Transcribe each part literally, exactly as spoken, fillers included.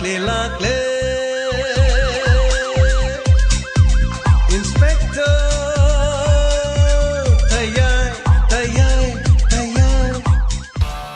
ꯂꯥꯛꯂꯦ, ꯂꯥꯛꯂꯦ꯫ Inspector ꯇꯌꯥꯏ, ꯇꯌꯥꯏ, ꯇꯌꯥꯏ꯫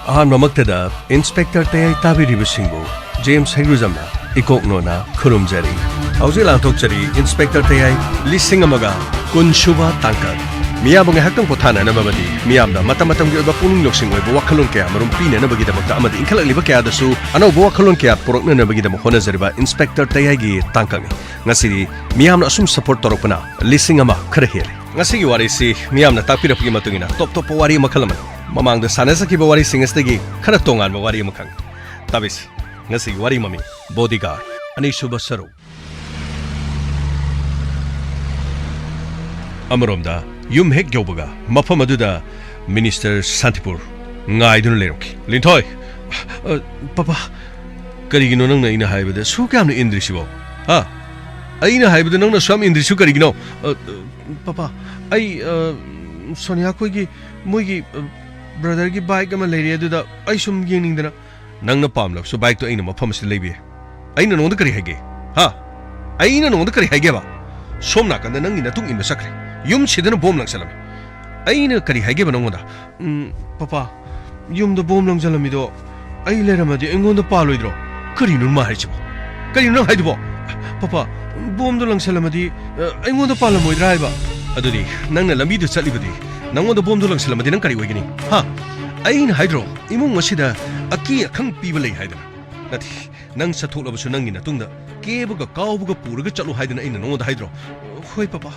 ꯑꯍꯥꯟꯕꯃꯛꯇꯗ Inspector ꯇꯌꯥꯏ ꯇꯥꯕꯤꯔꯤꯕꯁꯤꯡꯕꯨ ꯖꯦꯝꯁ ꯍꯩꯒ꯭ꯔꯨꯖꯝꯅ ꯏꯀꯣꯛ ꯅꯣꯟꯅ ꯈꯨꯔꯨꯝꯖꯔꯤ꯫ ꯍꯧꯖꯤꯛ ꯂꯥꯟꯊꯣꯛꯆꯔꯤ Inspector ꯇꯌꯥꯏ ꯂꯤꯁꯤꯡ ꯑꯃꯒ ꯀꯨꯟ ꯁꯨꯕ ꯇꯥꯡꯀꯛ꯫ ꯃꯤꯌꯥꯝꯕꯨ ꯉꯥꯏꯍꯥꯛꯇꯪ ꯄꯣꯊꯥꯅꯅꯕ ꯑꯃꯗꯤ ꯃꯤꯌꯥꯝꯗ ꯃꯇꯝ ꯃꯇꯝꯒꯤ ꯑꯣꯏꯕ ꯄꯨꯛꯅꯤꯡ ꯂꯧꯁꯤꯡ ꯑꯣꯏꯕ ꯋꯥꯈꯜꯂꯣꯟ ꯀꯌꯥ ꯃꯔꯨꯝ ꯄꯤꯅꯅꯕꯒꯤꯗꯃꯛꯇ ꯑꯃꯗꯤ ꯏꯟꯈꯠꯂꯛꯂꯤꯕ ꯀꯌꯥꯗꯁꯨ ꯑꯅꯧꯕ ꯋꯥꯈꯜꯂꯣꯟ ꯀꯌꯥ ꯄꯨꯔꯛꯅꯅꯕꯒꯤꯗꯃꯛ ꯍꯣꯠꯅꯖꯔꯤꯕ Inspector ꯇꯌꯥꯏꯒꯤ ꯇꯥꯡꯀꯛꯅꯤ꯫ ꯉꯁꯤꯗꯤ ꯃꯤꯌꯥꯝꯅ ꯑꯁꯨꯝ support ꯇꯧꯔꯛꯄꯅ ꯂꯤꯁꯤꯡ ꯑꯃ ꯈꯔ ꯍꯦꯜꯂꯦ꯫ ꯉꯁꯤꯒꯤ ꯋꯥꯔꯤꯁꯤ ꯃꯤꯌꯥꯝꯅ ꯇꯥꯛꯄꯤꯔꯛꯄꯒꯤ ꯃꯇꯨꯡ ꯏꯟꯅ ꯇꯣꯞ ꯇꯣꯞꯄ ꯋꯥꯔꯤ ꯃꯈꯜ ꯑꯃꯅꯤ꯫ ꯃꯃꯥꯡꯗ ꯁꯥꯟꯅꯖꯈꯤꯕ ꯋꯥꯔꯤꯁꯤꯡ ꯑꯁꯤꯗꯒꯤ ꯈꯔ ꯇꯣꯉꯥꯟꯕ ꯋꯥꯔꯤ ꯑꯃꯈꯛ꯫ ꯇꯥꯕꯤꯁꯤ꯫ ꯉꯁꯤꯒꯤ ꯋꯥꯔꯤ ꯃꯃꯤꯡ ꯕꯣꯗꯤꯒꯥꯔꯗ, ꯑꯅꯤꯁꯨꯕ ꯁꯔꯨꯛ꯫ ꯑꯃꯔꯣꯝꯗ, ꯌꯨꯝ ꯍꯦꯛ ꯌꯧꯕꯒ ꯃꯐꯝ ꯑꯗꯨꯗ ꯃꯤꯅꯤꯁꯇꯔ ꯁꯥꯟꯇꯤꯄꯨꯔ ꯉꯥꯏꯗꯨꯅ ꯂꯩꯔꯝꯈꯤ꯫ "ꯂꯤꯟꯊꯣꯏ!" "ꯑ, ꯄꯄꯥ, ꯀꯔꯤꯒꯤꯅꯣ ꯅꯪꯅ ꯑꯩꯅ ꯍꯥꯏꯕꯗ ꯁꯨꯛ ꯌꯥꯝꯅ ꯏꯟꯗ꯭ꯔꯤꯁꯤꯕꯣ? ꯍꯥ? ꯑꯩꯅ ꯍꯥꯏꯕꯗ ꯅꯪꯅ ꯁꯨꯛ ꯌꯥꯝ ꯏꯟꯗ꯭ꯔꯤꯁꯤꯕꯨ ꯀꯔꯤꯒꯤꯅꯣ?" "ꯑ, ꯑ, ꯄꯄꯥ, ꯑꯩ, ꯑ, ꯁꯣꯅꯤꯌꯥ ꯈꯣꯏꯒꯤ, ꯃꯣꯏꯒꯤ, ꯑ, ꯕ꯭ꯔꯗꯔꯒꯤ ꯕꯥꯏꯛ ꯑꯃ ꯂꯩꯔꯦ, ꯑꯗꯨꯗ ꯑꯩ ꯁꯨꯝ ꯌꯦꯡꯅꯤꯡꯗꯅ꯫" "ꯅꯪꯅ ꯄꯥꯝꯂꯕꯁꯨ ꯕꯥꯏꯛꯇꯣ ꯑꯩꯅ ꯃꯐꯝ ꯑꯁꯤꯗ ꯂꯩꯕ ꯌꯥꯏ꯫ ꯑꯩꯅ ꯅꯉꯣꯟꯗ ꯀꯔꯤ ꯍꯥꯏꯒꯦ? ꯍꯥ? ꯑꯩꯅ ꯅꯉꯣꯟꯗ ꯀꯔꯤ ꯍꯥꯏꯒꯦꯕ? ꯁꯣꯝ ꯅꯥꯀꯟꯗ ꯅꯪꯒꯤ ꯅꯇꯨꯡ ꯏꯟꯕ ꯆꯠꯈ꯭ꯔꯦ꯫ ꯌꯨꯝꯁꯤꯗꯅ ꯕꯣꯝ ꯂꯪꯁꯜꯂꯝꯃꯤ꯫ ꯑꯩꯅ ꯀꯔꯤ ꯍꯥꯏꯒꯦꯕ ꯅꯉꯣꯟꯗ?" "ꯎꯝ, ꯄꯄꯥ, ꯌꯨꯝꯗ ꯕꯣꯝ ꯂꯪꯁꯜꯂꯝꯃꯤꯗꯣ ꯑꯩ ꯂꯩꯔꯝꯃꯗꯤ ꯑꯩꯉꯣꯟꯗ ꯄꯥꯜꯂꯣꯏꯗ꯭ꯔꯣ?" "ꯀꯔꯤꯅꯣ ꯃꯥ ꯍꯥꯏꯔꯤꯁꯤꯕꯣ? ꯀꯔꯤꯅꯣ ꯅꯪ ꯍꯥꯏꯗꯨꯕꯣ?" "ꯄꯄꯥ, ꯕꯣꯝꯗꯣ ꯂꯪꯁꯜꯂꯝꯃꯗꯤ, ꯑ, ꯑꯩꯉꯣꯟꯗ ꯄꯥꯜꯂꯝꯃꯣꯏꯗ꯭ꯔꯥ ꯍꯥꯏꯕ?" "ꯑꯗꯨꯗꯤ ꯅꯪꯅ ꯂꯝꯕꯤꯗ ꯆꯠꯂꯤꯕꯗꯤ ꯅꯉꯣꯟꯗ ꯕꯣꯝꯗꯣ ꯂꯪꯁꯜꯂꯝꯃꯗꯤ ꯅꯪ ꯀꯔꯤ ꯑꯣꯏꯒꯅꯤ? ꯍꯥ? ꯑꯩꯅ ꯍꯥꯏꯗ꯭ꯔꯣ ꯏꯃꯨꯡ ꯑꯁꯤꯗ ꯑꯀꯤ ꯑꯈꯪ ꯄꯤꯕ ꯂꯩ ꯍꯥꯏꯗꯅ? ꯅꯠꯇꯦ, ꯅꯪ ꯆꯠꯊꯣꯛꯂꯕꯁꯨ ꯅꯪꯒꯤ ꯅꯇꯨꯡꯗ ꯀꯦꯕꯒ ꯀꯥꯎꯕꯒ ꯄꯨꯔꯒ ꯆꯠꯂꯨ ꯍꯥꯏꯗꯅ ꯑꯩꯅ ꯅꯉꯣꯟꯗ ꯍꯥꯏꯗ꯭ꯔꯣ?" "ꯍꯣꯏ ꯄꯄꯥ,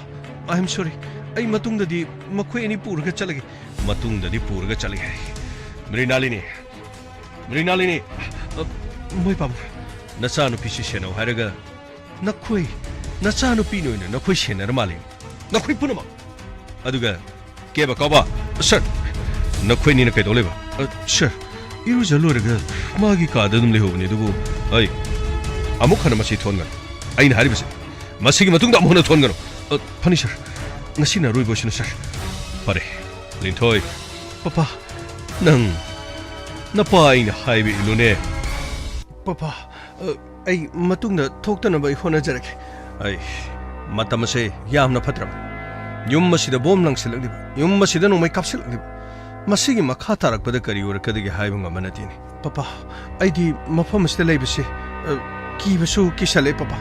I am sorry꯫ ꯑꯩ ꯃꯇꯨꯡꯗꯗꯤ ꯃꯈꯣꯏ ꯑꯅꯤ ꯄꯨꯔꯒ ꯆꯠꯂꯒꯦ꯫" "ꯃꯇꯨꯡꯗꯗꯤ ꯄꯨꯔꯒ ꯆꯠꯂꯒꯦ ꯍꯥꯏ꯫" "ꯃ꯭ꯔꯤꯅꯥꯂꯤꯅꯤ, ꯃ꯭ꯔꯤꯅꯥꯂꯤꯅꯤ!" "ꯑ, ꯃꯣꯏ ꯄꯥꯕꯨꯡ, ꯅꯆꯥꯅꯨꯄꯤꯁꯤ ꯁꯦꯟꯅꯧ ꯍꯥꯏꯔꯒ ꯅꯈꯣꯏ ꯅꯆꯥꯅꯨꯄꯤꯅ ꯑꯣꯏꯅ ꯅꯈꯣꯏ ꯁꯦꯟꯅꯔ ꯃꯥꯜꯂꯦ, ꯅꯈꯣꯏ ꯄꯨꯝꯅꯃꯛ꯫ ꯑꯗꯨꯒ ꯀꯦꯕ ꯀꯥꯎꯕ, ꯁꯔ, ꯅꯈꯣꯏꯅꯤꯅ ꯀꯩꯗꯧ ꯂꯩꯕ?" "ꯑ, ꯁꯔ, ꯏꯔꯨꯖ ꯂꯣꯏꯔꯒ ꯃꯥꯒꯤ ꯀꯥꯗ ꯑꯗꯨꯝ ꯂꯩꯍꯧꯕꯅꯤ, ꯑꯗꯨꯕꯨ ꯑꯩ ꯑꯃꯨꯛ ꯍꯟꯅ ꯃꯁꯤ ꯊꯣꯟꯒꯅꯨ꯫ ꯑꯩꯅ ꯍꯥꯏꯔꯤꯕꯁꯦ, ꯃꯁꯤꯒꯤ ꯃꯇꯨꯡꯗ ꯑꯃꯨꯛ ꯍꯟꯅ ꯊꯣꯟꯒꯅꯨ꯫" "ꯑ, ꯐꯅꯤ, ꯁꯔ꯫ ꯉꯁꯤꯅ ꯑꯔꯣꯏꯕ ꯑꯣꯏꯁꯅꯨ, ꯁꯔ꯫" "ꯐꯔꯦ, ꯂꯤꯟꯊꯣꯏ꯫" "ꯄꯄꯥ, ꯅꯪ ꯅꯄꯥ ꯑꯩꯅ ꯍꯥꯏꯕ ꯏꯜꯂꯨꯅꯦ꯫" "ꯄꯄꯥ, ꯑ, ꯑꯩ ꯃꯇꯨꯡꯗ ꯊꯣꯛꯇꯅꯕ ꯑꯩ ꯍꯣꯠꯅꯖꯔꯒꯦ꯫ ꯑꯩ, ꯃꯇꯝ ꯑꯁꯦ ꯌꯥꯝꯅ ꯐꯠꯇ꯭ꯔꯕ꯫ ꯌꯨꯝ ꯑꯁꯤꯗ ꯕꯣꯝ ꯂꯪꯁꯤꯜꯂꯛꯂꯤꯕ, ꯌꯨꯝ ꯑꯁꯤꯗ ꯅꯣꯡꯃꯩ ꯀꯥꯞꯁꯤꯜꯂꯛꯂꯤꯕ, ꯃꯁꯤꯒꯤ ꯃꯈꯥ ꯇꯥꯔꯛꯄꯗ ꯀꯔꯤ ꯑꯣꯏꯔꯛꯀꯗꯒꯦ ꯍꯥꯏꯕ ꯉꯝꯕ ꯅꯠꯇꯦꯅꯦ꯫ ꯄꯄꯥ, ꯑꯩꯗꯤ ꯃꯐꯝ ꯑꯁꯤꯗ ꯂꯩꯕꯁꯦ, ꯑ, ꯀꯤꯕꯁꯨ ꯀꯤꯁꯜꯂꯛꯑꯦ, ꯄꯄꯥ꯫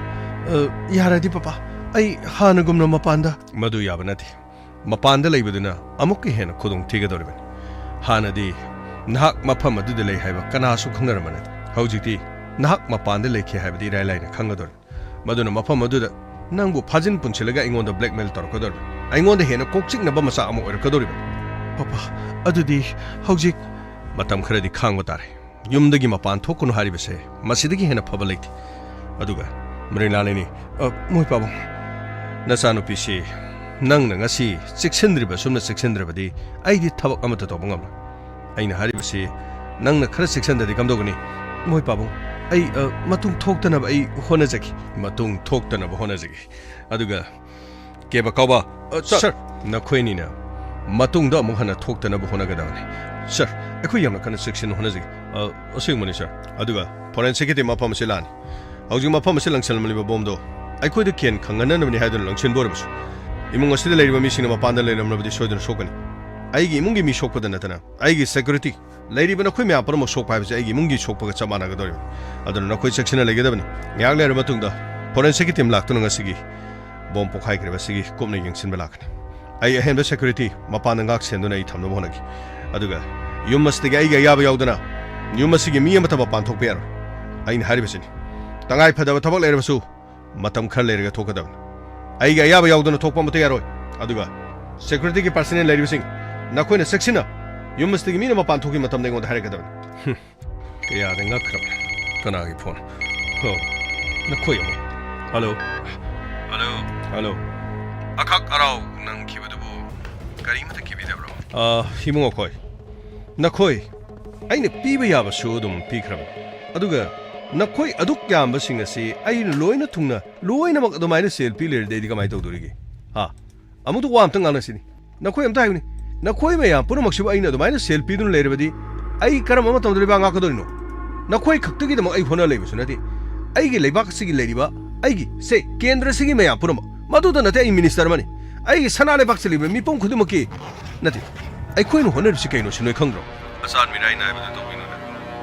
ꯑ, ꯌꯥꯔꯗꯤ, ꯄꯄꯥ, ꯑꯩ ꯍꯥꯟꯅꯒꯨꯝꯅ ꯃꯄꯥꯟꯗ꯫ ꯃꯗꯨ ꯌꯥꯕ ꯅꯠꯇꯦ꯫ ꯃꯄꯥꯟꯗ ꯂꯩꯕꯗꯨꯅ ꯑꯃꯨꯛꯀ ꯍꯦꯟꯅ ꯈꯨꯗꯣꯡ ꯊꯤꯒꯗꯧꯔꯤꯕꯅꯤ꯫ ꯍꯥꯟꯅꯗꯤ ꯅꯍꯥꯛ ꯃꯐꯝ ꯑꯗꯨꯗ ꯂꯩ ꯍꯥꯏꯕ ꯀꯅꯥꯁꯨ ꯈꯪꯅꯔꯝꯕ ꯅꯠꯇꯦ꯫ ꯍꯧꯖꯤꯛꯇꯤ ꯅꯍꯥꯛ ꯃꯄꯥꯟꯗ ꯂꯩꯈꯤ ꯍꯥꯏꯕꯗꯤ ꯏꯔꯥꯏ ꯂꯥꯏꯅ ꯈꯪꯒꯗꯧꯔꯤꯕꯅꯤ꯫ ꯃꯗꯨꯅ ꯃꯐꯝ ꯑꯗꯨꯗ ꯅꯪꯕꯨ ꯐꯥꯖꯤꯟ ꯄꯨꯟꯁꯤꯜꯂꯒ ꯑꯩꯉꯣꯟꯗ blackmail ꯇꯧꯔꯛꯀꯗꯧꯔꯤꯕꯅꯤ꯫ ꯑꯩꯉꯣꯟꯗ ꯍꯦꯟꯅ ꯀꯣꯛ ꯆꯤꯛꯅꯕ ꯃꯆꯥꯛ ꯑꯃ ꯑꯣꯏꯔꯛꯀꯗꯧꯔꯤꯕꯅꯤ꯫ ꯄꯄꯥ, ꯑꯗꯨꯗꯤ ꯍꯧꯖꯤꯛ ꯃꯇꯝ ꯈꯔꯗꯤ ꯈꯥꯡꯕ ꯇꯥꯔꯦ꯫ ꯌꯨꯝꯗꯒꯤ ꯃꯄꯥꯟ ꯊꯣꯛꯀꯅꯨ ꯍꯥꯏꯔꯤꯕꯁꯦ ꯃꯁꯤꯗꯒꯤ ꯍꯦꯟꯅ ꯐꯕ ꯂꯩꯇꯦ꯫ ꯑꯗꯨꯒ ꯃꯔꯤꯂꯥꯅꯤꯅꯤ, ꯑ, ꯃꯣꯏ ꯄꯥꯕꯨꯡ, ꯅꯆꯥꯅꯨꯄꯤꯁꯤ ꯅꯪꯅ ꯉꯁꯤ ꯆꯦꯛꯁꯤꯟꯗ꯭ꯔꯤꯕ ꯑꯁꯨꯝꯅ ꯆꯦꯛꯁꯤꯟꯗ꯭ꯔꯕꯗꯤ ꯑꯩꯗꯤ ꯊꯕꯛ ꯑꯃꯠꯇ ꯇꯧꯕ ꯉꯝꯂꯣꯏ꯫ ꯑꯩꯅ ꯍꯥꯏꯔꯤꯕꯁꯤ ꯅꯪꯅ ꯈꯔ ꯆꯦꯛꯁꯤꯟꯗ꯭ꯔꯗꯤ ꯀꯝꯗꯧꯒꯅꯤ? ꯃꯣꯏ ꯄꯥꯕꯨꯡ, ꯑꯩ, ꯑ, ꯃꯇꯨꯡ ꯊꯣꯛꯇꯅꯕ ꯑꯩ ꯍꯣꯠꯅꯖꯒꯦ꯫ ꯃꯇꯨꯡ ꯊꯣꯛꯇꯅꯕ ꯍꯣꯠꯅꯖꯒꯦ꯫ ꯑꯗꯨꯒ ꯀꯦꯕ ꯀꯥꯎꯕ, ꯑ, ꯁꯥꯔ꯫ ꯁꯥꯔ, ꯅꯈꯣꯏꯅꯤꯅ ꯃꯇꯨꯡꯗ ꯑꯃꯨꯛ ꯍꯟꯅ ꯊꯣꯛꯇꯅꯕ ꯍꯣꯠꯅꯒꯗꯕꯅꯤ꯫ ꯁꯥꯔ, ꯑꯩꯈꯣꯏ ꯌꯥꯝꯅ ꯀꯟꯅ ꯆꯦꯛꯁꯤꯟꯅ ꯍꯣꯠꯅꯖꯒꯦ꯫ ꯑ, ꯑꯁꯦꯡꯕꯅꯤ, ꯁꯥꯔ꯫ ꯑꯗꯨꯒ ꯐꯣꯔꯦꯟꯁꯤꯛꯀꯤ ꯇꯤꯝ ꯃꯐꯝ ꯑꯁꯤ ꯂꯥꯛꯑꯅꯤ꯫ ꯍꯧꯖꯤꯛ ꯃꯐꯝ ꯑꯁꯤ ꯂꯪꯁꯤꯜꯂꯝꯂꯤꯕ ꯕꯣꯝꯗꯣ ꯑꯩꯈꯣꯏꯗ ꯀꯦꯟ ꯈꯪꯍꯟꯅꯅꯕꯅꯤ ꯍꯥꯏꯗꯨꯅ ꯂꯪꯁꯤꯟꯕ ꯑꯣꯏꯔꯕꯁꯨ, ꯏꯃꯨꯡ ꯑꯁꯤꯗ ꯂꯩꯔꯤꯕ ꯃꯤꯁꯤꯡꯅ ꯃꯄꯥꯟꯗ ꯂꯩꯔꯝꯂꯕꯗꯤ ꯁꯣꯏꯗꯅ ꯁꯣꯛꯀꯅꯤ꯫ ꯑꯩꯒꯤ ꯏꯃꯨꯡꯒꯤ ꯃꯤ ꯁꯣꯛꯄꯗ ꯅꯠꯇꯅ ꯑꯩꯒꯤ ꯁꯦꯀ꯭ꯌꯨꯔꯤꯇꯤ, ꯂꯩꯔꯤꯕ ꯅꯈꯣꯏ ꯃꯌꯥꯝ ꯄꯨꯝꯅꯃꯛ ꯁꯣꯛꯄ ꯍꯥꯏꯕꯁꯦ ꯑꯩꯒꯤ ꯏꯃꯨꯡꯒꯤ ꯁꯣꯛꯄꯒ ꯆꯞ ꯃꯥꯟꯅꯒꯗꯧꯔꯤꯕꯅꯤ꯫ ꯑꯗꯨꯅ ꯅꯈꯣꯏ ꯆꯦꯛꯁꯤꯟꯅ ꯂꯩꯒꯗꯕꯅꯤ꯫ ꯉꯥꯏꯍꯥꯛ ꯂꯩꯔꯕ ꯃꯇꯨꯡꯗ ꯐꯣꯔꯦꯟꯁꯤꯛꯀꯤ ꯇꯤꯝ ꯂꯥꯛꯇꯨꯅ ꯉꯁꯤꯒꯤ ꯕꯣꯝ ꯄꯣꯈꯥꯏꯈ꯭ꯔꯤꯕ ꯑꯁꯤꯒꯤ ꯀꯨꯞꯅ ꯌꯦꯡꯁꯤꯟꯕ ꯂꯥꯛꯀꯅꯤ꯫ ꯑꯩ ꯑꯍꯦꯟꯕ ꯁꯦꯀ꯭ꯌꯨꯔꯤꯇꯤ ꯃꯄꯥꯟꯗ ꯉꯥꯛ ꯁꯦꯟꯗꯨꯅ ꯑꯩ ꯊꯝꯅꯕ ꯍꯣꯠꯅꯒꯦ꯫ ꯑꯗꯨꯒ ꯌꯨꯝ ꯑꯁꯤꯗꯒꯤ ꯑꯩꯒꯤ ꯑꯌꯥꯕ ꯌꯥꯎꯗꯅ ꯌꯨꯝ ꯑꯁꯤꯒꯤ ꯃꯤ ꯑꯃꯠꯇ ꯃꯄꯥꯟ ꯊꯣꯛꯄ ꯌꯥꯔꯣꯏ꯫ ꯑꯩꯅ ꯍꯥꯏꯔꯤꯕꯁꯤꯅꯤ, ꯇꯉꯥꯏ ꯐꯗꯕ ꯊꯕꯛ ꯂꯩꯔꯕꯁꯨ ꯃꯇꯝ ꯈꯔ ꯂꯩꯔꯒ ꯊꯣꯛꯀꯗꯕꯅꯤ꯫ ꯑꯩꯒꯤ ꯑꯌꯥꯕ ꯌꯥꯎꯗꯅ ꯊꯣꯛꯄ ꯑꯃꯠꯇ ꯌꯥꯔꯣꯏ꯫ ꯑꯗꯨꯒ ꯁꯦꯀ꯭ꯌꯨꯔꯤꯇꯤꯒꯤ ꯄꯥꯔꯁꯅꯦꯜ ꯂꯩꯔꯤꯕꯁꯤꯡ, ꯅꯈꯣꯏꯅ ꯆꯦꯛꯁꯤꯟꯅ ꯌꯨꯝ ꯑꯁꯤꯗꯒꯤ ꯃꯤꯅ ꯃꯄꯥꯟ ꯊꯣꯛꯈꯤꯕ ꯃꯇꯝꯗ ꯑꯩꯉꯣꯟꯗ ꯍꯥꯏꯔꯛꯀꯗꯕꯅꯤ꯫ ꯍꯨꯝ, ꯀꯌꯥꯗ ꯉꯛꯈ꯭ꯔꯕ꯫ ꯀꯅꯥꯒꯤ ꯐꯣꯟ? ꯍꯣ, ꯅꯈꯣꯏ ꯑꯃꯨꯛ꯫ ꯍꯜꯂꯣ꯫ ꯍꯜꯂꯣ꯫ ꯍꯜꯂꯣ꯫ ꯑꯈꯛ ꯑꯔꯥꯎ ꯅꯪꯈꯤꯕꯗꯨꯕꯨ ꯀꯔꯤꯃꯇ ꯀꯤꯕꯤꯗꯕ꯭ꯔꯣ? ꯑ, ꯏꯕꯨꯡꯉꯣ ꯑꯩꯈꯣꯏ, ꯅꯈꯣꯏ ꯑꯩꯅ ꯄꯤꯕ ꯌꯥꯕꯁꯨ ꯑꯗꯨꯝ ꯄꯤꯈ꯭ꯔꯕꯅꯤ꯫ ꯑꯗꯨꯒ ꯅꯈꯣꯏ ꯑꯗꯨꯛ ꯌꯥꯝꯕꯁꯤꯡ ꯑꯁꯤ ꯑꯩꯅ ꯂꯣꯏꯅ ꯊꯨꯡꯅ, ꯂꯣꯏꯅꯃꯛ ꯑꯗꯨꯃꯥꯏꯅ ꯁꯦꯜ ꯄꯤ ꯂꯩꯔꯗꯤ ꯑꯩꯗꯤ ꯀꯃꯥꯏꯅ ꯇꯧꯗꯣꯔꯤꯒꯦ? ꯍꯥ? ꯑꯃꯨꯛꯇ ꯋꯥ ꯑꯝꯇ ꯉꯥꯡꯅꯁꯤꯅꯤ꯫ ꯅꯈꯣꯏ ꯑꯝꯇ ꯍꯥꯏꯌꯨꯅꯦ꯫ ꯅꯈꯣꯏ ꯃꯌꯥꯝ ꯄꯨꯝꯅꯃꯛꯁꯤꯕꯨ ꯑꯩꯅ ꯑꯗꯨꯃꯥꯏꯅ ꯁꯦꯜ ꯄꯤꯗꯨꯅ ꯂꯩꯔꯕꯗꯤ ꯑꯩ ꯀꯔꯝꯕ ꯃꯇꯝꯗ ꯂꯩꯕꯥꯛ ꯉꯥꯛꯀꯗꯧꯔꯤꯅꯣ? ꯅꯈꯣꯏ ꯈꯛꯇꯒꯤꯗꯃꯛ ꯑꯩ ꯍꯣꯠꯅ ꯂꯩꯕꯁꯨ ꯅꯠꯇꯦ꯫ ꯑꯩꯒꯤ ꯂꯩꯕꯥꯛ ꯑꯁꯤꯒꯤ ꯂꯩꯔꯤꯕ, ꯑꯩꯒꯤ, ꯁꯦ, ꯀꯦꯟꯗ꯭ꯔ ꯑꯁꯤꯒꯤ ꯃꯌꯥꯝ ꯄꯨꯝꯅꯃꯛ, ꯃꯗꯨꯗ ꯅꯠꯇꯦ, ꯑꯩ ꯃꯤꯅꯤꯁꯇꯔ ꯑꯃꯅꯤ꯫ ꯑꯩꯒꯤ ꯁꯅꯥ ꯂꯩꯕꯥꯛꯁꯤ ꯂꯩꯕ ꯃꯤꯄꯨꯝ ꯈꯨꯗꯤꯡꯃꯛꯀꯤ, ꯅꯠꯇꯦ, ꯑꯩꯈꯣꯏꯅ ꯍꯣꯠꯅꯔꯤꯁꯤ ꯀꯩꯅꯣ ꯁꯤ ꯅꯣꯏ ꯈꯪꯗ꯭ꯔꯣ? ꯑꯆꯥꯟ ꯃꯤꯔꯥꯏ ꯅꯥꯏꯕꯗꯨ ꯇꯧꯕꯤꯅꯨꯗ꯫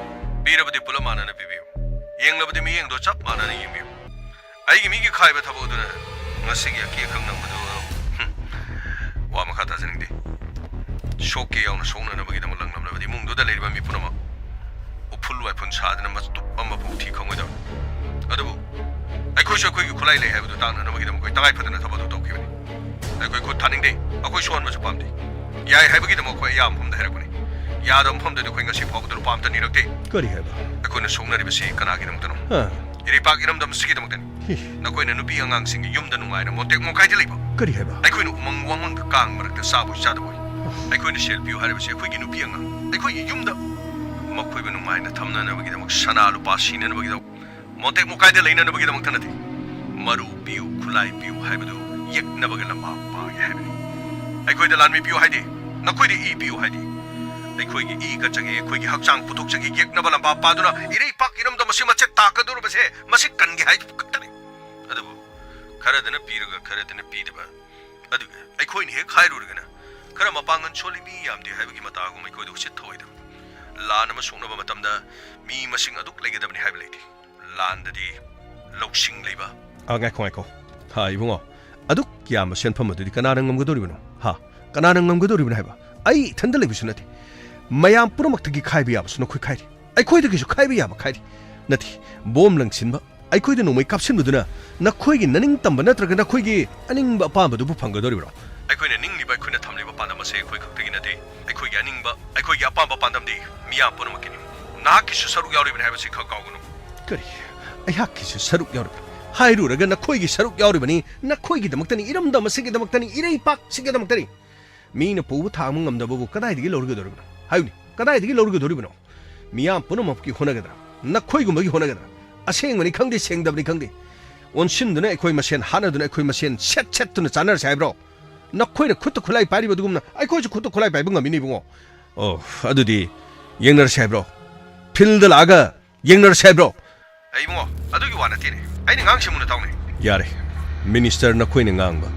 ꯄꯤꯔꯕꯗꯤ ꯄꯨꯂꯞ ꯃꯥꯟꯅꯅ ꯄꯤꯕꯤꯌꯨ꯫ ꯌꯦꯡꯂꯕꯗꯤ ꯃꯤꯠꯌꯦꯡꯗꯣ ꯆꯞ ꯃꯥꯟꯅꯅ ꯌꯦꯡꯕꯤꯌꯨ꯫ ꯑꯩꯒꯤ ꯃꯤꯒꯤ ꯈꯥꯏꯕ ꯊꯕꯛ ꯑꯗꯨꯅ ꯉꯁꯤꯒꯤ ꯑꯀꯤ ꯑꯈꯪ ꯅꯪꯕꯗꯨ, ꯍꯨꯝ, ꯋꯥ ꯃꯈꯥ ꯇꯥꯖꯅꯤꯡꯗꯦ꯫ ꯁꯣꯛꯀꯦ ꯌꯥꯎꯅ ꯁꯣꯛꯅꯅꯕꯒꯤꯗꯃꯛ ꯂꯪꯂꯝꯂꯕꯗꯤ ꯏꯃꯨꯡꯗꯨꯗ ꯂꯩꯔꯤꯕ ꯃꯤ ꯄꯨꯝꯅꯃꯛ ꯎꯐꯨꯜ ꯋꯥꯏꯐꯨꯜ ꯁꯥꯗꯅ ꯃꯇꯨꯞ ꯑꯃꯐꯥꯎ ꯊꯤ ꯈꯪꯉꯣꯏꯗꯕꯅꯤ꯫ ꯑꯗꯨꯕꯨ ꯑꯩꯈꯣꯏꯁꯨ ꯑꯩꯈꯣꯏꯒꯤ ꯈꯨꯠꯂꯥꯏ ꯂꯩ ꯍꯥꯏꯕꯗꯨ ꯇꯥꯛꯅꯅꯕꯒꯤꯗꯃꯛ ꯑꯩꯈꯣꯏ ꯇꯉꯥꯏ ꯐꯗꯅ ꯊꯕꯛ ꯑꯗꯨ ꯇꯧꯈꯤꯕꯅꯤ꯫ ꯑꯩꯈꯣꯏ ꯈꯨꯠ ꯊꯥꯅꯤꯡꯗꯦ, ꯑꯩꯈꯣꯏ ꯁꯣꯛꯍꯟꯕꯁꯨ ꯄꯥꯝꯗꯦ꯫ ꯌꯥꯏ ꯍꯥꯏꯕꯒꯤꯗꯃꯛ ꯑꯩꯈꯣꯏ ꯑꯌꯥꯝꯕ ꯃꯐꯝꯗ ꯍꯥꯏꯔꯛꯄꯅꯤ꯫ ꯌꯥꯗꯕ ꯃꯐꯝꯗꯗꯤ ꯑꯩꯈꯣꯏ ꯉꯁꯤ ꯐꯥꯎꯕꯗ ꯂꯨꯄꯥ ꯑꯝꯇ ꯅꯤꯔꯛꯇꯦ꯫ ꯀꯔꯤ ꯍꯥꯏꯕ? ꯑꯩꯈꯣꯏꯅ ꯁꯣꯛꯅꯔꯤꯕꯁꯤ ꯀꯅꯥꯒꯤꯗꯃꯛꯇꯅꯣ? ꯍꯥ? ꯏꯔꯩꯄꯥꯛ ꯏꯔꯝꯗꯝ ꯑꯁꯤꯒꯤꯗꯃꯛꯇꯅꯤ꯫ ꯍꯤ꯫ ꯅꯈꯣꯏꯅ ꯅꯨꯄꯤ ꯑꯉꯥꯡꯁꯤꯡꯒꯤ ꯌꯨꯝꯗ ꯅꯨꯡꯉꯥꯏꯅ ꯃꯣꯟꯇꯦꯛ ꯃꯣꯀꯥꯏꯗ ꯂꯩꯕ꯫ ꯀꯔꯤ ꯍꯥꯏꯕ? ꯑꯩꯈꯣꯏꯅ ꯎꯃꯪ ꯋꯥꯃꯪꯗ ꯀꯥꯡ ꯃꯔꯛꯇ ꯆꯥꯕꯣꯏ ꯆꯥꯗꯕꯣꯏ꯫ ꯑꯩꯈꯣꯏꯅ ꯁꯦꯜ ꯄꯤꯌꯨ ꯍꯥꯏꯔꯤꯕꯁꯤ ꯑꯩꯈꯣꯏꯒꯤ ꯅꯨꯄꯤ ꯑꯉꯥꯡ, ꯑꯩꯈꯣꯏꯒꯤ ꯌꯨꯝꯗ ꯃꯈꯣꯏꯕꯨ ꯅꯨꯡꯉꯥꯏꯅ ꯊꯝꯅꯅꯕꯒꯤꯗꯃꯛ, ꯁꯅꯥ ꯂꯨꯄꯥ ꯁꯤꯅꯅꯕꯒꯤꯗꯃꯛ, ꯃꯣꯟꯇꯦꯛ ꯃꯣꯀꯥꯏꯗ ꯂꯩꯅꯅꯕꯒꯤꯗꯃꯛꯇ ꯅꯠꯇꯦ꯫ ꯃꯔꯨ ꯄꯤꯌꯨ, ꯈꯨꯠꯂꯥꯏ ꯄꯤꯌꯨ ꯍꯥꯏꯕꯗꯨ ꯌꯦꯛꯅꯕꯒ ꯂꯝꯕꯥ ꯄꯥꯒꯦ ꯍꯥꯏꯕꯅꯤ꯫ ꯑꯩꯈꯣꯏꯗ ꯂꯥꯟꯃꯤ ꯄꯤꯌꯨ ꯍꯥꯏꯗꯦ, ꯅꯈꯣꯏꯗ ꯏ ꯄꯤꯌꯨ ꯍꯥꯏꯗꯦ꯫ ꯑꯩꯈꯣꯏꯒꯤ ꯏ ꯀꯠꯆꯒꯦ, ꯑꯩꯈꯣꯏꯒꯤ ꯍꯛꯆꯥꯡ ꯄꯨꯊꯣꯛꯆꯒꯦ, ꯌꯦꯛꯅꯕ ꯂꯝꯕꯥ ꯄꯥꯗꯨꯅ ꯏꯔꯩꯄꯥꯛ ꯏꯔꯝꯗꯝ ꯑꯁꯤ ꯃꯆꯦꯠ ꯇꯥꯛꯀꯗꯧꯔꯤꯕꯁꯦ ꯃꯁꯤ ꯀꯟꯒꯦ ꯍꯥꯏꯕ ꯈꯛꯇꯅꯤ꯫ ꯑꯗꯨꯕꯨ ꯈꯔꯗꯅ ꯄꯤꯔꯒ ꯈꯔꯗꯅ ꯄꯤꯗꯕ, ꯑꯗꯨꯒ ꯑꯩꯈꯣꯏꯅ ꯍꯦꯛ ꯍꯥꯏꯔꯨꯔꯒꯅ ꯈꯔ ꯃꯄꯥꯡꯒꯜ ꯁꯣꯜꯂꯤ, ꯃꯤ ꯌꯥꯝꯗꯦ ꯍꯥꯏꯕꯒꯤ ꯃꯇꯥꯒꯨꯝ ꯑꯩꯈꯣꯏꯗ ꯎꯁꯤꯠ ꯊꯑꯣꯏꯗꯕ꯫ ꯂꯥꯟ ꯑꯃ ꯁꯣꯛꯅꯕ ꯃꯇꯝꯗ ꯃꯤ ꯃꯁꯤꯡ ꯑꯗꯨꯛ ꯂꯩꯒꯗꯕꯅꯤ ꯍꯥꯏꯕ ꯂꯩꯇꯦ꯫ ꯂꯥꯟꯗꯗꯤ ꯂꯧꯁꯤꯡ ꯂꯩꯕ꯫ ꯑ, ꯉꯥꯏꯈꯣ, ꯉꯥꯏꯈꯣ꯫ ꯍꯥ, ꯏꯕꯨꯡꯉꯣ, ꯑꯗꯨꯛ ꯌꯥꯝꯕ ꯁꯦꯟꯐꯝ ꯑꯗꯨꯗꯤ ꯀꯅꯥꯅ ꯉꯝꯒꯗꯧꯔꯤꯕꯅꯣ? ꯍꯥ? ꯀꯅꯥꯅ ꯉꯝꯒꯗꯧꯔꯤꯕꯅꯣ ꯍꯥꯏꯕ? ꯑꯩ ꯏꯊꯟꯗ ꯂꯩꯕꯁꯨ ꯅꯠꯇꯦ꯫ ꯃꯌꯥꯝ ꯄꯨꯝꯅꯃꯛꯇꯒꯤ ꯈꯥꯏꯕ ꯌꯥꯕꯁꯨ ꯅꯈꯣꯏ ꯈꯥꯏꯔꯤ꯫ ꯑꯩꯈꯣꯏꯗꯒꯤꯁꯨ ꯈꯥꯏꯕ ꯌꯥꯕ ꯈꯥꯏꯔꯤ꯫ ꯅꯠꯇꯦ, ꯕꯣꯝ ꯂꯪꯁꯤꯟꯕ, ꯑꯩꯈꯣꯏꯗ ꯅꯣꯡꯃꯩ ꯀꯥꯞꯁꯤꯟꯕꯗꯨꯅ ꯅꯈꯣꯏꯒꯤ ꯅꯅꯤꯡ ꯇꯝꯕ ꯅꯠꯇ꯭ꯔꯒ ꯅꯈꯣꯏꯒꯤ ꯑꯅꯤꯡꯕ ꯑꯄꯥꯝꯕꯗꯨꯕꯨ ꯐꯪꯒꯗꯧꯔꯤꯕ꯭ꯔꯣ? ꯑꯩꯈꯣꯏꯅ ꯅꯤꯡꯂꯤꯕ, ꯑꯩꯈꯣꯏꯅ ꯊꯝꯂꯤꯕ ꯄꯥꯟꯗꯝ ꯑꯁꯦ ꯑꯩꯈꯣꯏ ꯈꯛꯇꯒꯤ ꯅꯠꯇꯦ꯫ ꯑꯩꯈꯣꯏꯒꯤ ꯑꯅꯤꯡꯕ, ꯑꯩꯈꯣꯏꯒꯤ ꯑꯄꯥꯝꯕ ꯄꯥꯟꯗꯝꯗꯤ ꯃꯤꯌꯥꯝ ꯄꯨꯝꯅꯃꯛꯀꯤꯅꯤ꯫ ꯅꯍꯥꯛꯀꯤꯁꯨ ꯁꯔꯨꯛ ꯌꯥꯎꯔꯤꯕꯅꯤ ꯍꯥꯏꯕꯁꯤ ꯈꯪ ꯀꯥꯎꯒꯅꯨ꯫ ꯀꯔꯤ? ꯑꯩꯍꯥꯛꯀꯤꯁꯨ ꯁꯔꯨꯛ ꯌꯥꯎꯔꯤꯕꯅꯤ? ꯍꯥꯏꯔꯨꯔꯒ ꯅꯈꯣꯏꯒꯤ ꯁꯔꯨꯛ ꯌꯥꯎꯔꯤꯕꯅꯤ, ꯅꯈꯣꯏꯒꯤꯗꯃꯛꯇꯅꯤ, ꯏꯔꯝꯗꯝ ꯑꯁꯤꯒꯤꯗꯃꯛꯇꯅꯤ, ꯏꯔꯩꯄꯥꯛꯁꯤꯒꯤꯗꯃꯛꯇꯅꯤ꯫ ꯃꯤꯅ ꯄꯨꯕ ꯊꯥꯡꯕ ꯉꯝꯗꯕꯕꯨ ꯀꯗꯥꯏꯗꯒꯤ ꯂꯧꯔꯒꯗꯧꯔꯤꯕꯅꯣ? ꯍꯥꯏꯌꯨꯅꯦ, ꯀꯗꯥꯏꯗꯒꯤ ꯂꯧꯔꯒꯗꯧꯔꯤꯕꯅꯣ? ꯃꯤꯌꯥꯝ ꯄꯨꯝꯅꯃꯛꯀꯤ ꯍꯣꯠꯅꯒꯗ꯭ꯔꯥ? ꯅꯈꯣꯏꯒꯨꯝꯕꯒꯤ ꯍꯣꯠꯅꯒꯗ꯭ꯔꯥ? ꯑꯁꯦꯡꯕꯅꯤ ꯈꯪꯗꯦ, ꯁꯦꯡꯗꯕꯅꯤ ꯈꯪꯗꯦ, ꯑꯣꯟꯁꯤꯟꯗꯨꯅ ꯑꯩꯈꯣꯏ ꯃꯁꯦꯟ, ꯍꯥꯠꯅꯗꯨꯅ ꯑꯩꯈꯣꯏ ꯃꯁꯦꯟ ꯁꯦꯠ ꯁꯦꯠꯇꯨꯅ ꯆꯥꯅꯔꯁꯦ ꯍꯥꯏꯕ꯭ꯔꯣ? ꯅꯈꯣꯏꯅ ꯈꯨꯠꯇ ꯈꯨꯠꯂꯥꯏ ꯄꯥꯏꯔꯤꯕ ꯑꯗꯨꯒꯨꯝꯅ ꯑꯩꯈꯣꯏꯁꯨ ꯈꯨꯠꯇ ꯈꯨꯠꯂꯥꯏ ꯄꯥꯏꯕ ꯉꯝꯃꯤꯅꯦ, ꯏꯕꯨꯡꯉꯣ꯫ ꯑꯣ, ꯑꯗꯨꯗꯤ ꯌꯦꯡꯅꯔꯁꯦ ꯍꯥꯏꯕ꯭ꯔꯣ? ꯐꯤꯜꯗ ꯂꯥꯛꯑꯒ ꯌꯦꯡꯅꯔꯁꯦ ꯍꯥꯏꯕ꯭ꯔꯣ? ꯑꯩ ꯏꯕꯨꯡꯉꯣ, ꯑꯗꯨꯒꯤ ꯋꯥ ꯅꯠꯇꯦꯅꯦ꯫ ꯑꯩꯅ ꯉꯥꯡꯁꯤ ꯃꯨꯟꯅ ꯇꯥꯎꯅꯦ꯫ ꯌꯥꯔꯦ, ꯃꯤꯅꯤꯁꯇꯔ, ꯅꯈꯣꯏꯅ ꯉꯥꯡꯕ,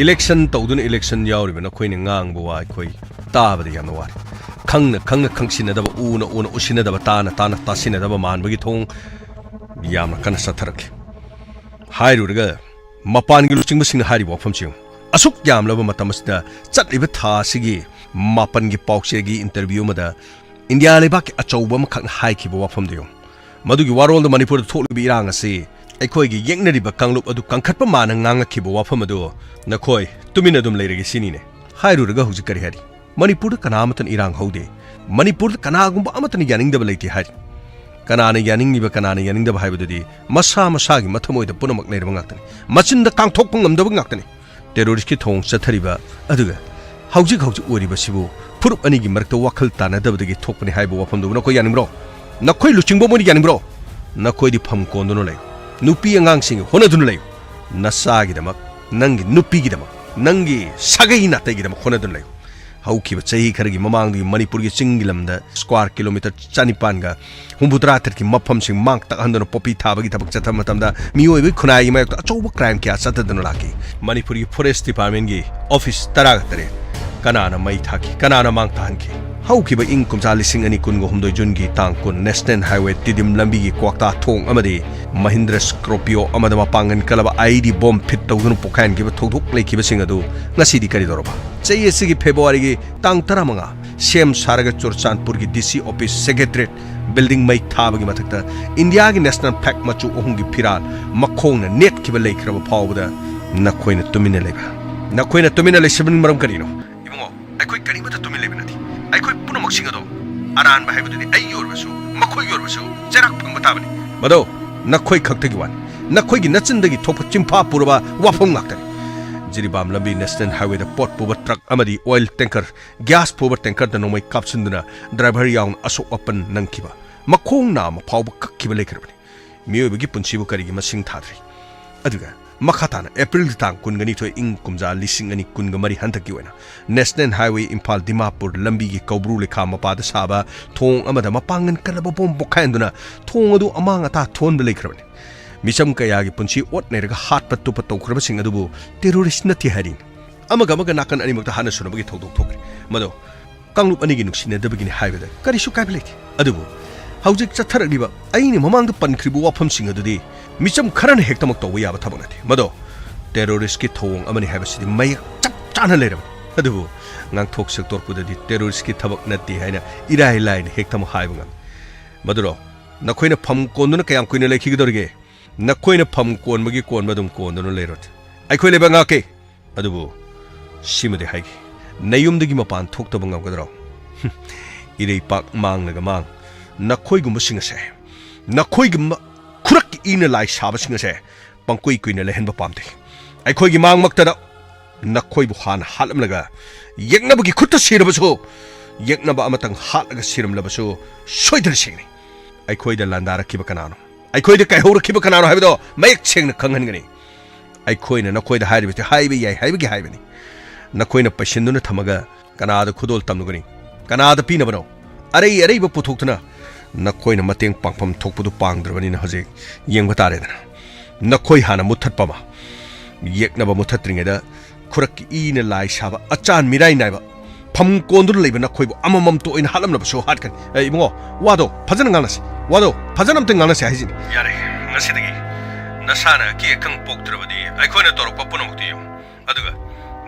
ꯏꯂꯦꯛꯁꯟ ꯇꯧꯗꯨꯅ ꯏꯂꯦꯛꯁꯟ ꯌꯥꯎꯔꯤꯕ ꯅꯈꯣꯏꯅ ꯉꯥꯡꯕ ꯋꯥ ꯑꯩꯈꯣꯏ ꯇꯥꯕꯗ ꯌꯥꯝꯅ ꯋꯥꯔꯦ꯫ ꯈꯪꯅ ꯈꯪꯅ ꯈꯪꯁꯤꯟꯅꯗꯕ, ꯎꯅ ꯎꯅ ꯎꯁꯤꯟꯅꯗꯕ, ꯇꯥꯅ ꯇꯥꯅ ꯇꯥꯁꯤꯟꯅꯗꯕ ꯃꯥꯟꯕꯒꯤ ꯊꯣꯡ ꯌꯥꯝꯅ ꯀꯟꯅ ꯆꯠꯊꯔꯛꯂꯤ꯫ ꯍꯥꯏꯔꯨꯔꯒ ꯃꯄꯥꯟꯒꯤ ꯂꯨꯆꯤꯡꯕꯁꯤꯡꯅ ꯍꯥꯏꯔꯤꯕ ꯋꯥꯐꯝꯁꯤ ꯌꯦꯡꯉꯨ꯫ ꯑꯁꯨꯛ ꯌꯥꯝꯂꯕ ꯃꯇꯝ ꯑꯁꯤꯗ, ꯆꯠꯂꯤꯕ ꯊꯥ ꯑꯁꯤꯒꯤ ꯃꯥꯄꯟꯒꯤ ꯄꯥꯎꯆꯦꯒꯤ ꯏꯟꯇꯔꯚ꯭ꯌꯨ ꯑꯃꯗ ꯏꯟꯗꯤꯌꯥ ꯂꯩꯕꯥꯛꯀꯤ ꯑꯆꯧꯕ ꯑꯃꯈꯛꯅ ꯍꯥꯏꯈꯤꯕ ꯋꯥꯐꯝꯗꯨ ꯌꯦꯡꯉꯨ꯫ ꯃꯗꯨꯒꯤ ꯋꯥꯔꯣꯜꯗ ꯃꯅꯤꯄꯨꯔꯗ ꯊꯣꯛꯂꯤꯕ ꯏꯔꯥꯡ ꯑꯁꯤ ꯑꯩꯈꯣꯏꯒꯤ ꯌꯦꯛꯅꯔꯤꯕ ꯀꯥꯡꯂꯨꯞ ꯑꯗꯨ ꯀꯟꯈꯠꯄ ꯃꯥꯅ ꯉꯥꯡꯉꯛꯈꯤꯕ ꯋꯥꯐꯝ ꯑꯗꯨ ꯅꯈꯣꯏ ꯇꯨꯃꯤꯟꯅ ꯑꯗꯨꯝ ꯂꯩꯔꯒꯦ ꯁꯤꯅꯤꯅꯦ꯫ ꯍꯥꯏꯔꯨꯔꯒ ꯍꯧꯖꯤꯛ ꯀꯔꯤ ꯍꯥꯏꯔꯤ? ꯃꯅꯤꯄꯨꯔꯗ ꯀꯅꯥ ꯑꯃꯠꯇꯅ ꯏꯔꯥꯡ ꯍꯧꯗꯦ꯫ ꯃꯅꯤꯄꯨꯔꯗ ꯀꯅꯥꯒꯨꯝꯕ ꯑꯃꯠꯇꯅ ꯌꯥꯅꯤꯡꯗꯕ ꯂꯩꯇꯦ ꯍꯥꯏꯔꯤ꯫ ꯀꯅꯥꯅ ꯌꯥꯅꯤꯡꯂꯤꯕ, ꯀꯅꯥꯅ ꯌꯥꯅꯤꯡꯗꯕ ꯍꯥꯏꯕꯗꯨꯗꯤ ꯃꯁꯥ ꯃꯁꯥꯒꯤ ꯃꯊꯃꯣꯏꯗ ꯄꯨꯝꯅꯃꯛ ꯂꯩꯔꯕ ꯉꯥꯛꯇꯅꯤ꯫ ꯃꯆꯤꯟꯗ ꯀꯥꯡꯊꯣꯛꯄ ꯉꯝꯗꯕ ꯉꯥꯛꯇꯅꯤ꯫ ꯇꯦꯔꯣꯔꯤꯁ꯭ꯠꯀꯤ ꯊꯧꯑꯣꯡ ꯆꯠꯊꯔꯤꯕ ꯑꯗꯨꯒ ꯍꯧꯖꯤꯛ ꯍꯧꯖꯤꯛ ꯑꯣꯏꯔꯤꯕꯁꯤꯕꯨ ꯐꯨꯔꯨꯞ ꯑꯅꯤꯒꯤ ꯃꯔꯛꯇ ꯋꯥꯈꯜ ꯇꯥꯅꯗꯕꯗꯒꯤ ꯊꯣꯛꯄꯅꯤ ꯍꯥꯏꯕ ꯋꯥꯐꯝꯗꯨꯕꯨ ꯅꯈꯣꯏ ꯌꯥꯅꯤꯡꯕ꯭ꯔꯣ? ꯅꯈꯣꯏ ꯂꯨꯆꯤꯡꯕ ꯃꯣꯏꯅ ꯌꯥꯅꯤꯡꯕ꯭ꯔꯣ? ꯅꯈꯣꯏꯗꯤ ꯐꯝ ꯀꯣꯟꯗꯨꯅ ꯂꯩꯌꯨ꯫ ꯅꯨꯄꯤ ꯑꯉꯥꯡꯁꯤꯡꯒꯤ ꯍꯣꯠꯅꯗꯨꯅ ꯂꯩꯌꯨ꯫ ꯅꯆꯥꯒꯤꯗꯃꯛ, ꯅꯪꯒꯤ ꯅꯨꯄꯤꯒꯤꯗꯃꯛ, ꯅꯪꯒꯤ ꯁꯥꯒꯩ ꯅꯥꯇꯩꯒꯤꯗꯃꯛ ꯍꯣꯠꯅꯗꯨꯅ ꯂꯩꯌꯨ꯫ ꯍꯧꯈꯤꯕ ꯆꯍꯤ ꯈꯔꯒꯤ ꯃꯃꯥꯡꯗꯒꯤ ꯃꯅꯤꯄꯨꯔꯒꯤ ꯆꯤꯡꯒꯤ ꯂꯝꯗ ꯁ꯭ꯀ꯭ꯋꯥꯔ ꯀꯤꯂꯣꯃꯤꯇꯔ ꯆꯅꯤꯄꯥꯟꯒ ꯍꯨꯝꯐꯨꯇꯔꯥ ꯇꯔꯦꯠꯀꯤ ꯃꯐꯝꯁꯤꯡ ꯃꯥꯡ ꯇꯥꯛꯍꯟꯗꯨꯅ ꯄꯣꯄꯤ ꯊꯥꯕꯒꯤ ꯊꯕꯛ ꯆꯠꯊꯕ ꯃꯇꯝꯗ ꯃꯤꯑꯣꯏꯕꯒꯤ ꯈꯨꯟꯅꯥꯏꯒꯤ ꯃꯥꯌꯣꯛꯇ ꯑꯆꯧꯕ ꯀ꯭ꯔꯥꯏꯝ ꯀꯌꯥ ꯆꯠꯊꯗꯨꯅ ꯂꯥꯛꯈꯤ꯫ ꯃꯅꯤꯄꯨꯔꯒꯤ ꯐꯣꯔꯦꯁ꯭ꯠ ꯗꯤꯄꯥꯔꯠꯃꯦꯟꯠꯀꯤ ꯑꯣꯐꯤꯁ ꯇꯔꯥꯒ ꯇꯔꯦꯠ ꯀꯅꯥꯅ ꯃꯩ ꯊꯥꯈꯤ? ꯀꯅꯥꯅ ꯃꯥꯡ ꯇꯥꯍꯟꯈꯤ? ꯍꯧꯈꯤꯕ ꯏꯪ ꯀꯨꯝꯖꯥ ꯂꯤꯁꯤꯡ ꯑꯅꯤ ꯀꯨꯟꯒ ꯍꯨꯝꯗꯣꯏ ꯖꯨꯟꯒꯤ ꯇꯥꯡ ꯀꯨꯟ ꯅꯦꯁꯅꯦꯜ ꯍꯥꯏꯋꯦ ꯇꯤꯗꯤꯝ ꯂꯝꯕꯤꯒꯤ ꯀ꯭ꯋꯥꯛꯇꯥ ꯊꯣꯡ ꯑꯃꯗꯤ ꯃꯍꯤꯟꯗ꯭ꯔ ꯁ꯭ꯀꯣꯔꯄꯤꯌꯣ ꯑꯃꯗ ꯃꯄꯥꯡꯒꯜ ꯀꯜꯂꯕ ꯑꯥꯏ ꯏ ꯗꯤ ꯕꯣꯝ ꯐꯤꯠ ꯇꯧꯗꯨꯅ ꯄꯣꯈꯥꯏꯍꯟꯈꯤꯕ ꯊꯧꯗꯣꯛ ꯂꯩꯈꯤꯕꯁꯤꯡ ꯑꯗꯨ ꯉꯁꯤꯗꯤ ꯀꯔꯤꯗꯧꯔꯕ? ꯆꯍꯤ ꯑꯁꯤꯒꯤ ꯐꯦꯕ꯭ꯔꯨꯋꯥꯔꯤꯒꯤ ꯇꯥꯡ ꯇꯔꯥꯃꯉꯥ, ꯁꯦꯝ ꯁꯥꯔꯒ ꯆꯨꯔꯆꯥꯟꯄꯨꯔꯒꯤ ꯗꯤ ꯁꯤ ꯑꯣꯐꯤꯁ ꯁꯦꯀ꯭ꯔꯦꯇꯔꯤꯌꯦꯠ ꯕꯤꯜꯗꯤꯡ ꯃꯩ ꯊꯥꯕꯒꯤ ꯃꯊꯛꯇ ꯏꯟꯗꯤꯌꯥꯒꯤ ꯅꯦꯁꯅꯦꯜ ꯐ꯭ꯂꯦꯒ ꯃꯆꯨ ꯑꯍꯨꯝꯒꯤ ꯐꯤꯔꯥꯜ ꯃꯈꯣꯡꯅ ꯅꯦꯠꯈꯤꯕ ꯂꯩꯈ꯭ꯔꯕ ꯐꯥꯎꯕꯗ ꯅꯈꯣꯏꯅ ꯇꯨꯃꯤꯟꯅ ꯂꯩꯕ? ꯅꯈꯣꯏꯅ ꯇꯨꯃꯤꯟꯅ ꯂꯩꯁꯤꯟꯕꯒꯤ ꯃꯔꯝ ꯀꯔꯤꯅꯣ? ꯏꯕꯨꯡꯉꯣ, ꯑꯩꯈꯣꯏ ꯀꯔꯤꯃꯠꯇ ꯇꯨꯃꯤꯟ ꯂꯩꯕ ꯅꯠꯇꯦ꯫ ꯑꯩꯈꯣꯏ ꯄꯨꯝꯅꯃꯛꯁꯤꯡ ꯑꯗꯣ, ꯑꯔꯥꯟꯕ ꯍꯥꯏꯕꯗꯨꯗꯤ ꯑꯩꯒꯤ ꯑꯣꯏꯔꯕꯁꯨ, ꯃꯈꯣꯏꯒꯤ ꯑꯣꯏꯔꯕꯁꯨ, ꯆꯩꯔꯥꯛ ꯐꯪꯕ ꯇꯥꯕꯅꯤ꯫ ꯃꯗꯣ ꯅꯈꯣꯏ ꯈꯛꯇꯒꯤ ꯋꯥꯅꯤ꯫ ꯅꯈꯣꯏꯒꯤ ꯅꯆꯤꯟꯗꯒꯤ ꯊꯣꯛꯄ ꯆꯤꯟꯐꯥ ꯄꯨꯔꯕ ꯋꯥꯐꯝ ꯉꯥꯛꯇꯅꯤ꯫ ꯖꯤꯔꯤꯕꯥꯝ ꯂꯝꯕꯤ ꯅꯦꯁꯅꯦꯜ ꯍꯥꯏꯋꯦꯗ ꯄꯣꯠ ꯄꯨꯕ ꯇ꯭ꯔꯛ ꯑꯃꯗꯤ ꯑꯣꯏꯜ ꯇꯦꯡꯀꯔ, ꯒ꯭ꯌꯥꯁ ꯄꯨꯕ ꯇꯦꯡꯀꯔꯗ ꯅꯣꯡꯃꯩ ꯀꯥꯞꯁꯤꯟꯗꯨꯅ ꯗ꯭ꯔꯥꯏꯚꯔ ꯌꯥꯎꯅ ꯑꯁꯣꯛ ꯑꯄꯟ ꯅꯪꯈꯤꯕ, ꯃꯈꯣꯡ ꯅꯥꯝꯃ ꯐꯥꯎꯕ ꯀꯛꯈꯤꯕ ꯂꯩꯈ꯭ꯔꯕꯅꯤ꯫ ꯃꯤꯑꯣꯏꯕꯒꯤ ꯄꯨꯟꯁꯤꯕꯨ ꯀꯔꯤꯒꯤ ꯃꯁꯤꯡ ꯊꯥꯗ꯭ꯔꯤ? ꯑꯗꯨꯒ ꯃꯈꯥ ꯇꯥꯅ ꯑꯦꯄ꯭ꯔꯤꯜꯒꯤ ꯇꯥꯡ ꯀꯨꯟꯒ ꯅꯤꯊꯣꯏ, ꯏꯪ ꯀꯨꯝꯖꯥ ꯂꯤꯁꯤꯡ ꯑꯅꯤ ꯀꯨꯟꯒ ꯃꯔꯤ ꯍꯟꯗꯛꯀꯤ ꯑꯣꯏꯅ National Highway ꯏꯝꯐꯥꯜ ꯗꯤꯃꯥꯄꯨꯔ ꯂꯝꯕꯤꯒꯤ ꯀꯧꯕ꯭ꯔꯨ ꯂꯩꯈꯥ ꯃꯄꯥꯗ ꯁꯥꯕ ꯊꯣꯡ ꯑꯃꯗ ꯃꯄꯥꯡꯒꯜ ꯀꯜꯂꯕ ꯕꯣꯝ ꯄꯣꯈꯥꯏꯍꯟꯗꯨꯅ ꯊꯣꯡ ꯑꯗꯨ ꯑꯃꯥꯡ ꯑꯇꯥ ꯊꯣꯛꯍꯟꯕ ꯂꯩꯈ꯭ꯔꯕꯅꯤ꯫ ꯃꯤꯆꯝ ꯀꯌꯥꯒꯤ ꯄꯨꯟꯁꯤ ꯑꯣꯠ ꯅꯩꯔꯒ ꯍꯥꯠꯄ ꯇꯨꯞꯄ ꯇꯧꯈ꯭ꯔꯕꯁꯤꯡ ꯑꯗꯨꯕꯨ terrorist ꯅꯠꯇꯦ ꯍꯥꯏꯔꯤ꯫ ꯑꯃꯒ ꯑꯃꯒ ꯅꯥꯀꯟ ꯑꯅꯤꯃꯛꯇ ꯍꯥꯠꯅ ꯁꯨꯅꯕꯒꯤ ꯊꯧꯗꯣꯛ ꯊꯣꯛꯈ꯭ꯔꯦ꯫ ꯃꯗꯣ ꯀꯥꯡꯂꯨꯞ ꯑꯅꯤꯒꯤ ꯅꯨꯡꯁꯤꯅꯗꯕꯒꯤꯅꯤ ꯍꯥꯏꯕꯗ ꯀꯔꯤꯁꯨ ꯀꯥꯏꯕ ꯂꯩꯇꯦ꯫ ꯑꯗꯨꯕꯨ ꯍꯧꯖꯤꯛ ꯆꯠꯊꯔꯛꯂꯤꯕ ꯑꯩꯅ ꯃꯃꯥꯡꯗ ꯄꯟꯈ꯭ꯔꯤꯕ ꯋꯥꯐꯝꯁꯤꯡ ꯑꯗꯨꯗꯤ ꯃꯤꯆꯝ ꯈꯔꯅ ꯍꯦꯛꯇꯃꯛ ꯇꯧꯕ ꯌꯥꯕ ꯊꯕꯛ ꯅꯠꯇꯦ꯫ ꯃꯗꯣ terrorist ꯀꯤ ꯊꯧꯑꯣꯡ ꯑꯃꯅꯤ ꯍꯥꯏꯕꯁꯤꯗꯤ ꯃꯌꯦꯛ ꯆꯞ ꯆꯥꯅ ꯂꯩꯔꯕꯅꯤ꯫ ꯑꯗꯨꯕꯨ ꯉꯥꯡꯊꯣꯛ ꯁꯛꯇꯣꯛꯄꯗꯗꯤ terrorist ꯀꯤ ꯊꯕꯛ ꯅꯠꯇꯦ ꯍꯥꯏꯅ ꯏꯔꯥꯏ ꯂꯥꯏꯅ ꯍꯦꯛꯇꯃꯛ ꯍꯥꯏꯕ ꯉꯝꯃꯤ꯫ ꯃꯗꯨꯔꯣ? ꯅꯈꯣꯏꯅ ꯐꯝ ꯀꯣꯟꯗꯨꯅ ꯀꯌꯥꯝ ꯀꯨꯏꯅ ꯂꯩꯈꯤꯒꯗꯧꯔꯤꯒꯦ? ꯅꯈꯣꯏꯅ ꯐꯝ ꯀꯣꯟꯕꯒꯤ ꯀꯣꯟꯕ ꯑꯗꯨꯝ ꯀꯣꯟꯗꯨꯅ ꯂꯩꯔꯣ꯫ ꯑꯩꯈꯣꯏ ꯂꯩꯕꯥꯛ ꯉꯥꯛꯀꯦ꯫ ꯑꯗꯨꯕꯨ ꯁꯤꯃꯗꯤ ꯍꯥꯏꯒꯦ, ꯅꯌꯨꯝꯗꯒꯤ ꯃꯄꯥꯟ ꯊꯣꯛꯇꯕ ꯉꯝꯒꯗ꯭ꯔꯣ? ꯏꯔꯩꯄꯥꯛ ꯃꯥꯡꯂꯒ ꯃꯥꯡ, ꯅꯈꯣꯏꯒꯨꯝꯕꯁꯤꯡ ꯑꯁꯦ, ꯅꯈꯣꯏꯒꯨꯝꯕ ꯈꯨꯔꯛꯀꯤ ꯏꯅ ꯂꯥꯏ ꯁꯥꯕꯁꯤꯡ ꯑꯁꯦ ꯄꯪꯀꯨꯏ ꯀꯨꯏꯅ ꯂꯩꯍꯟꯕ ꯄꯥꯝꯗꯦ꯫ ꯑꯩꯈꯣꯏꯒꯤ ꯃꯥꯡꯃꯛꯇꯗ ꯅꯈꯣꯏꯕꯨ ꯍꯥꯟꯅ ꯍꯥꯠꯂꯝꯂꯒ, ꯌꯦꯛꯅꯕꯒꯤ ꯈꯨꯠꯇ ꯁꯤꯔꯕꯁꯨ, ꯌꯦꯛꯅꯕ ꯑꯃꯇꯪ ꯍꯥꯠꯂꯒ ꯁꯤꯔꯝꯂꯕꯁꯨ ꯁꯣꯏꯗꯅ ꯁꯤꯒꯅꯤ꯫ ꯑꯩꯈꯣꯏꯗ ꯂꯥꯟꯗꯥꯔꯛꯈꯤꯕ ꯀꯅꯥꯅꯣ, ꯑꯩꯈꯣꯏꯗ ꯀꯥꯏꯍꯧꯔꯛꯈꯤꯕ ꯀꯅꯥꯅꯣ ꯍꯥꯏꯕꯗꯣ ꯃꯌꯦꯛ ꯁꯦꯡꯅ ꯈꯪꯍꯟꯒꯅꯤ꯫ ꯑꯩꯈꯣꯏꯅ ꯅꯈꯣꯏꯗ ꯍꯥꯏꯔꯤꯕꯁꯤ ꯍꯥꯏꯕ ꯌꯥꯏ ꯍꯥꯏꯕꯒꯤ ꯍꯥꯏꯕꯅꯤ꯫ ꯅꯈꯣꯏꯅ ꯄꯩꯁꯤꯟꯗꯨꯅ ꯊꯝꯃꯒ ꯀꯅꯥꯗ ꯈꯨꯗꯣꯜ ꯇꯝꯂꯨꯒꯅꯤ? ꯀꯅꯥꯗ ꯄꯤꯅꯕꯅꯣ? ꯑꯔꯩ ꯑꯔꯩꯕ ꯄꯨꯊꯣꯛꯇꯨꯅ ꯅꯈꯣꯏꯅ ꯃꯇꯦꯡ ꯄꯥꯡꯐꯝ ꯊꯣꯛꯄꯗꯨ ꯄꯥꯡꯗ꯭ꯔꯕꯅꯤꯅ ꯍꯧꯖꯤꯛ ꯌꯦꯡꯕ ꯇꯥꯔꯦꯗꯅ꯫ ꯅꯈꯣꯏ ꯍꯥꯟꯅ ꯃꯨꯠꯊꯠꯄ ꯑꯃ, ꯌꯦꯛꯅꯕ ꯃꯨꯠꯊꯠꯇ꯭ꯔꯤꯉꯩꯗ ꯈꯨꯔꯛꯀꯤ ꯏꯅ ꯂꯥꯏ ꯁꯥꯕ, ꯑꯆꯥꯟ ꯃꯤꯔꯥꯏ ꯅꯥꯏꯕ, ꯐꯝ ꯀꯣꯟꯗꯨꯅ ꯂꯩꯕ ꯅꯈꯣꯏꯕꯨ ꯑꯃꯃꯝꯇ ꯑꯣꯏꯅ ꯍꯥꯠꯂꯝꯂꯕꯁꯨ ꯍꯥꯠꯀꯅꯤ꯫ ꯑꯦ, ꯏꯕꯨꯡꯉꯣ, ꯋꯥꯗꯣ ꯐꯖꯅ ꯉꯥꯡꯅꯁꯤ꯫ ꯋꯥꯗꯣ ꯐꯖꯅ ꯑꯝꯇ ꯉꯥꯡꯅꯁꯤ ꯍꯥꯏꯁꯤꯅꯤ꯫ ꯌꯥꯔꯦ, ꯉꯁꯤꯗꯒꯤ ꯅꯁꯥꯅ ꯑꯀꯤ ꯑꯈꯪ ꯄꯣꯛꯇ꯭ꯔꯕꯗꯤ ꯑꯩꯈꯣꯏꯅ ꯇꯧꯔꯛꯄ ꯄꯨꯝꯅꯃꯛꯇꯤ ꯌꯦꯡꯉꯨ꯫ ꯑꯗꯨꯒ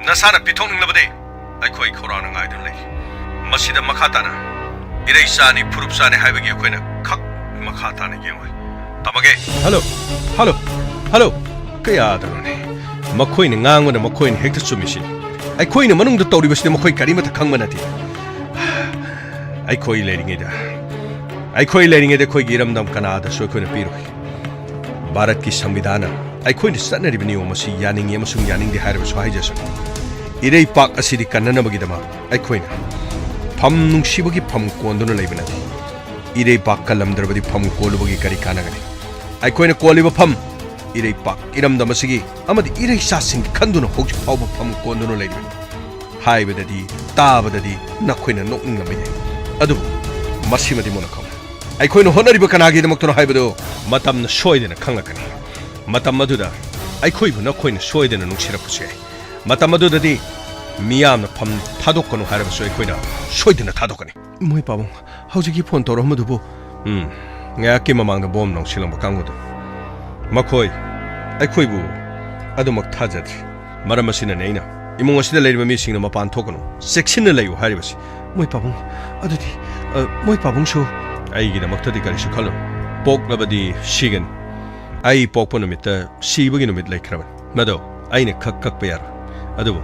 ꯅꯁꯥꯅ ꯄꯤꯊꯣꯛꯅꯤꯡꯂꯕꯗꯤ ꯑꯩꯈꯣꯏ ꯈꯧꯔꯥꯡꯅ ꯉꯥꯏꯗꯨꯅ ꯂꯩꯔꯤ꯫ ꯃꯁꯤꯗ ꯃꯈꯥ ꯇꯥꯅ ꯏꯔꯩ ꯆꯥꯅꯤ, ꯐꯨꯔꯨꯞ ꯆꯥꯅꯤ ꯍꯥꯏꯕꯒꯤ ꯑꯩꯈꯣꯏꯅ ꯈꯛ ꯃꯈꯥ ꯇꯥꯅ ꯌꯦꯡꯉꯣꯏ꯫ ꯇꯝꯃꯒꯦ꯫ Hello, hello, hello. ꯀꯌꯥꯗꯅꯣꯅꯦ? ꯃꯈꯣꯏꯅ ꯉꯥꯡꯕꯅ ꯃꯈꯣꯏꯅ ꯍꯦꯛꯇ ꯆꯨꯝꯃꯤꯁꯤ꯫ ꯑꯩꯈꯣꯏꯅ ꯃꯅꯨꯡꯗ ꯇꯧꯔꯤꯕꯁꯤꯗꯤ ꯃꯈꯣꯏ ꯀꯔꯤꯃꯠꯇ ꯈꯪꯕ ꯅꯠꯇꯦ꯫ ꯑꯩꯈꯣꯏ ꯂꯩꯔꯤꯉꯩꯗ, ꯑꯩꯈꯣꯏ ꯂꯩꯔꯤꯉꯩꯗ ꯑꯩꯈꯣꯏꯒꯤ ꯏꯔꯝꯗꯝ ꯀꯅꯥꯗꯁꯨ ꯑꯩꯈꯣꯏꯅ ꯄꯤꯔꯣꯏ꯫ ꯚꯥꯔꯠꯀꯤ ꯁꯪꯕꯤꯙꯥꯟꯅ ꯑꯩꯈꯣꯏꯅ ꯆꯠꯅꯔꯤꯕ ꯅꯤꯌꯣꯝ ꯑꯁꯤ ꯌꯥꯅꯤꯡꯉꯤ ꯑꯃꯁꯨꯡ ꯌꯥꯅꯤꯡꯗꯦ ꯍꯥꯏꯔꯕꯁꯨ ꯍꯥꯏꯖꯁꯅꯨ, ꯏꯔꯩꯄꯥꯛ ꯑꯁꯤꯗꯤ ꯀꯟꯅꯅꯕꯒꯤꯗꯃꯛ ꯑꯩꯈꯣꯏꯅ ꯐꯝ ꯅꯨꯡꯁꯤꯕꯒꯤ ꯐꯝ ꯀꯣꯟꯗꯨꯅ ꯂꯩꯕ ꯅꯠꯇꯦ꯫ ꯏꯔꯩꯄꯥꯛ ꯀꯜꯂꯝꯗ꯭ꯔꯕꯗꯤ ꯐꯝ ꯀꯣꯜꯂꯨꯕꯒꯤ ꯀꯔꯤ ꯀꯥꯟꯅꯒꯅꯤ? ꯑꯩꯈꯣꯏꯅ ꯀꯣꯜꯂꯤꯕ ꯐꯝ ꯏꯔꯩꯄꯥꯛ ꯏꯔꯝꯗꯝ ꯑꯁꯤꯒꯤ ꯑꯃꯗꯤ ꯏꯔꯩꯆꯥꯁꯤꯡꯒꯤ ꯈꯟꯗꯨꯅ ꯍꯧꯖꯤꯛ ꯐꯥꯎꯕ ꯐꯝ ꯀꯣꯟꯗꯨꯅ ꯂꯩꯔꯤꯕꯅꯤ꯫ ꯍꯥꯏꯕꯗꯗꯤ, ꯇꯥꯕꯗꯗꯤ ꯅꯈꯣꯏꯅ ꯅꯣꯛꯅꯤꯡꯂꯝꯕ ꯌꯥꯏ, ꯑꯗꯨꯕꯨ ꯃꯁꯤꯃꯗꯤ ꯃꯨꯟꯅ ꯈꯪꯉꯨ꯫ ꯑꯩꯈꯣꯏꯅ ꯍꯣꯠꯅꯔꯤꯕ ꯀꯅꯥꯒꯤꯗꯃꯛꯇꯅꯣ ꯍꯥꯏꯕꯗꯨ ꯃꯇꯝꯅ ꯁꯣꯏꯗꯅ ꯈꯪꯂꯛꯀꯅꯤ꯫ ꯃꯇꯝ ꯑꯗꯨꯗ ꯑꯩꯈꯣꯏꯕꯨ ꯅꯈꯣꯏꯅ ꯁꯣꯏꯗꯅ ꯅꯨꯡꯁꯤꯔꯛꯄꯁꯨ ꯌꯥꯏ꯫ ꯃꯇꯝ ꯑꯗꯨꯗꯗꯤ ꯃꯤꯌꯥꯝꯅ ꯐꯝ ꯊꯥꯗꯣꯛꯀꯅꯨ ꯍꯥꯏꯔꯕꯁꯨ ꯑꯩꯈꯣꯏꯅ ꯁꯣꯏꯗꯅ ꯊꯥꯗꯣꯛꯀꯅꯤ꯫ ꯃꯣꯏ ꯄꯥꯕꯨꯡ, ꯍꯧꯖꯤꯛꯀꯤ ꯐꯣꯟ ꯇꯧꯔꯛꯑꯝꯕꯗꯨꯕꯨ? ꯎꯝ, ꯉꯥꯏꯍꯥꯛꯀꯤ ꯃꯃꯥꯡꯗ ꯕꯣꯝ ꯂꯪꯁꯤꯜꯂꯝꯕ ꯀꯥꯡꯕꯨꯗꯨ꯫ ꯃꯈꯣꯏ ꯑꯩꯈꯣꯏꯕꯨ ꯑꯗꯨꯃꯛ ꯊꯥꯖꯗ꯭ꯔꯤ꯫ ꯃꯔꯝ ꯑꯁꯤꯅꯅꯦ ꯑꯩꯅ ꯏꯃꯨꯡ ꯑꯁꯤꯗ ꯂꯩꯔꯤꯕ ꯃꯤꯁꯤꯡꯅ ꯃꯄꯥꯟ ꯊꯣꯛꯀꯅꯨ, ꯆꯦꯛꯁꯤꯟꯅ ꯂꯩꯌꯨ ꯍꯥꯏꯔꯤꯕꯁꯤ꯫ ꯃꯣꯏ ꯄꯥꯕꯨꯡ, ꯑꯗꯨꯗꯤ, ꯑ, ꯃꯣꯏ ꯄꯥꯕꯨꯡꯁꯨ? ꯑꯩꯒꯤꯗꯃꯛꯇꯗꯤ ꯀꯔꯤꯁꯨ ꯈꯜꯂꯨ꯫ ꯄꯣꯛꯂꯕꯗꯤ ꯁꯤꯒꯅꯤ꯫ ꯑꯩ ꯄꯣꯛꯄ ꯅꯨꯃꯤꯠꯇ ꯁꯤꯕꯒꯤ ꯅꯨꯃꯤꯠ ꯂꯩꯈ꯭ꯔꯕꯅꯤ꯫ ꯃꯗꯣ ꯑꯩꯅ ꯈꯛ ꯀꯛꯄ ꯌꯥꯔꯣꯏ꯫ ꯑꯗꯨꯕꯨ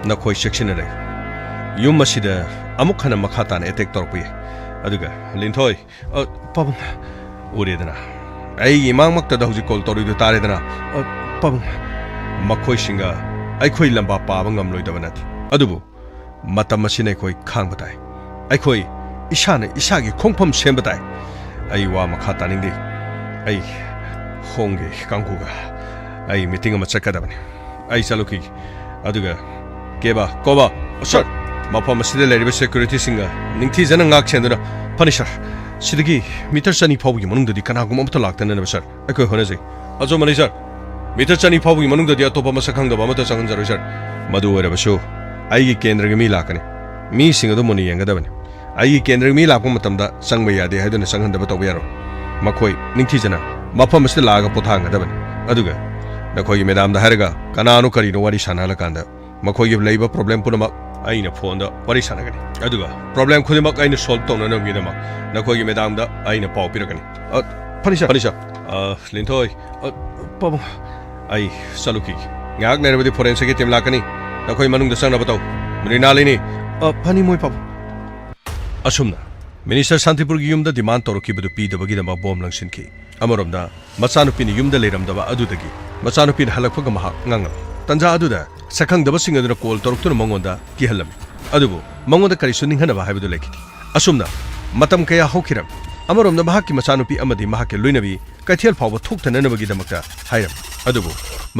ꯅꯈꯣꯏ ꯆꯦꯛꯁꯤꯟꯅ ꯂꯩꯌꯨ꯫ ꯌꯨꯝ ꯑꯁꯤꯗ ꯑꯃꯨꯛ ꯍꯟꯅ ꯃꯈꯥ ꯇꯥꯅ ꯑꯦꯇꯦꯛ ꯇꯧꯔꯛꯄ ꯌꯥꯏ꯫ ꯑꯗꯨꯒ ꯂꯤꯟꯊꯣꯏ, ꯑ, ꯄꯥꯕꯨꯡ꯫ ꯎꯔꯦꯗꯅ, ꯑꯩꯒꯤ ꯏꯃꯥꯡꯃꯛꯇꯗ ꯍꯧꯖꯤꯛ ꯀꯣꯜ ꯇꯧꯔꯤꯗꯨ ꯇꯥꯔꯦꯗꯅ꯫ ꯑ, ꯄꯥꯕꯨꯡ꯫ ꯃꯈꯣꯏꯁꯤꯡꯒ ꯑꯩꯈꯣꯏ ꯂꯝꯕꯥ ꯄꯥꯕ ꯉꯝꯂꯣꯏꯗꯕ ꯅꯠꯇꯦ꯫ ꯑꯗꯨꯕꯨ ꯃꯇꯝ ꯑꯁꯤꯅ ꯑꯩꯈꯣꯏ ꯈꯥꯡꯕ ꯇꯥꯏ꯫ ꯑꯩꯈꯣꯏ ꯏꯁꯥꯅ ꯏꯁꯥꯒꯤ ꯈꯣꯡꯐꯝ ꯁꯦꯝꯕ ꯇꯥꯏ꯫ ꯑꯩ ꯋꯥ ꯃꯈꯥ ꯇꯥꯅꯤꯡꯗꯦ꯫ ꯑꯩ ꯍꯣꯡꯒꯦ ꯀꯥꯡꯕꯨꯒ ꯑꯩ ꯃꯤꯇꯤꯡ ꯑꯃ ꯆꯠꯀꯗꯕꯅꯤ꯫ ꯑꯩ ꯆꯠꯂꯨꯈꯤꯒꯦ꯫ ꯑꯗꯨꯒ ꯀꯦꯕꯥ, ꯀꯣꯕꯥ, ꯁꯔ, ꯃꯐꯝ ꯑꯁꯤꯗ ꯂꯩꯔꯤꯕ ꯁꯦꯀ꯭ꯌꯨꯔꯤꯇꯤꯁꯤꯡꯒ ꯅꯤꯡꯊꯤꯖꯅ ꯉꯥꯛ ꯁꯦꯟꯗꯨꯅ꯫ ꯐꯅꯤ, ꯁꯔ꯫ ꯁꯤꯗꯒꯤ ꯃꯤꯇꯔ ꯆꯅꯤ ꯐꯥꯎꯕꯒꯤ ꯃꯅꯨꯡꯗꯗꯤ ꯀꯅꯥꯒꯨꯝꯕ ꯑꯃꯠꯇ ꯂꯥꯛꯇꯅꯅꯕ, ꯁꯔ꯫ ꯑꯩꯈꯣꯏ ꯍꯣꯠꯅꯖꯩ꯫ ꯑꯆꯨꯝꯕꯅꯤ, ꯁꯔ꯫ ꯃꯤꯇꯔ ꯆꯅꯤ ꯐꯥꯎꯕꯒꯤ ꯃꯅꯨꯡꯗꯗꯤ ꯑꯇꯣꯞꯄ ꯃꯁꯛ ꯈꯪꯗꯕ ꯑꯃꯠꯇ ꯆꯪꯍꯟꯖꯔꯣꯏ, ꯁꯔ꯫ ꯃꯗꯨ ꯑꯣꯏꯔꯕꯁꯨ ꯑꯩꯒꯤ ꯀꯦꯟꯗ꯭ꯔꯒꯤ ꯃꯤ ꯂꯥꯛꯀꯅꯤ꯫ ꯃꯤꯁꯤꯡ ꯑꯗꯨ ꯃꯨꯟꯅ ꯌꯦꯡꯒꯗꯕꯅꯤ꯫ ꯑꯩꯒꯤ ꯀꯦꯟꯗ꯭ꯔꯒꯤ ꯃꯤ ꯂꯥꯛꯄ ꯃꯇꯝꯗ ꯆꯪꯕ ꯌꯥꯗꯦ ꯍꯥꯏꯗꯨꯅ ꯆꯪꯍꯟꯗꯕ ꯇꯧꯕ ꯌꯥꯔꯣꯏ꯫ ꯃꯈꯣꯏ ꯅꯤꯡꯊꯤꯖꯅ ꯃꯐꯝ ꯑꯁꯤꯗ ꯂꯥꯛꯑꯒ ꯄꯣꯊꯥꯍꯟꯒꯗꯕꯅꯤ꯫ ꯑꯗꯨꯒ ꯅꯈꯣꯏꯒꯤ ꯃꯦꯗꯥꯝꯗ ꯍꯥꯏꯔꯒ ꯀꯅꯥꯅꯣ ꯀꯔꯤꯅꯣ ꯋꯥꯔꯤ ꯁꯥꯟꯅꯍꯜꯂꯀꯥꯟꯗ ꯃꯈꯣꯏꯒꯤ ꯂꯩꯕ ꯄ꯭ꯔꯣꯕ꯭ꯂꯦꯝ ꯄꯨꯝꯅꯃꯛ ꯑꯩꯅ ꯐꯣꯟꯗ ꯋꯥꯔꯤ ꯁꯥꯟꯅꯒꯅꯤ꯫ ꯑꯗꯨꯒ ꯄ꯭ꯔꯣꯕ꯭ꯂꯦꯝ ꯈꯨꯗꯤꯡꯃꯛ ꯑꯩꯅ ꯁꯣꯜꯕ ꯇꯧꯅꯅꯕꯒꯤꯗꯃꯛ ꯅꯈꯣꯏꯒꯤ ꯃꯦꯗꯥꯝꯗ ꯑꯩꯅ ꯄꯥꯎ ꯄꯤꯔꯛꯀꯅꯤ꯫ ꯑ, ꯐꯅꯤ, ꯁꯔ꯫ ꯐꯅꯤ, ꯁꯔ꯫ ꯑ, ꯂꯤꯟꯊꯣꯏ꯫ ꯑ, ꯄꯥꯕꯨꯡ꯫ ꯑꯩ ꯆꯠꯂꯨꯈꯤꯒꯦ꯫ ꯉꯥꯏꯍꯥꯛ ꯂꯩꯔꯕꯗꯤ ꯐꯣꯔꯦꯟꯁꯤꯛꯀꯤ ꯇꯤꯝ ꯂꯥꯛꯀꯅꯤ꯫ ꯅꯈꯣꯏ ꯃꯅꯨꯡꯗ ꯆꯪꯅꯕ ꯇꯧ꯫ ꯃ꯭ꯔꯤꯅꯥꯂꯤꯅꯤ꯫ ꯑ, ꯐꯅꯤ, ꯃꯣꯏ ꯄꯥꯕꯨꯡ꯫ ꯑꯁꯨꯝꯅ ꯃꯤꯅꯤꯁꯇꯔ ꯁꯥꯟꯇꯤꯄꯨꯔꯒꯤ ꯌꯨꯝꯗ ꯗꯤꯃꯥꯟ ꯇꯧꯔꯛꯈꯤꯕꯗꯨ ꯄꯤꯗꯕꯒꯤꯗꯃꯛ ꯕꯣꯝ ꯂꯪꯁꯤꯟꯈꯤ꯫ ꯑꯃꯔꯣꯝꯗ, ꯃꯆꯥꯅꯨꯄꯤꯅ ꯌꯨꯝꯗ ꯂꯩꯔꯝꯗꯕ ꯑꯗꯨꯗꯒꯤ ꯃꯆꯥꯅꯨꯄꯤꯅ ꯍꯜꯂꯛꯄꯒ ꯃꯍꯥꯛ ꯉꯥꯡꯂꯝꯃꯤ꯫ ꯇꯟꯖꯥ ꯑꯗꯨꯗ ꯁꯛꯈꯪꯗꯕꯁꯤꯡ ꯑꯗꯨꯅ ꯀꯣꯜ ꯇꯧꯔꯛꯇꯨꯅ ꯃꯉꯣꯟꯗ ꯀꯤꯍꯜꯂꯝꯃꯤ꯫ ꯑꯗꯨꯕꯨ ꯃꯉꯣꯟꯗ ꯀꯔꯤꯁꯨ ꯅꯤꯡꯍꯟꯅꯕ ꯍꯥꯏꯕꯗꯨ ꯂꯩꯈꯤꯗꯦ꯫ ꯑꯁꯨꯝꯅ ꯃꯇꯝ ꯀꯌꯥ ꯍꯧꯈꯤꯔꯝꯃꯤ꯫ ꯑꯃꯔꯣꯝꯗ ꯃꯍꯥꯛꯀꯤ ꯃꯆꯥꯅꯨꯄꯤ ꯑꯃꯗꯤ ꯃꯍꯥꯛꯀꯤ ꯂꯣꯏꯅꯕꯤ ꯀꯩꯊꯦꯜ ꯐꯥꯎꯕ ꯊꯣꯛꯇꯅꯅꯕꯒꯤꯗꯃꯛꯇ ꯍꯥꯏꯔꯝꯃꯤ꯫ ꯑꯗꯨꯕꯨ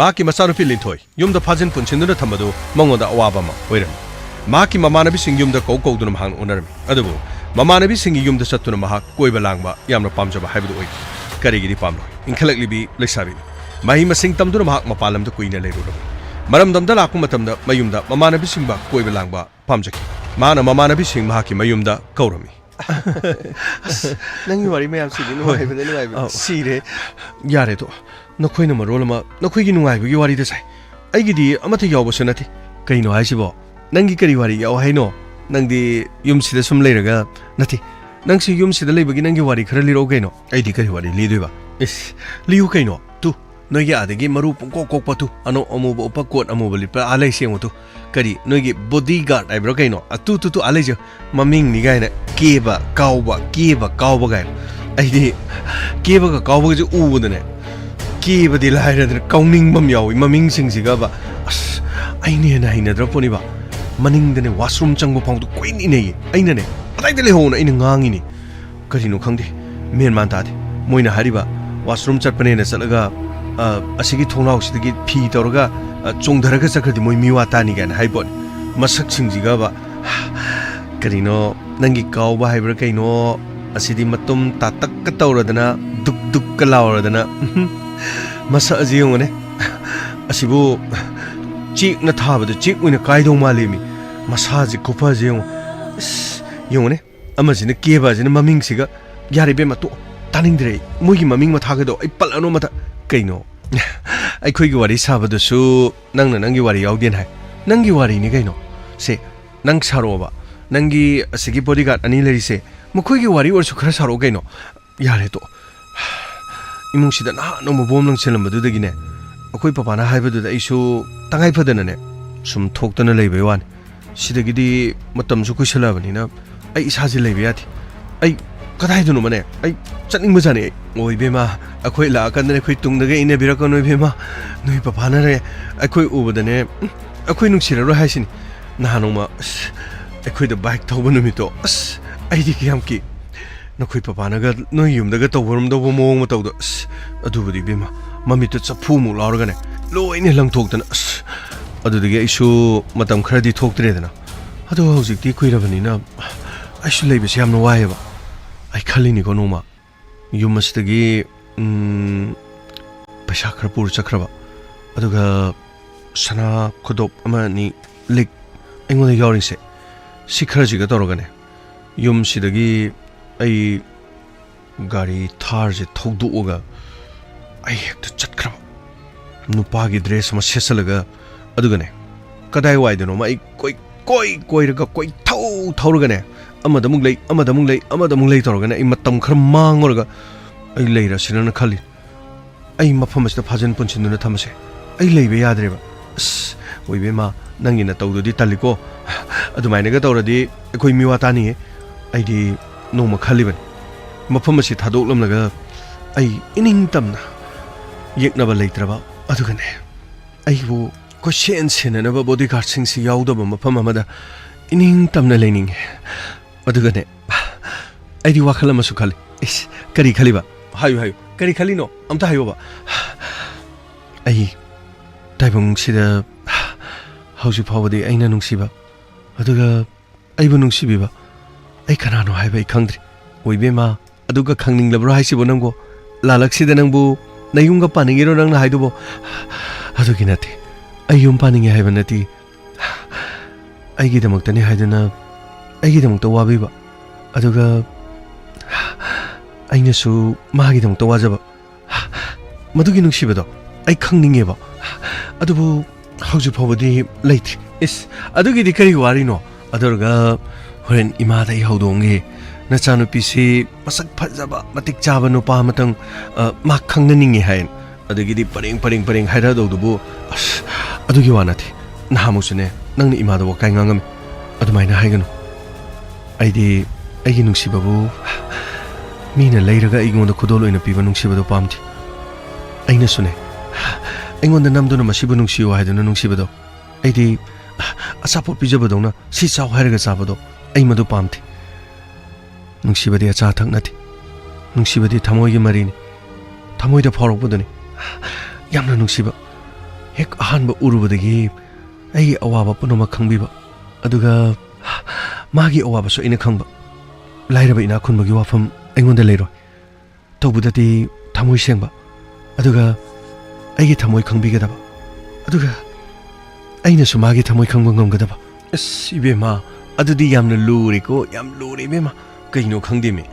ꯃꯍꯥꯛꯀꯤ ꯃꯆꯥꯅꯨꯄꯤ ꯂꯤꯟꯊꯣꯏ ꯌꯨꯝꯗ ꯐꯥꯖꯤꯟ ꯄꯨꯟꯁꯤꯟꯗꯨꯅ ꯊꯝꯕꯗꯨ ꯃꯉꯣꯟꯗ ꯑꯋꯥꯕ ꯑꯃ ꯑꯣꯏꯔꯝꯃꯤ꯫ ꯃꯍꯥꯛꯀꯤ ꯃꯃꯥꯟꯅꯕꯤꯁꯤꯡ ꯌꯨꯝꯗ ꯀꯧ ꯀꯧꯗꯨꯅ ꯃꯍꯥꯛꯅ ꯎꯅꯔꯝꯃꯤ꯫ ꯑꯗꯨꯕꯨ ꯃꯃꯥꯟꯅꯕꯤꯁꯤꯡꯒꯤ ꯌꯨꯝꯗ ꯆꯠꯇꯨꯅ ꯃꯍꯥꯛ ꯀꯣꯏꯕ ꯂꯥꯡꯕ ꯌꯥꯝꯅ ꯄꯥꯝꯖꯕ ꯍꯥꯏꯕꯗꯨ ꯑꯣꯏꯈꯤ꯫ ꯀꯔꯤꯒꯤꯗꯤ ꯄꯥꯝꯂꯣꯏ? ꯏꯟꯈꯠꯂꯛꯂꯤꯕꯤ ꯂꯩꯁꯥꯕꯤꯅꯤ꯫ ꯃꯍꯩ ꯃꯁꯤꯡ ꯇꯝꯗꯨꯅ ꯃꯍꯥꯛ ꯃꯄꯥꯟ ꯂꯝꯗ ꯀꯨꯏꯅ ꯂꯩꯔꯨꯔꯕꯅꯤ꯫ ꯃꯔꯝꯗꯝꯗ ꯂꯥꯛꯄ ꯃꯇꯝꯗ ꯃꯌꯨꯝꯗ ꯃꯃꯥꯟꯅꯕꯤꯁꯤꯡꯕ ꯀꯣꯏꯕ ꯂꯥꯡꯕ ꯄꯥꯝꯖꯈꯤ꯫ ꯃꯍꯥꯛꯅ ꯃꯃꯥꯟꯅꯕꯤꯁꯤꯡ ꯃꯍꯥꯛꯀꯤ ꯃꯌꯨꯝꯗ ꯀꯧꯔꯝꯃꯤ꯫ ꯑꯁ, ꯅꯪꯒꯤ ꯋꯥꯔꯤ ꯃꯌꯥꯝꯁꯤꯗꯤ ꯅꯨꯡꯉꯥꯏꯕꯗ ꯅꯨꯡꯉꯥꯏꯕꯗ ꯑꯧ꯫ ꯁꯤꯔꯦ꯫ ꯌꯥꯔꯦ ꯇꯣꯛꯑꯣ꯫ ꯅꯈꯣꯏꯅ ꯃꯔꯣꯜ ꯑꯃ ꯅꯈꯣꯏꯒꯤ ꯅꯨꯡꯉꯥꯏꯕꯒꯤ ꯋꯥꯔꯤꯗ ꯁꯥꯏ꯫ ꯑꯩꯒꯤꯗꯤ ꯑꯃꯠꯇ ꯌꯥꯎꯕꯁꯨ ꯅꯠꯇꯦ꯫ ꯀꯩꯅꯣ ꯍꯥꯏꯁꯤꯕꯣ? ꯅꯪꯒꯤ ꯀꯔꯤ ꯋꯥꯔꯤ ꯌꯥꯎ ꯍꯥꯏꯅꯣ? ꯅꯪꯗꯤ ꯌꯨꯝꯁꯤꯗ ꯁꯨꯝ ꯂꯩꯔꯒ, ꯅꯠꯇꯦ, ꯅꯪꯁꯤ ꯌꯨꯝꯁꯤꯗ ꯂꯩꯕꯒꯤ ꯅꯪꯒꯤ ꯋꯥꯔꯤ ꯈꯔ ꯂꯤꯔꯛꯑꯣ ꯀꯩꯅꯣ꯫ ꯑꯩꯗꯤ ꯀꯔꯤ ꯋꯥꯔꯤ ꯂꯤꯗꯣꯏꯕ? ꯏꯁ, ꯂꯤꯌꯨ ꯀꯩꯅꯣ꯫ ꯇꯨ, ꯅꯣꯏꯒꯤ ꯑꯥꯗꯒꯤ ꯃꯔꯨ ꯄꯨꯡꯀꯣꯛ ꯀꯣꯛꯄ ꯇꯨ, ꯑꯅꯧ ꯑꯃꯨꯕ ꯎꯞꯄ, ꯀꯣꯠ ꯑꯃꯨꯕ ꯂꯤꯠꯄ ꯑꯥ ꯂꯩꯁꯦ ꯌꯦꯡꯉꯨ ꯇꯨ꯫ ꯀꯔꯤ, ꯅꯣꯏꯒꯤ bodyguard ꯍꯥꯏꯕ꯭ꯔꯥ ꯀꯩꯅꯣ? ꯑꯇꯨ ꯇꯨ ꯇꯨ ꯑꯥ ꯂꯩꯁꯦ꯫ ꯃꯃꯤꯡꯅꯤ ꯀꯥꯏꯅ ꯀꯦꯕ ꯀꯥꯎꯕ, ꯀꯦꯕ ꯀꯥꯎꯕ ꯀꯥꯏꯅ꯫ ꯑꯩꯗꯤ ꯀꯦꯕꯒ ꯀꯥꯎꯕꯒꯁꯦ ꯎꯕꯗꯅꯦ, ꯀꯦꯕꯗꯤ ꯂꯥꯏꯔꯗꯅ ꯀꯥꯎꯅꯤꯡꯕ ꯑꯃ ꯌꯥꯎꯏ ꯃꯃꯤꯡꯁꯤꯡꯁꯤꯒꯕ꯫ ꯑꯁ, ꯑꯩꯅ ꯍꯦꯟꯅ ꯍꯩꯅꯗ꯭ꯔ ꯄꯣꯠꯅꯤꯕ꯫ ꯃꯅꯤꯡꯗꯅꯦ washroom ꯆꯪꯕ ꯐꯥꯎꯗ ꯀꯨꯏꯅ ꯏꯟꯅꯩꯌꯦ꯫ ꯑꯩꯅꯅꯦ, "ꯀꯗꯥꯏꯗ ꯂꯩꯍꯧꯅ?" ꯑꯩꯅ ꯉꯥꯡꯉꯤꯅꯤ꯫ ꯀꯔꯤꯅꯣ ꯈꯪꯗꯦ, ꯃꯦꯟ ꯃꯥꯟ ꯇꯥꯗꯦ꯫ ꯃꯣꯏꯅ ꯍꯥꯏꯔꯤꯕ washroom ꯆꯠꯄꯅꯦꯅ ꯆꯠꯂꯒ, ꯑ, ꯑꯁꯤꯒꯤ ꯊꯣꯡꯅꯥꯎꯁꯤꯗꯒꯤ ꯐꯤ ꯇꯧꯔꯒ, ꯑ, ꯆꯣꯡꯊꯔꯒ ꯆꯠꯈ꯭ꯔꯗꯤ ꯃꯣꯏ ꯃꯤꯋꯥ ꯇꯥꯅꯤ ꯀꯥꯏꯅ ꯍꯥꯏꯕꯣꯠꯅꯤ꯫ ꯃꯁꯛꯁꯤꯡꯁꯤꯒꯕ, ꯀꯔꯤꯅꯣ, ꯅꯪꯒꯤ ꯀꯥꯎꯕ ꯍꯥꯏꯕ꯭ꯔꯥ ꯀꯩꯅꯣ? ꯑꯁꯤꯗꯤ ꯃꯇꯨꯝ ꯇꯥꯇꯛꯀ ꯇꯧꯔꯗꯅ, ꯗꯨꯛ ꯗꯨꯛꯀ ꯂꯥꯎꯔꯗꯅ, ꯎꯝꯍꯨꯝ꯫ ꯃꯁꯛ ꯑꯁꯤ ꯌꯦꯡꯉꯨꯅꯦ꯫ ꯑꯁꯤꯕꯨ ꯆꯦꯛꯅ ꯊꯥꯕꯗ ꯆꯦꯛ ꯑꯣꯏꯅ ꯀꯥꯏꯗꯧ ꯃꯥꯜꯂꯦꯃꯤ꯫ ꯃꯁꯥꯁꯤ ꯈꯨꯐꯁꯤ ꯌꯦꯡꯉꯨ꯫ ꯑꯁ, ꯌꯦꯡꯉꯨꯅꯦ꯫ ꯑꯃꯁꯤꯅ ꯀꯦꯕ ꯑꯁꯤꯅ ꯃꯃꯤꯡꯁꯤꯒ꯫ ꯌꯥꯔꯦ ꯏꯕꯦꯝꯃ, ꯇꯣꯛꯑꯣ꯫ ꯇꯥꯅꯤꯡꯗ꯭ꯔꯦ ꯑꯩ꯫ ꯃꯣꯏꯒꯤ ꯃꯃꯤꯡ ꯃꯊꯥꯒꯗꯣ ꯑꯩ ꯄꯜꯂꯛꯑꯅꯨ ꯑꯃꯇ꯫ ꯀꯩꯅꯣ? ꯑꯩꯈꯣꯏꯒꯤ ꯋꯥꯔꯤ ꯁꯥꯕꯗꯨꯁꯨ ꯅꯪꯅ ꯅꯪꯒꯤ ꯋꯥꯔꯤ ꯌꯥꯎꯗꯦꯅ ꯍꯥꯏ꯫ ꯅꯪꯒꯤ ꯋꯥꯔꯤꯅꯤ ꯀꯩꯅꯣ꯫ ꯁꯦ, ꯅꯪ ꯁꯥꯔꯛꯑꯣꯕ꯫ ꯅꯪꯒꯤ ꯑꯁꯤꯒꯤ bodyguard ꯑꯅꯤ ꯂꯩꯔꯤꯁꯦ, ꯃꯈꯣꯏꯒꯤ ꯋꯥꯔꯤ ꯑꯣꯏꯔꯁꯨ ꯈꯔ ꯁꯥꯔꯛꯑꯣ ꯀꯩꯅꯣ꯫ ꯌꯥꯔꯦ ꯇꯣꯛꯑꯣ꯫ ꯏꯃꯨꯡꯁꯤꯗ ꯅꯍꯥꯟ ꯅꯣꯡꯃ ꯕꯣꯝ ꯂꯪꯁꯤꯜꯂꯝꯕꯗꯨꯗꯒꯤꯅꯦ, ꯑꯩꯈꯣꯏ ꯄꯄꯥꯅ ꯍꯥꯏꯕꯗꯨꯗ ꯑꯩꯁꯨ ꯇꯉꯥꯏ ꯐꯗꯅꯅꯦ ꯁꯨꯝ ꯊꯣꯛꯇꯅ ꯂꯩꯕꯩ ꯋꯥꯅꯤ꯫ ꯁꯤꯗꯒꯤꯗꯤ ꯃꯇꯝꯁꯨ ꯀꯨꯏꯁꯜꯂꯛꯑꯕꯅꯤꯅ ꯑꯩ ꯏꯁꯥꯁꯦ ꯂꯩꯕ ꯌꯥꯗꯦ꯫ ꯑꯩ ꯀꯗꯥꯏꯗꯅꯣꯃꯅꯦ ꯑꯩ ꯆꯠꯅꯤꯡꯕꯖꯥꯠꯅꯤ ꯑꯩ꯫ ꯑꯣ ꯏꯕꯦꯝꯃ, ꯑꯩꯈꯣꯏ ꯂꯥꯛꯑꯀꯥꯟꯗꯅꯦ ꯑꯩꯈꯣꯏ ꯇꯨꯡꯗꯒ ꯏꯟꯅꯕꯤꯔꯛꯀꯅꯨ ꯏꯕꯦꯝꯃ꯫ ꯅꯣꯏ ꯄꯄꯥꯅꯅꯦ ꯑꯩꯈꯣꯏ ꯎꯕꯗꯅꯦ, ꯎꯝ, ꯑꯩꯈꯣꯏ ꯅꯨꯡꯁꯤꯔꯔꯣꯏ ꯍꯥꯏꯁꯤꯅꯤ꯫ ꯅꯍꯥꯟ ꯅꯣꯡꯃ, ꯑꯁ, ꯑꯩꯈꯣꯏꯗ bike ꯊꯧꯕ ꯅꯨꯃꯤꯠꯇꯣ, ꯑꯁ, ꯑꯩꯗꯤ ꯀꯌꯥꯝ ꯀꯤ ꯅꯈꯣꯏ ꯄꯄꯥꯅꯒ ꯅꯣꯏ ꯌꯨꯝꯗꯒ ꯇꯧꯕꯔꯝꯗꯧꯕ ꯃꯑꯣꯡ ꯃꯇꯧꯗꯣ, ꯑꯁ, ꯑꯗꯨꯕꯨꯗꯤ ꯏꯕꯦꯝꯃ, ꯃꯃꯤꯠꯇꯨ ꯆꯐꯨꯃꯨꯛ ꯂꯥꯎꯔꯒꯅꯦ, ꯂꯣꯏꯅ ꯂꯪꯊꯣꯛꯇꯅ, ꯑꯁ, ꯑꯗꯨꯗꯒꯤ ꯑꯩꯁꯨ ꯃꯇꯝ ꯈꯔꯗꯤ ꯊꯣꯛꯇ꯭ꯔꯦꯗꯅ꯫ ꯑꯗꯣ ꯍꯧꯖꯤꯛꯇꯤ ꯀꯨꯏꯔꯕꯅꯤꯅ ꯑꯩꯁꯨ ꯂꯩꯕꯁꯦ ꯌꯥꯝꯅ ꯋꯥꯏꯑꯦꯕ꯫ ꯑꯩ ꯈꯜꯂꯤꯅꯤꯀꯣ ꯅꯣꯡꯃ, ꯌꯨꯝ ꯑꯁꯤꯗꯒꯤ, ꯎꯝ, ꯄꯩꯁꯥ ꯈꯔ ꯄꯨꯔ ꯆꯠꯈ꯭ꯔꯕ, ꯑꯗꯨꯒ ꯁꯅꯥ ꯈꯨꯗꯣꯞ ꯑꯃ ꯑꯅꯤ ꯂꯤꯛ ꯑꯩꯉꯣꯟꯗ ꯌꯥꯎꯔꯤꯁꯦ, ꯁꯤ ꯈꯔꯁꯤꯒ ꯇꯧꯔꯒꯅꯦ, ꯌꯨꯝꯁꯤꯗꯒꯤ ꯑꯩ ꯒꯥꯔꯤ ꯊꯥꯔꯁꯦ ꯊꯧꯗꯣꯛꯑꯒ ꯑꯩ ꯍꯦꯛꯇ ꯆꯠꯈ꯭ꯔꯕ꯫ ꯅꯨꯄꯥꯒꯤ ꯗ꯭ꯔꯦꯁ ꯑꯃ ꯁꯦꯠꯆꯜꯂꯒ, ꯑꯗꯨꯒꯅꯦ, ꯀꯗꯥꯏꯋꯥꯏꯗꯅꯣꯃ ꯑꯩ ꯀꯣꯏ ꯀꯣꯏ ꯀꯣꯏꯔꯒ, ꯀꯣꯏ ꯊꯧ ꯊꯧꯔꯒꯅꯦ, ꯑꯃꯗ ꯑꯃꯨꯛ ꯂꯩ, ꯑꯃꯗ ꯑꯃꯨꯛ ꯂꯩ, ꯑꯃꯗ ꯑꯃꯨꯛ ꯂꯩ ꯇꯧꯔꯒꯅꯦ, ꯑꯩ ꯃꯇꯝ ꯈꯔ ꯃꯥꯡꯉꯨꯔꯒ ꯑꯩ ꯂꯩꯔꯁꯤꯔꯅ ꯈꯜꯂꯤ꯫ ꯑꯩ ꯃꯐꯝ ꯑꯁꯤꯗ ꯐꯥꯖꯤꯟ ꯄꯨꯟꯁꯤꯟꯗꯨꯅ ꯊꯝꯃꯁꯦ꯫ ꯑꯩ ꯂꯩꯕ ꯌꯥꯗ꯭ꯔꯦꯕ꯫ ꯑꯁ, ꯑꯣꯏꯕꯦꯝꯃ, ꯅꯪꯒꯤ ꯅꯇꯧꯗꯨꯗꯤ ꯇꯜꯂꯤꯀꯣ꯫ ꯑꯗꯨꯃꯥꯏꯅꯒ ꯇꯧꯔꯗꯤ ꯑꯩꯈꯣꯏ ꯃꯤꯋꯥ ꯇꯥꯅꯤꯌꯦ꯫ ꯑꯩꯗꯤ ꯅꯣꯡꯃ ꯈꯜꯂꯤꯕꯅꯤ, ꯃꯐꯝ ꯑꯁꯤ ꯊꯥꯗꯣꯛꯂꯝꯂꯒ ꯑꯩ ꯏꯅꯤꯡ ꯇꯝꯅ ꯌꯦꯛꯅꯕ ꯂꯩꯇ꯭ꯔꯕ, ꯑꯗꯨꯒꯅꯦ, ꯑꯩꯕꯨ ꯀꯣꯏꯁꯦꯟ ꯁꯦꯟꯅꯅꯕ ꯕꯣꯗꯤꯒꯥꯔꯗꯁꯤꯡꯁꯤ ꯌꯥꯎꯗꯕ ꯃꯐꯝ ꯑꯃꯗ ꯏꯅꯤꯡ ꯇꯝꯅ ꯂꯩꯅꯤꯡꯉꯦ꯫ ꯑꯗꯨꯒꯅꯦ, ꯑꯩꯗꯤ ꯋꯥꯈꯜ ꯑꯃꯁꯨ ꯈꯜꯂꯤ꯫ ꯏꯁ, ꯀꯔꯤ ꯈꯜꯂꯤꯕ? ꯍꯥꯏꯌꯨ, ꯍꯥꯏꯌꯨ꯫ ꯀꯔꯤ ꯈꯜꯂꯤꯅꯣ? ꯑꯝꯇ ꯍꯥꯏꯌꯣꯕ꯫ ꯑꯩ ꯇꯥꯏꯕꯪꯁꯤꯗ ꯍꯧꯖꯤꯛ ꯐꯥꯎꯕꯗꯤ ꯑꯩꯅ ꯅꯨꯡꯁꯤꯕ, ꯑꯗꯨꯒ ꯑꯩꯕꯨ ꯅꯨꯡꯁꯤꯕꯤꯕ ꯑꯩ ꯀꯅꯥꯅꯣ ꯍꯥꯏꯕ ꯑꯩ ꯈꯪꯗ꯭ꯔꯤ꯫ ꯑꯣꯏꯕꯦꯝꯃ, ꯑꯗꯨꯒ ꯈꯪꯅꯤꯡꯂꯕ꯭ꯔꯣ ꯍꯥꯏꯁꯤꯕꯣ ꯅꯪꯕꯣ? ꯂꯥꯂꯛꯁꯤꯗ ꯅꯪꯕꯨ ꯅꯌꯨꯝꯒ ꯄꯥꯅꯤꯡꯉꯤꯔꯣ ꯅꯪꯅ ꯍꯥꯏꯗꯨꯕꯣ? ꯑꯗꯨꯒꯤ ꯅꯠꯇꯦ꯫ ꯑꯩ ꯌꯨꯝ ꯄꯥꯅꯤꯡꯉꯦ ꯍꯥꯏꯕ ꯅꯠꯇꯦ꯫ ꯑꯩꯒꯤꯗꯃꯛꯇꯅꯤ ꯍꯥꯏꯗꯨꯅ ꯑꯩꯒꯤꯗꯃꯛꯇ ꯋꯥꯕꯤꯕ, ꯑꯗꯨꯒ ꯑꯩꯅꯁꯨ ꯃꯥꯒꯤꯗꯃꯛꯇ ꯋꯥꯖꯕ, ꯃꯗꯨꯒꯤ ꯅꯨꯡꯁꯤꯕꯗꯣ ꯑꯩ ꯈꯪꯅꯤꯡꯉꯦꯕ꯫ ꯑꯗꯨꯕꯨ ꯍꯧꯖꯤꯛ ꯐꯥꯎꯕꯗꯤ ꯂꯩꯇ꯭ꯔꯤ꯫ ꯏꯁ, ꯑꯗꯨꯒꯤꯗꯤ ꯀꯔꯤ ꯋꯥꯔꯤꯅꯣ? ꯑꯗꯨ ꯑꯣꯏꯔꯒ ꯍꯣꯔꯦꯟ ꯏꯃꯥꯗ ꯑꯩ ꯍꯧꯗꯣꯛꯑꯝꯒꯦ꯫ "ꯅꯆꯥꯅꯨꯄꯤꯁꯤ ꯃꯁꯛ ꯐꯖꯕ, ꯃꯇꯤꯛ ꯆꯥꯕ ꯅꯨꯄꯥ ꯑꯃꯇꯪ, ꯑ, ꯃꯥ ꯈꯪꯅꯅꯤꯡꯉꯤ" ꯍꯥꯏꯅ꯫ ꯑꯗꯒꯤꯗꯤ ꯄꯔꯦꯡ, ꯄꯔꯦꯡ, ꯄꯔꯦꯡ ꯍꯥꯏꯔꯛꯑꯗꯧꯗꯨꯕꯨ, ꯑꯁ, ꯑꯗꯨꯒꯤ ꯋꯥ ꯅꯠꯇꯦ꯫ ꯅꯍꯥꯟꯃꯨꯛꯁꯨꯅꯦ, ꯅꯪꯅ ꯏꯃꯥꯗ ꯋꯥꯀꯥꯏ ꯉꯥꯡꯉꯝꯃꯤ꯫ ꯑꯗꯨꯃꯥꯏꯅ ꯍꯥꯏꯒꯅꯨ꯫ ꯑꯩꯗꯤ ꯑꯩꯒꯤ ꯅꯨꯡꯁꯤꯕꯕꯨ ꯃꯤꯅ ꯂꯩꯔꯒ ꯑꯩꯉꯣꯟꯗ ꯈꯨꯗꯣꯜ ꯑꯣꯏꯅ ꯄꯤꯕ ꯅꯨꯡꯁꯤꯕꯗꯣ ꯄꯥꯝꯗꯦ꯫ ꯑꯩꯅꯁꯨꯅꯦ, ꯑꯩꯉꯣꯟꯗ ꯅꯝꯗꯨꯅ "ꯃꯁꯤꯕꯨ ꯅꯨꯡꯁꯤꯌꯨ" ꯍꯥꯏꯗꯨꯅ ꯅꯨꯡꯁꯤꯕꯗꯣ, ꯑꯩꯗꯤ ꯑꯆꯥꯄꯣꯠ ꯄꯤꯖꯕꯗꯧꯅ "ꯁꯤ ꯆꯥꯎ" ꯍꯥꯏꯔꯒ ꯆꯥꯕꯗꯣ, ꯑꯩ ꯃꯗꯨ ꯄꯥꯝꯗꯦ꯫ ꯅꯨꯡꯁꯤꯕꯗꯤ ꯑꯆꯥ ꯑꯊꯛ ꯅꯠꯇꯦ꯫ ꯅꯨꯡꯁꯤꯕꯗꯤ ꯊꯃꯣꯏꯒꯤ ꯃꯔꯤꯅꯤ꯫ ꯊꯃꯣꯏꯗ ꯐꯥꯎꯔꯛꯄꯗꯨꯅꯤ꯫ ꯌꯥꯝꯅ ꯅꯨꯡꯁꯤꯕ꯫ ꯍꯦꯛ ꯑꯍꯥꯟꯕ ꯎꯔꯨꯕꯗꯒꯤ ꯑꯩꯒꯤ ꯑꯋꯥꯕ ꯄꯨꯝꯅꯃꯛ ꯈꯪꯕꯤꯕ꯫ ꯑꯗꯨꯒ ꯃꯥꯒꯤ ꯑꯋꯥꯕꯁꯨ ꯑꯩꯅ ꯈꯪꯕ꯫ ꯂꯥꯏꯔꯕ ꯏꯅꯥꯛ ꯈꯨꯟꯕꯒꯤ ꯋꯥꯐꯝ ꯑꯩꯉꯣꯟꯗ ꯂꯩꯔꯣꯏ꯫ ꯇꯧꯕꯗꯗꯤ ꯊꯃꯣꯏ ꯁꯦꯡꯕ꯫ ꯑꯗꯨꯒ ꯑꯩꯒꯤ ꯊꯃꯣꯏ ꯈꯪꯕꯤꯒꯗꯕ꯫ ꯑꯗꯨꯒ ꯑꯩꯅꯁꯨ ꯃꯥꯒꯤ ꯊꯃꯣꯏ ꯈꯪꯕ ꯉꯝꯒꯗꯕ꯫ ꯑꯁ, ꯏꯕꯦꯝꯃ, ꯑꯗꯨꯗꯤ ꯌꯥꯝꯅ ꯂꯨꯔꯦꯀꯣ, ꯌꯥꯝ ꯂꯨꯔꯦ, ꯏꯕꯦꯝꯃ꯫ ꯀꯩꯅꯣ ꯈꯪꯗꯦꯃꯤ꯫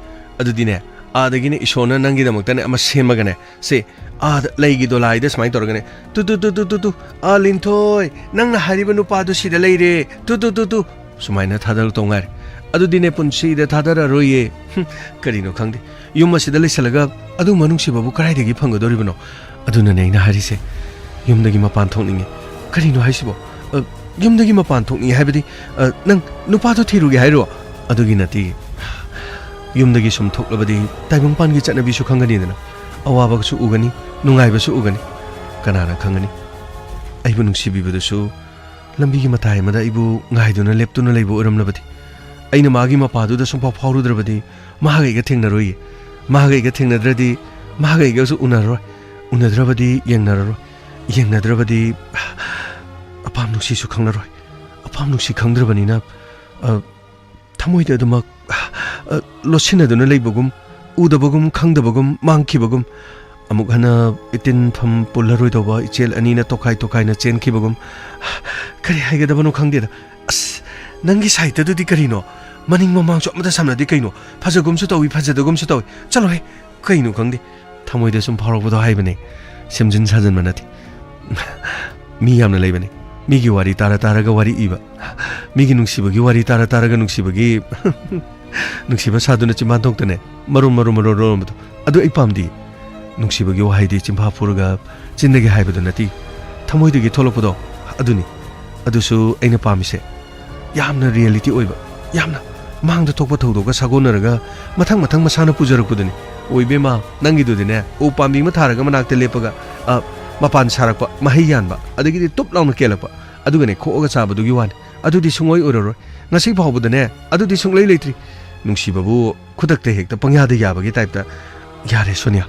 ꯑꯗꯨꯗꯤꯅꯦ, ꯑꯥꯗꯒꯤꯅꯦ ꯏꯁꯣꯔꯅ ꯅꯪꯒꯤꯗꯃꯛꯇꯅꯦ ꯑꯃ ꯁꯦꯝꯃꯒꯅꯦ, ꯁꯦ, ꯑꯥꯗ ꯂꯩꯒꯤ ꯗꯣꯂꯥꯏꯗ ꯁꯨꯃꯥꯏꯅ ꯇꯧꯔꯒꯅꯦ, "ꯇꯨ, ꯇꯨ, ꯇꯨ, ꯇꯨ, ꯇꯨ, ꯇꯨ, ꯑꯥ, ꯂꯤꯟꯊꯣꯏ, ꯅꯪꯅ ꯍꯥꯏꯔꯤꯕ ꯅꯨꯄꯥꯗꯨ ꯁꯤꯗ ꯂꯩꯔꯦ, ꯇꯨ, ꯇꯨ, ꯇꯨ, ꯇꯨ"꯫ ꯁꯨꯃꯥꯏꯅ ꯊꯥꯗꯔꯛꯇꯧ ꯉꯥꯏꯔꯦ꯫ ꯑꯗꯨꯗꯤꯅꯦ, ꯄꯨꯟꯁꯤꯗ ꯊꯥꯗꯔꯔꯣꯏꯌꯦ꯫ ꯍꯨꯝ, ꯀꯔꯤꯅꯣ ꯈꯪꯗꯦ꯫ ꯌꯨꯝ ꯑꯁꯤꯗ ꯂꯩꯁꯜꯂꯒ ꯑꯗꯨꯒꯨꯝꯕ ꯅꯨꯡꯁꯤꯕꯕꯨ ꯀꯗꯥꯏꯗꯒꯤ ꯐꯪꯒꯗꯧꯔꯤꯕꯅꯣ? ꯑꯗꯨꯅꯅꯦ ꯑꯩꯅ ꯍꯥꯏꯔꯤꯁꯦ, ꯌꯨꯝꯗꯒꯤ ꯃꯄꯥꯟ ꯊꯣꯛꯅꯤꯡꯉꯦ꯫ ꯀꯔꯤꯅꯣ ꯍꯥꯏꯁꯤꯕꯣ? ꯑ, ꯌꯨꯝꯗꯒꯤ ꯃꯄꯥꯟ ꯊꯣꯛꯅꯤꯡꯉꯦ ꯍꯥꯏꯕꯗꯤ, ꯑ, ꯅꯪ ꯅꯨꯄꯥꯗꯣ ꯊꯤꯔꯨꯒꯦ ꯍꯥꯏꯔꯣ? ꯑꯗꯨꯒꯤ ꯅꯠꯇꯦ꯫ ꯌꯨꯝꯗꯒꯤ ꯁꯨꯝ ꯊꯣꯛꯂꯕꯗꯤ ꯇꯥꯏꯕꯪꯄꯥꯟꯒꯤ ꯆꯠꯅꯕꯤꯁꯨ ꯈꯪꯒꯅꯤꯗꯅ, ꯑꯋꯥꯕꯁꯨ ꯎꯒꯅꯤ, ꯅꯨꯡꯉꯥꯏꯕꯁꯨ ꯎꯒꯅꯤ꯫ ꯀꯅꯥꯅ ꯈꯪꯒꯅꯤ? ꯑꯩꯕꯨ ꯅꯨꯡꯁꯤꯕꯤꯕꯗꯨꯁꯨ ꯂꯝꯕꯤꯒꯤ ꯃꯇꯥꯏ ꯑꯃꯗ ꯑꯩꯕꯨ ꯉꯥꯏꯗꯨꯅ ꯂꯦꯞꯇꯨꯅ ꯂꯩꯕ ꯑꯣꯏꯔꯝꯂꯕꯗꯤ, ꯑꯩꯅ ꯃꯥꯒꯤ ꯃꯄꯥꯗꯨꯗ ꯁꯨꯡꯐꯥꯎ ꯐꯥꯎꯔꯨꯗ꯭ꯔꯕꯗꯤ, ꯃꯍꯥꯛ ꯑꯩꯒ ꯊꯦꯡꯅꯔꯣꯏꯌꯦ꯫ ꯃꯍꯥꯛ ꯑꯩꯒ ꯊꯦꯡꯅꯗ꯭ꯔꯗꯤ, ꯃꯍꯥꯛ ꯑꯩꯒꯁꯨ ꯎꯅꯔꯔꯣꯏ꯫ ꯎꯅꯗ꯭ꯔꯕꯗꯤ ꯌꯦꯡꯅꯔꯔꯣꯏ꯫ ꯌꯦꯡꯅꯗ꯭ꯔꯕꯗꯤ ꯑꯄꯥꯝ ꯅꯨꯡꯁꯤꯁꯨ ꯈꯪꯂꯔꯣꯏ꯫ ꯑꯄꯥꯝ ꯅꯨꯡꯁꯤ ꯈꯪꯗ꯭ꯔꯕꯅꯤꯅ, ꯑ, ꯊꯃꯣꯏꯗ ꯑꯗꯨꯃꯛ, ꯑ, ꯂꯣꯠꯁꯤꯟꯅꯗꯨꯅ ꯂꯩꯕꯒꯨꯝ, ꯎꯗꯕꯒꯨꯝ, ꯈꯪꯗꯕꯒꯨꯝ, ꯃꯥꯡꯈꯤꯕꯒꯨꯝ, ꯑꯃꯨꯛ ꯍꯟꯅ ꯏꯇꯤꯟꯐꯝ ꯄꯨꯜꯂꯔꯣꯏꯗꯧꯕ ꯏꯆꯦꯜ ꯑꯅꯤꯅ ꯇꯣꯈꯥꯏ ꯇꯣꯈꯥꯏꯅ ꯆꯦꯟꯈꯤꯕꯒꯨꯝ꯫ ꯀꯔꯤ ꯍꯥꯏꯒꯗꯕꯅꯣ ꯈꯪꯗꯦꯗ꯫ ꯑꯁ, ꯅꯪꯒꯤ ꯁꯥꯍꯤꯇ꯭ꯌꯗꯨꯗꯤ ꯀꯔꯤꯅꯣ? ꯃꯅꯤꯡ ꯃꯃꯥꯡꯁꯨ ꯑꯃꯠꯇ ꯁꯝꯅꯗꯦ ꯀꯩꯅꯣ? ꯐꯖꯒꯨꯝꯁꯨ ꯇꯧꯏ, ꯐꯖꯗꯒꯨꯝꯁꯨ ꯇꯧꯏ꯫ ꯆꯠꯂꯣꯍꯦ! ꯀꯩꯅꯣ ꯈꯪꯗꯦ, ꯊꯃꯣꯏꯗ ꯁꯨꯝ ꯐꯥꯎꯔꯛꯄꯗꯣ ꯍꯥꯏꯕꯅꯦ꯫ ꯁꯦꯝꯖꯤꯟ ꯁꯥꯖꯤꯟꯕ ꯅꯠꯇꯦ꯫ ꯃꯤ ꯌꯥꯝꯅ ꯂꯩꯕꯅꯦ, ꯃꯤꯒꯤ ꯋꯥꯔꯤ ꯇꯥꯔ ꯇꯥꯔꯒ ꯋꯥꯔꯤ ꯏꯕ, ꯃꯤꯒꯤ ꯅꯨꯡꯁꯤꯕꯒꯤ ꯋꯥꯔꯤ ꯇꯥꯔ ꯇꯥꯔꯒ ꯅꯨꯡꯁꯤꯕꯒꯤ, ꯅꯨꯡꯁꯤꯕ ꯁꯥꯗꯨꯅ ꯆꯤꯝꯕꯥꯟ ꯊꯣꯛꯇꯅꯦ ꯃꯔꯣꯝ ꯃꯔꯣꯝ ꯃꯔꯣꯝ ꯂꯣꯜꯂꯝꯕꯗꯣ꯫ ꯑꯗꯨ ꯑꯩ ꯄꯥꯝꯗꯦ꯫ ꯅꯨꯡꯁꯤꯕꯒꯤ ꯋꯥꯍꯩꯗꯤ ꯆꯤꯟꯐꯥ ꯐꯨꯔꯒ ꯆꯤꯟꯗꯒꯤ ꯍꯥꯏꯕꯗꯨ ꯅꯠꯇꯦ, ꯊꯃꯣꯏꯗꯒꯤ ꯊꯣꯛꯂꯛꯄꯗꯣ ꯑꯗꯨꯅꯤ꯫ ꯑꯗꯨꯁꯨ ꯑꯩꯅ ꯄꯥꯝꯃꯤꯁꯦ꯫ ꯌꯥꯝꯅ ꯔꯤꯌꯦꯂꯤꯇꯤ ꯑꯣꯏꯕ, ꯌꯥꯝꯅ ꯃꯥꯡꯗ ꯊꯣꯛꯄ ꯊꯧꯗꯣꯛꯀ ꯁꯥꯒꯣꯟꯅꯔꯒ ꯃꯊꯪ ꯃꯊꯪ ꯃꯁꯥꯅ ꯄꯨꯖꯔꯛꯄꯗꯨꯅꯤ꯫ ꯑꯣ ꯏꯕꯦꯝꯃ, ꯅꯪꯒꯤꯗꯨꯗꯤꯅꯦ, ꯎ ꯄꯥꯝꯕꯤ ꯑꯃ ꯊꯥꯔꯒ ꯃꯅꯥꯛꯇ ꯂꯦꯞꯄꯒ, ꯑ, ꯃꯄꯥꯟ ꯁꯥꯔꯛꯄ, ꯃꯍꯩ ꯌꯥꯟꯕ, ꯑꯗꯒꯤꯗꯤ ꯇꯨꯞ ꯂꯥꯎꯅ ꯀꯦꯜꯂꯛꯄ, ꯑꯗꯨꯒꯅꯦ ꯈꯣꯛꯑꯒ ꯆꯥꯕꯗꯨꯒꯤ ꯋꯥꯅꯤ꯫ ꯑꯗꯨꯗꯤ ꯁꯨꯡꯑꯣꯏ ꯑꯣꯏꯔꯔꯣꯏ꯫ ꯉꯁꯤ ꯐꯥꯎꯕꯗꯅꯦ ꯑꯗꯨꯗꯤ ꯁꯨꯡꯂꯩ ꯂꯩꯇ꯭ꯔꯤ꯫ ꯅꯨꯡꯁꯤꯕꯕꯨ ꯈꯨꯗꯛꯇ ꯍꯦꯛꯇ ꯄꯪꯌꯥꯗ ꯌꯥꯕꯒꯤ ꯇꯥꯏꯞꯇ꯫ ꯌꯥꯔꯦ ꯁꯣꯅꯤꯌꯥ,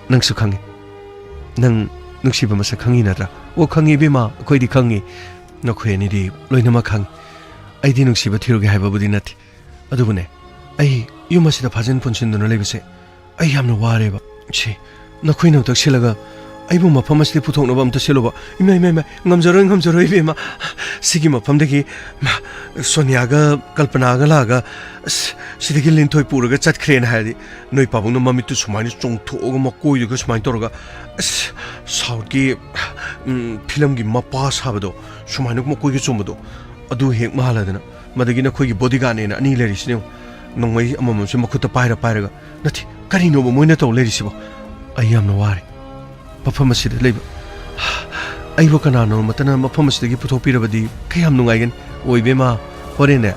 ꯅꯪꯁꯨ ꯈꯪꯉꯤ꯫ ꯅꯪ ꯅꯨꯡꯁꯤꯕ ꯃꯁꯛ ꯈꯪꯉꯤ ꯅꯠꯇ꯭ꯔꯥ? ꯑꯣ, ꯈꯪꯉꯤ ꯏꯕꯦꯝꯃ, ꯑꯩꯈꯣꯏꯗꯤ ꯈꯪꯉꯤ꯫ ꯅꯈꯣꯏ ꯑꯅꯤꯗꯤ ꯂꯣꯏꯅꯃꯛ ꯈꯪꯉꯤ꯫ ꯑꯩꯗꯤ ꯅꯨꯡꯁꯤꯕ ꯊꯤꯔꯨꯒꯦ ꯍꯥꯏꯕꯕꯨꯗꯤ ꯅꯠꯇꯦ꯫ ꯑꯗꯨꯕꯨꯅꯦ, ꯑꯩ ꯌꯨꯝ ꯑꯁꯤꯗ ꯐꯥꯖꯤꯟ ꯄꯨꯟꯁꯤꯟꯗꯨꯅ ꯂꯩꯕꯁꯦ ꯑꯩ ꯌꯥꯝꯅ ꯋꯥꯔꯦꯕ꯫ ꯁꯤ ꯅꯈꯣꯏꯅ ꯑꯃꯨꯛꯇ ꯁꯤꯜꯂꯒ ꯑꯩꯕꯨ ꯃꯐꯝ ꯑꯁꯤꯗ ꯄꯨꯊꯣꯛꯅꯕ ꯑꯝꯇ ꯁꯤꯜꯂꯨꯕ꯫ ꯏꯃꯥ, ꯏꯃꯥ, ꯏꯃꯥ, ꯉꯝꯖꯔꯣꯏ, ꯉꯝꯖꯔꯣꯏ ꯏꯕꯦꯝꯃ꯫ ꯁꯤꯒꯤ ꯃꯐꯝꯗꯒꯤ, ꯃꯥ, ꯁꯣꯅꯤꯌꯥꯒ ꯀꯜꯄꯅꯥꯒ ꯂꯥꯛꯑꯒ, ꯑꯁ, ꯁꯤꯗꯒꯤ ꯂꯤꯟꯊꯣꯏ ꯄꯨꯔꯒ ꯆꯠꯈ꯭ꯔꯦꯅ ꯍꯥꯏꯔꯗꯤ, ꯅꯣꯏ ꯄꯥꯕꯨꯡꯅ ꯃꯃꯤꯠꯇꯨ ꯁꯨꯃꯥꯏꯅ ꯆꯣꯡꯊꯣꯛꯑꯒ ꯃꯀꯣꯏꯗꯨꯒ ꯁꯨꯃꯥꯏꯅ ꯇꯧꯔꯒ, ꯑꯁ, ꯁꯥꯎꯠꯀꯤ, ꯎꯝ, ꯐꯤꯂꯝꯒꯤ ꯃꯄꯥ ꯁꯥꯕꯗꯣ ꯁꯨꯃꯥꯏꯅ ꯃꯀꯣꯏꯒ ꯆꯣꯡꯕꯗꯣ, ꯑꯗꯨ ꯍꯦꯛ ꯃꯥꯜꯂꯗꯅ꯫ ꯃꯗꯒꯤ ꯅꯈꯣꯏꯒꯤ ꯕꯣꯗꯤꯒꯥꯔꯗꯅꯦꯅ ꯑꯅꯤ ꯂꯩꯔꯤꯁꯤꯅꯦ ꯌꯦꯡꯉꯨ꯫ ꯅꯣꯡꯃꯩ ꯑꯃꯃꯝꯁꯦ ꯃꯈꯨꯠꯇ ꯄꯥꯏꯔ ꯄꯥꯏꯔꯒ, ꯅꯠꯇꯦ, ꯀꯔꯤꯅꯣꯕ ꯃꯣꯏꯅ ꯇꯧ ꯂꯩꯔꯤꯁꯤꯕꯣ? ꯑꯩ ꯌꯥꯝꯅ ꯋꯥꯔꯦ꯫ ꯃꯐꯝ ꯑꯁꯤꯗ ꯂꯩꯕ ꯑꯩꯕꯨ ꯀꯅꯥꯅꯣ ꯑꯃꯠꯇꯅ ꯃꯐꯝ ꯑꯁꯤꯗꯒꯤ ꯄꯨꯊꯣꯛꯄꯤꯔꯕꯗꯤ ꯀꯌꯥꯝ ꯅꯨꯡꯉꯥꯏꯒꯅꯤ꯫ ꯑꯣ ꯏꯕꯦꯝꯃ, ꯍꯣꯔꯦꯟꯅꯦ,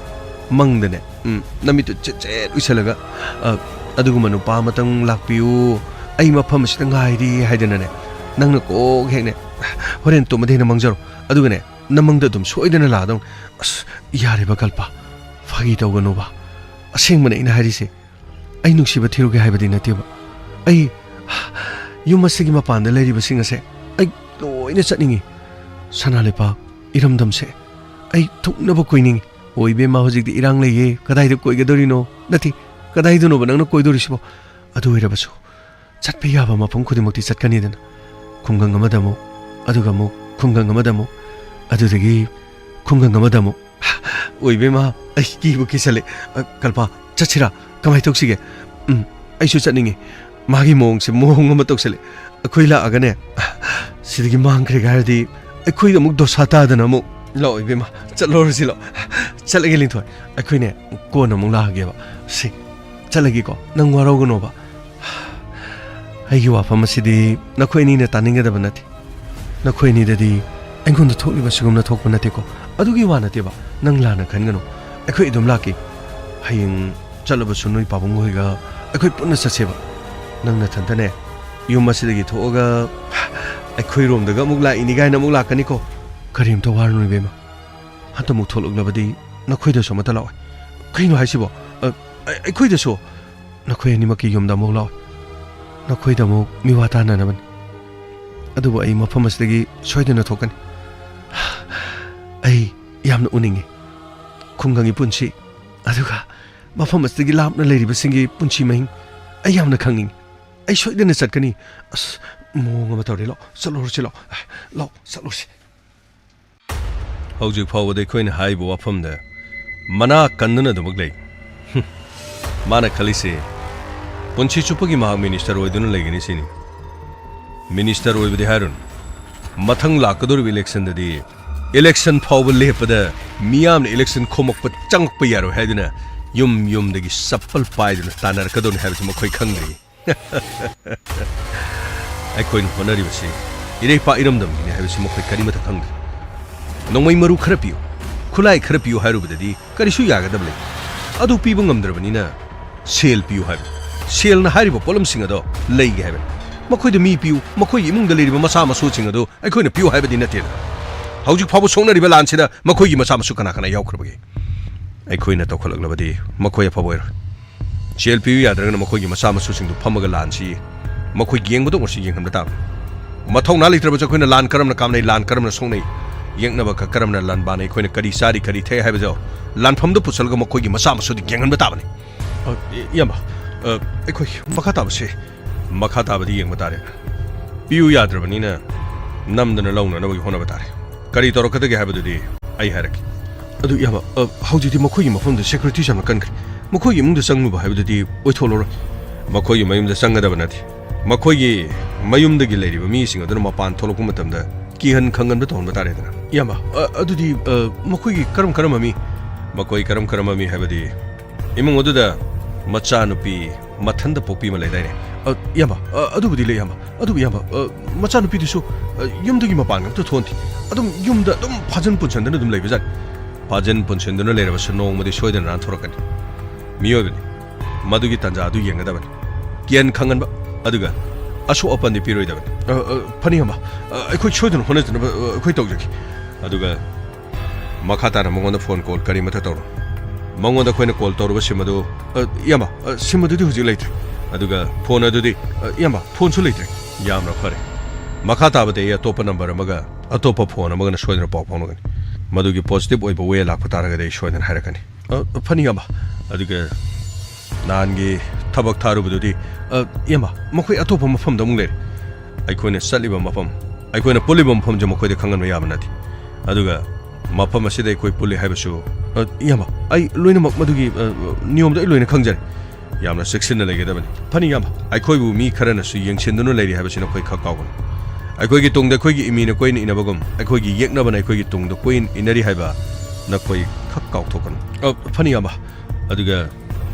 ꯃꯪꯗꯅꯦ, ꯎꯝ, ꯅꯃꯤꯠꯇꯨ ꯆꯦꯠ ꯆꯦꯠ ꯎꯏꯁꯜꯂꯒ, ꯑ, "ꯑꯗꯨꯒꯨꯝꯕ ꯅꯨꯄꯥ ꯑꯃꯇꯪ ꯂꯥꯛꯄꯤꯌꯨ, ꯑꯩ ꯃꯐꯝ ꯑꯁꯤꯗ ꯉꯥꯏꯔꯤ" ꯍꯥꯏꯗꯅꯅꯦ, ꯅꯪꯅ ꯀꯣꯛ ꯍꯦꯛꯅꯦ, ꯍꯣꯔꯦꯟ ꯇꯨꯝꯃꯗꯤ ꯍꯦꯟꯅ ꯃꯪꯖꯔꯣ꯫ ꯑꯗꯨꯒꯅꯦ, ꯅꯃꯪꯗ ꯑꯗꯨꯝ ꯁꯣꯏꯗꯅ ꯂꯥꯛꯑꯗꯧꯅꯤ꯫ ꯑꯁ, ꯌꯥꯔꯦꯕ ꯀꯜꯄ, ꯐꯥꯒꯤ ꯇꯧꯒꯅꯣꯕ꯫ ꯑꯁꯦꯡꯕꯅꯦ ꯑꯩꯅ ꯍꯥꯏꯔꯤꯁꯦ꯫ ꯑꯩ ꯅꯨꯡꯁꯤꯕ ꯊꯤꯔꯨꯒꯦ ꯍꯥꯏꯕꯗꯤ ꯅꯠꯇꯦꯕ꯫ ꯑꯩ ꯌꯨꯝ ꯑꯁꯤꯒꯤ ꯃꯄꯥꯟꯗ ꯂꯩꯔꯤꯕꯁꯤꯡ ꯑꯁꯦ ꯑꯩ ꯂꯣꯏꯅ ꯆꯠꯅꯤꯡꯉꯤ꯫ ꯁꯅꯥ ꯂꯩꯄꯥꯛ, ꯏꯔꯝꯗꯝꯁꯦ ꯑꯩ ꯊꯨꯡꯅꯕ ꯀꯣꯏꯅꯤꯡꯉꯤ꯫ ꯑꯣ ꯏꯕꯦꯝꯃ, ꯍꯧꯖꯤꯛꯇꯤ ꯏꯔꯥꯡ ꯂꯩꯌꯦ, ꯀꯗꯥꯏꯗ ꯀꯣꯏꯒꯗꯧꯔꯤꯅꯣ? ꯅꯠꯇꯦ, ꯀꯗꯥꯏꯗꯅꯣꯕ ꯅꯪꯅ ꯀꯣꯏꯗꯧꯔꯤꯁꯤꯕꯣ? ꯑꯗꯨ ꯑꯣꯏꯔꯕꯁꯨ ꯆꯠꯄ ꯌꯥꯕ ꯃꯐꯝ ꯈꯨꯗꯤꯡꯃꯛꯇꯤ ꯆꯠꯀꯅꯤꯗꯅ꯫ ꯈꯨꯡꯒꯪ ꯑꯃꯗ ꯑꯃꯨꯛ, ꯑꯗꯨꯒ ꯑꯃꯨꯛ ꯈꯨꯡꯒꯪ ꯑꯃꯗ ꯑꯃꯨꯛ, ꯑꯗꯨꯗꯒꯤ ꯈꯨꯡꯒꯪ ꯑꯃꯗ ꯑꯃꯨꯛ꯫ ꯑꯣꯏ ꯏꯕꯦꯝꯃ, ꯑꯩ ꯀꯤꯕꯨ ꯀꯤꯁꯜꯂꯦ꯫ ꯑ, ꯀꯜꯄꯥ, ꯆꯠꯁꯤꯔꯥ? ꯀꯃꯥꯏ ꯇꯧꯁꯤꯒꯦ? ꯎꯝ, ꯑꯩꯁꯨ ꯆꯠꯅꯤꯡꯉꯦ꯫ ꯃꯥꯒꯤ ꯃꯑꯣꯡꯁꯦ ꯃꯑꯣꯡ ꯑꯃ ꯇꯧꯁꯜꯂꯦ꯫ ꯑꯩꯈꯣꯏ ꯂꯥꯛꯑꯒꯅꯦ, ꯁꯤꯗꯒꯤ ꯃꯥꯡꯈ꯭ꯔꯦꯒ ꯍꯥꯏꯔꯗꯤ ꯑꯩꯈꯣꯏꯗ ꯑꯃꯨꯛ ꯗꯣꯁꯥ ꯇꯥꯗꯅ ꯑꯃꯨꯛ꯫ ꯂꯥꯛꯑꯣ ꯏꯕꯦꯝꯃ, ꯆꯠꯂꯨꯔꯁꯤ ꯂꯥꯛꯑꯣ꯫ ꯆꯠꯂꯒꯦ ꯂꯤꯟꯊꯣꯏ, ꯑꯩꯈꯣꯏꯅꯦ ꯀꯣꯟꯅ ꯑꯃꯨꯛ ꯂꯥꯛꯑꯒꯦꯕ꯫ ꯁꯤ, ꯆꯠꯂꯒꯦꯀꯣ, ꯅꯪ ꯋꯥꯔꯧꯒꯅꯣꯕ꯫ ꯑꯩꯒꯤ ꯋꯥꯐꯝ ꯑꯁꯤꯗꯤ ꯅꯈꯣꯏ ꯑꯅꯤꯅ ꯇꯥꯅꯤꯡꯒꯗꯕ ꯅꯠꯇꯦ꯫ ꯅꯈꯣꯏ ꯑꯅꯤꯗꯗꯤ ꯑꯩꯉꯣꯟꯗ ꯊꯣꯛꯂꯤꯕ ꯁꯤꯒꯨꯝꯅ ꯊꯣꯛꯄ ꯅꯠꯇꯦꯀꯣ꯫ ꯑꯗꯨꯒꯤ ꯋꯥ ꯅꯠꯇꯦꯕ, ꯅꯪ ꯂꯥꯟꯅ ꯈꯟꯒꯅꯨ꯫ ꯑꯩꯈꯣꯏ ꯑꯗꯨꯝ ꯂꯥꯛꯀꯦ꯫ ꯍꯌꯦꯡ ꯆꯠꯂꯕꯁꯨ ꯅꯣꯏ ꯄꯥꯕꯨꯡ ꯍꯣꯏꯒ ꯑꯩꯈꯣꯏ ꯄꯨꯟꯅ ꯆꯠꯁꯦꯕ꯫ ꯅꯪ ꯅꯊꯟꯇꯅꯦ ꯌꯨꯝ ꯑꯁꯤꯗꯒꯤ ꯊꯣꯛꯑꯒ ꯑꯩꯈꯣꯏꯔꯣꯝꯗꯒ ꯑꯃꯨꯛ ꯂꯥꯛꯏꯅꯤ ꯀꯥꯏꯅ ꯑꯃꯨꯛ ꯂꯥꯛꯀꯅꯤꯀꯣ꯫ ꯀꯔꯤꯝꯇ ꯋꯥꯔꯨꯅꯨ ꯏꯕꯦꯝꯃ꯫ ꯍꯟꯗꯛꯃꯨꯛ ꯊꯣꯛꯂꯛꯂꯕꯗꯤ ꯅꯈꯣꯏꯗꯁꯨ ꯑꯃꯠꯇ ꯂꯥꯛꯑꯣꯏ꯫ ꯀꯩꯅꯣ ꯍꯥꯏꯁꯤꯕꯣ? ꯑ, ꯑꯩ-, ꯑꯩꯈꯣꯏꯗꯁꯨ꯫ ꯅꯈꯣꯏ ꯑꯅꯤꯃꯛꯀꯤ ꯌꯨꯝꯗ ꯑꯃꯨꯛ ꯂꯥꯛꯑꯣ꯫ ꯅꯈꯣꯏꯗ ꯑꯃꯨꯛ ꯃꯤꯋꯥ ꯇꯥꯅꯅꯕꯅꯤ꯫ ꯑꯗꯨꯕꯨ ꯑꯩ ꯃꯐꯝ ꯑꯁꯤꯗꯒꯤ ꯁꯣꯏꯗꯅ ꯊꯣꯛꯀꯅꯤ꯫ ꯑꯩ ꯌꯥꯝꯅ ꯎꯅꯤꯡꯉꯤ ꯈꯨꯡꯒꯪꯒꯤ ꯄꯨꯟꯁꯤ, ꯑꯗꯨꯒ ꯃꯐꯝ ꯑꯁꯤꯗꯒꯤ ꯂꯥꯞꯅ ꯂꯩꯔꯤꯕꯁꯤꯡꯒꯤ ꯄꯨꯟꯁꯤ ꯃꯍꯤꯡ꯫ ꯑꯩ ꯌꯥꯝꯅ ꯈꯪꯅꯤꯡꯉꯤ꯫ ꯑꯩ ꯁꯣꯏꯗꯅ ꯆꯠꯀꯅꯤ꯫ ꯑꯁ, ꯃꯑꯣꯡ ꯑꯃ ꯇꯧꯔꯦ꯫ ꯂꯥꯛꯑꯣ, ꯆꯠꯂꯨꯔꯁꯤ, ꯂꯥꯛꯑꯣ꯫ ꯂꯥꯛꯑꯣ, ꯆꯠꯂꯨꯔꯁꯤ꯫ ꯍꯧꯖꯤꯛ ꯐꯥꯎꯕꯗ ꯑꯩꯈꯣꯏꯅ ꯍꯥꯏꯔꯤꯕ ꯋꯥꯐꯝꯗ ꯃꯅꯥ ꯀꯟꯗꯨꯅ ꯑꯗꯨꯃꯛ ꯂꯩ꯫ ꯍꯨꯝ꯫ ꯃꯥꯅ ꯈꯜꯂꯤꯁꯦ ꯄꯨꯟꯁꯤ ꯆꯨꯞꯄꯒꯤ ꯃꯍꯥꯛ ꯃꯤꯅꯤꯁꯇꯔ ꯑꯣꯏꯗꯨꯅ ꯂꯩꯒꯅꯤ ꯁꯤꯅꯤ꯫ ꯃꯤꯅꯤꯁꯇꯔ ꯑꯣꯏꯕꯗꯤ ꯍꯥꯏꯔꯨꯅꯨ, ꯃꯊꯪ ꯂꯥꯛꯀꯗꯧꯔꯤꯕ ꯏꯂꯦꯛꯁꯟꯗꯗꯤ ꯏꯂꯦꯛꯁꯟ ꯐꯥꯎꯕ ꯂꯦꯞꯄꯗ ꯃꯤꯌꯥꯝꯅ ꯏꯂꯦꯛꯁꯟ ꯈꯣꯝꯃꯛꯄ ꯆꯪꯉꯛꯄ ꯌꯥꯔꯣꯏ ꯍꯥꯏꯗꯨꯅ ꯌꯨꯝ ꯌꯨꯝꯗꯒꯤ ꯆꯄꯜ ꯄꯥꯏꯗꯨꯅ ꯇꯥꯟꯅꯔꯛꯀꯗꯧꯔꯤ ꯍꯥꯏꯕꯁꯤ ꯃꯈꯣꯏ ꯈꯪꯗ꯭ꯔꯤ꯫ ꯑꯩꯈꯣꯏꯅ ꯍꯣꯠꯅꯔꯤꯕꯁꯤ ꯏꯔꯩꯄꯥꯛ ꯏꯔꯝꯗꯝꯒꯤꯅꯤ ꯍꯥꯏꯕꯁꯤ ꯃꯈꯣꯏ ꯀꯔꯤꯃꯠꯇ ꯈꯪꯗ꯭ꯔꯤ꯫ ꯅꯣꯡꯃꯩ ꯃꯔꯨ ꯈꯔ ꯄꯤꯌꯨ, ꯈꯨꯠꯂꯥꯏ ꯈꯔ ꯄꯤꯌꯨ ꯍꯥꯏꯔꯨꯕꯗꯗꯤ ꯀꯔꯤꯁꯨ ꯌꯥꯒꯗꯕ ꯂꯩꯇꯦ꯫ ꯑꯗꯨ ꯄꯤꯕ ꯉꯝꯗ꯭ꯔꯕꯅꯤꯅ ꯁꯦꯜ ꯄꯤꯌꯨ ꯍꯥꯏꯕꯅꯤ꯫ ꯁꯦꯜꯅ ꯍꯥꯏꯔꯤꯕ ꯄꯣꯠꯂꯝꯁꯤꯡ ꯑꯗꯣ ꯂꯩꯒꯦ ꯍꯥꯏꯕꯅꯤ꯫ ꯃꯈꯣꯏꯗ ꯃꯤ ꯄꯤꯌꯨ, ꯃꯈꯣꯏꯒꯤ ꯏꯃꯨꯡꯗ ꯂꯩꯔꯤꯕ ꯃꯆꯥ ꯃꯁꯨꯁꯤꯡ ꯑꯗꯨ ꯑꯩꯈꯣꯏꯅ ꯄꯤꯌꯨ ꯍꯥꯏꯕꯗꯤ ꯅꯠꯇꯦꯗꯅ꯫ ꯍꯧꯖꯤꯛ ꯐꯥꯎꯕ ꯁꯣꯛꯅꯔꯤꯕ ꯂꯥꯟꯁꯤꯗ ꯃꯈꯣꯏꯒꯤ ꯃꯆꯥ ꯃꯁꯨ ꯀꯅꯥ ꯀꯅꯥ ꯌꯥꯎꯈ꯭ꯔꯕꯒꯦ? ꯑꯩꯈꯣꯏꯅ ꯇꯧꯈꯠꯂꯛꯂꯕꯗꯤ ꯃꯈꯣꯏ ꯑꯐꯕ ꯑꯣꯏꯔꯣꯏ꯫ ꯁꯦꯜ ꯄꯤꯌꯨ ꯌꯥꯗ꯭ꯔꯒꯅ ꯃꯈꯣꯏꯒꯤ ꯃꯆꯥ ꯃꯁꯨꯁꯤꯡꯗꯨ ꯐꯝꯃꯒ ꯂꯥꯟꯁꯤ ꯃꯈꯣꯏ ꯌꯦꯡꯕꯗ ꯑꯣꯏꯔꯁꯨ ꯌꯦꯡꯍꯟꯕ ꯇꯥꯕꯅꯤ꯫ ꯃꯊꯧꯅꯥ ꯂꯩꯇ꯭ꯔꯕꯁꯨ ꯑꯩꯈꯣꯏꯅ ꯂꯥꯟ ꯀꯔꯝꯅ ꯀꯥꯞꯅꯩ, ꯂꯥꯟ ꯀꯔꯝꯅ ꯁꯣꯛꯅꯩ, ꯌꯦꯛꯅꯕ ꯀ-, ꯀꯔꯝꯅ ꯂꯥꯟꯕꯥꯅꯩ, ꯑꯩꯈꯣꯏꯅ ꯀꯔꯤ ꯆꯥꯔꯤ, ꯀꯔꯤ ꯊꯛꯏ ꯍꯥꯏꯕꯗꯣ ꯂꯥꯟꯐꯝꯗ ꯄꯨꯁꯜꯂꯒ ꯃꯈꯣꯏꯒꯤ ꯃꯆꯥ ꯃꯁꯨꯗ ꯌꯦꯡꯍꯟꯕ ꯇꯥꯕꯅꯤ꯫ ꯑ, ꯏ-, ꯏꯌꯥꯝꯕ, ꯑ, ꯑꯩꯈꯣꯏ ꯃꯈꯥ ꯇꯥꯕꯁꯦ ꯃꯈꯥ ꯇꯥꯕꯗꯤ ꯌꯦꯡꯕ ꯇꯥꯔꯦ꯫ ꯄꯤꯌꯨ ꯌꯥꯗ꯭ꯔꯕꯅꯤꯅ ꯅꯝꯗꯅ ꯂꯧꯅꯅꯕꯒꯤ ꯍꯣꯠꯅꯕ ꯇꯥꯔꯦ꯫ ꯀꯔꯤ ꯇꯧꯔꯛꯀꯗꯒꯦ ꯍꯥꯏꯕꯗꯨꯗꯤ ꯑꯩ ꯍꯥꯏꯔꯛꯀꯦ꯫ ꯑꯗꯨ ꯏꯌꯥꯝꯕ, ꯑ, ꯍꯧꯖꯤꯛꯇꯤ ꯃꯈꯣꯏꯒꯤ ꯃꯐꯝꯗ ꯁꯦꯀ꯭ꯌꯨꯔꯤꯇꯤꯁꯨ ꯌꯥꯝꯅ ꯀꯟꯈ꯭ꯔꯦ꯫ ꯃꯈꯣꯏꯒꯤ ꯏꯃꯨꯡꯗ ꯆꯪꯂꯨꯕ ꯍꯥꯏꯕꯗꯨꯗꯤ ꯑꯣꯏꯊꯣꯛꯂꯔꯣꯏ꯫ ꯃꯈꯣꯏꯒꯤ ꯃꯌꯨꯝꯗ ꯆꯪꯒꯗꯕ ꯅꯠꯇꯦ꯫ ꯃꯈꯣꯏꯒꯤ ꯃꯌꯨꯝꯗꯒꯤ ꯂꯩꯔꯤꯕ ꯃꯤꯁꯤꯡ ꯑꯗꯨꯅ ꯃꯄꯥꯟ ꯊꯣꯛꯂꯛꯄ ꯃꯇꯝꯗ ꯀꯤꯍꯟ ꯈꯪꯍꯟꯕ ꯇꯧꯍꯟꯕ ꯇꯥꯔꯦꯗꯅ꯫ ꯏꯌꯥꯝꯕ, ꯑ, ꯑꯗꯨꯗꯤ, ꯑ, ꯃꯈꯣꯏꯒꯤ ꯀꯔꯝ ꯀꯔꯝꯕ ꯃꯤ? ꯃꯈꯣꯏ ꯀꯔꯝ ꯀꯔꯝꯕ ꯃꯤ ꯍꯥꯏꯕꯗꯤ ꯏꯃꯨꯡ ꯑꯗꯨꯗ ꯃꯆꯥꯅꯨꯄꯤ ꯃꯊꯟꯇ ꯄꯣꯛꯄꯤ ꯑꯃ ꯂꯩꯗꯥꯏꯅꯦ? ꯑ, ꯏꯌꯥꯝꯕ, ꯑ, ꯑꯗꯨꯕꯨꯗꯤ ꯂꯩ, ꯏꯌꯥꯝꯕ꯫ ꯑꯗꯨꯕꯨ, ꯏꯌꯥꯝꯕ, ꯑ, ꯃꯆꯥꯅꯨꯄꯤꯗꯨꯁꯨ, ꯑ, ꯌꯨꯝꯗꯒꯤ ꯃꯄꯥꯟꯒ ꯑꯝꯇ ꯊꯣꯛꯍꯟꯗꯦ꯫ ꯑꯗꯨꯝ ꯌꯨꯝꯗ ꯑꯗꯨꯝ ꯐꯥꯖꯤꯟ ꯄꯨꯟꯁꯤꯟꯗꯅ ꯑꯗꯨꯝ ꯂꯩꯕꯖꯥꯠꯅꯤ꯫ ꯐꯥꯖꯤꯟ ꯄꯨꯟꯁꯤꯟꯗꯨꯅ ꯂꯩꯔꯕꯁꯨ ꯅꯣꯡꯃꯗꯤ ꯁꯣꯏꯗꯅ ꯅꯥꯟꯊꯣꯔꯛꯀꯅꯤ꯫ ꯃꯤꯑꯣꯏꯕꯅꯤ꯫ ꯃꯗꯨꯒꯤ ꯇꯥꯟꯖꯥ ꯑꯗꯨ ꯌꯦꯡꯒꯗꯕꯅꯤ꯫ ꯀꯤꯍꯟ ꯈꯪꯍꯟꯕ, ꯑꯗꯨꯒ ꯑꯁꯣꯛ ꯑꯄꯟꯗꯤ ꯄꯤꯔꯣꯏꯗꯕꯅꯤ꯫ ꯑ, ꯑ, ꯐꯅꯤ, ꯏꯌꯥꯝꯕ꯫ ꯑ, ꯑꯩꯈꯣꯏ ꯁꯣꯏꯗꯅ ꯍꯣꯠꯅꯖꯅꯕ, ꯑ, ꯑꯩꯈꯣꯏ ꯇꯧꯖꯒꯦ꯫ ꯑꯗꯨꯒ ꯃꯈꯥ ꯇꯥꯅ ꯃꯉꯣꯟꯗ ꯐꯣꯟ ꯀꯣꯜ ꯀꯔꯤꯃꯠꯇ ꯇꯧꯔꯣ꯫ ꯃꯉꯣꯟꯗ ꯑꯩꯈꯣꯏꯅ ꯀꯣꯜ ꯇꯧꯔꯨꯕ ꯁꯤꯝ ꯑꯗꯨ, ꯑ, ꯏꯌꯥꯝꯕ, ꯑ, ꯁꯤꯝ ꯑꯗꯨꯗꯤ ꯍꯧꯖꯤꯛ ꯂꯩꯇ꯭ꯔꯦ꯫ ꯑꯗꯨꯒ ꯐꯣꯟ ꯑꯗꯨꯗꯤ, ꯑ, ꯏꯌꯥꯝꯕ, ꯐꯣꯟꯁꯨ ꯂꯩꯇ꯭ꯔꯦ꯫ ꯌꯥꯝꯅ ꯐꯔꯦ꯫ ꯃꯈꯥ ꯇꯥꯕꯗꯤ ꯑꯩ ꯑꯇꯣꯞꯄ ꯅꯝꯕꯔ ꯑꯃꯒ ꯑꯇꯣꯞꯄ ꯐꯣꯟ ꯑꯃꯒꯅ ꯁꯣꯏꯗꯅ ꯄꯥꯎ ꯐꯥꯎꯅꯒꯅꯤ꯫ ꯃꯗꯨꯒꯤ ꯄꯣꯖꯤꯇꯤꯚ ꯑꯣꯏꯕ ꯋꯦ ꯂꯥꯛꯄ ꯇꯥꯔꯒꯗꯤ ꯑꯩ ꯁꯣꯏꯗꯅ ꯍꯥꯏꯔꯛꯀꯅꯤ꯫ ꯑ, ꯐꯅꯤ, ꯏꯌꯥꯝꯕ꯫ ꯑꯗꯨꯒ ꯅꯍꯥꯟꯒꯤ ꯊꯕꯛ ꯊꯥꯔꯨꯕꯗꯨꯗꯤ, ꯑ, ꯏꯌꯥꯝꯕ, ꯃꯈꯣꯏ ꯑꯇꯣꯞꯄ ꯃꯐꯝꯗ ꯑꯃꯨꯛ ꯂꯩꯔꯦ꯫ ꯑꯩꯈꯣꯏꯅ ꯆꯠꯂꯤꯕ ꯃꯐꯝ, ꯑꯩꯈꯣꯏꯅ ꯄꯨꯜꯂꯤꯕ ꯃꯐꯝꯁꯦ ꯃꯈꯣꯏꯗ ꯈꯪꯍꯟꯕ ꯌꯥꯕ ꯅꯠꯇꯦ꯫ ꯑꯗꯨꯒ ꯃꯐꯝ ꯑꯁꯤꯗ ꯑꯩꯈꯣꯏ ꯄꯨꯜꯂꯤ ꯍꯥꯏꯕꯁꯨ, ꯑ, ꯏꯌꯥꯝꯕ, ꯑꯩ ꯂꯣꯏꯅꯃꯛ ꯃꯗꯨꯒꯤ, ꯑ, ꯅꯤꯌꯣꯝꯗꯣ ꯑꯩ ꯂꯣꯏꯅ ꯈꯪꯖꯔꯦ꯫ ꯌꯥꯝꯅ ꯆꯦꯛꯁꯤꯟꯅ ꯂꯩꯒꯗꯕꯅꯤ꯫ ꯐꯅꯤ, ꯏꯌꯥꯝꯕ꯫ ꯑꯩꯈꯣꯏꯕꯨ ꯃꯤ ꯈꯔꯅꯁꯨ ꯌꯦꯡꯁꯤꯟꯗꯨꯅ ꯂꯩꯔꯤ ꯍꯥꯏꯕꯁꯤ ꯅꯈꯣꯏ ꯈꯛ ꯀꯥꯎꯒꯅꯨ꯫ ꯑꯩꯈꯣꯏꯒꯤ ꯇꯨꯡꯗ ꯑꯩꯈꯣꯏꯒꯤ ꯏꯃꯤꯅ ꯀꯣꯏꯅ ꯏꯅꯕꯒꯨꯝ, ꯑꯩꯈꯣꯏꯒꯤ ꯌꯦꯛꯅꯕꯅ ꯑꯩꯈꯣꯏꯒꯤ ꯇꯨꯡꯗ ꯀꯣꯏꯅ ꯏꯅꯔꯤ ꯍꯥꯏꯕ ꯅꯈꯣꯏ ꯈꯛ ꯀꯥꯎꯊꯣꯛꯀꯅꯨ꯫ ꯑ, ꯐꯅꯤ, ꯏꯌꯥꯝꯕ꯫ ꯑꯗꯨꯒ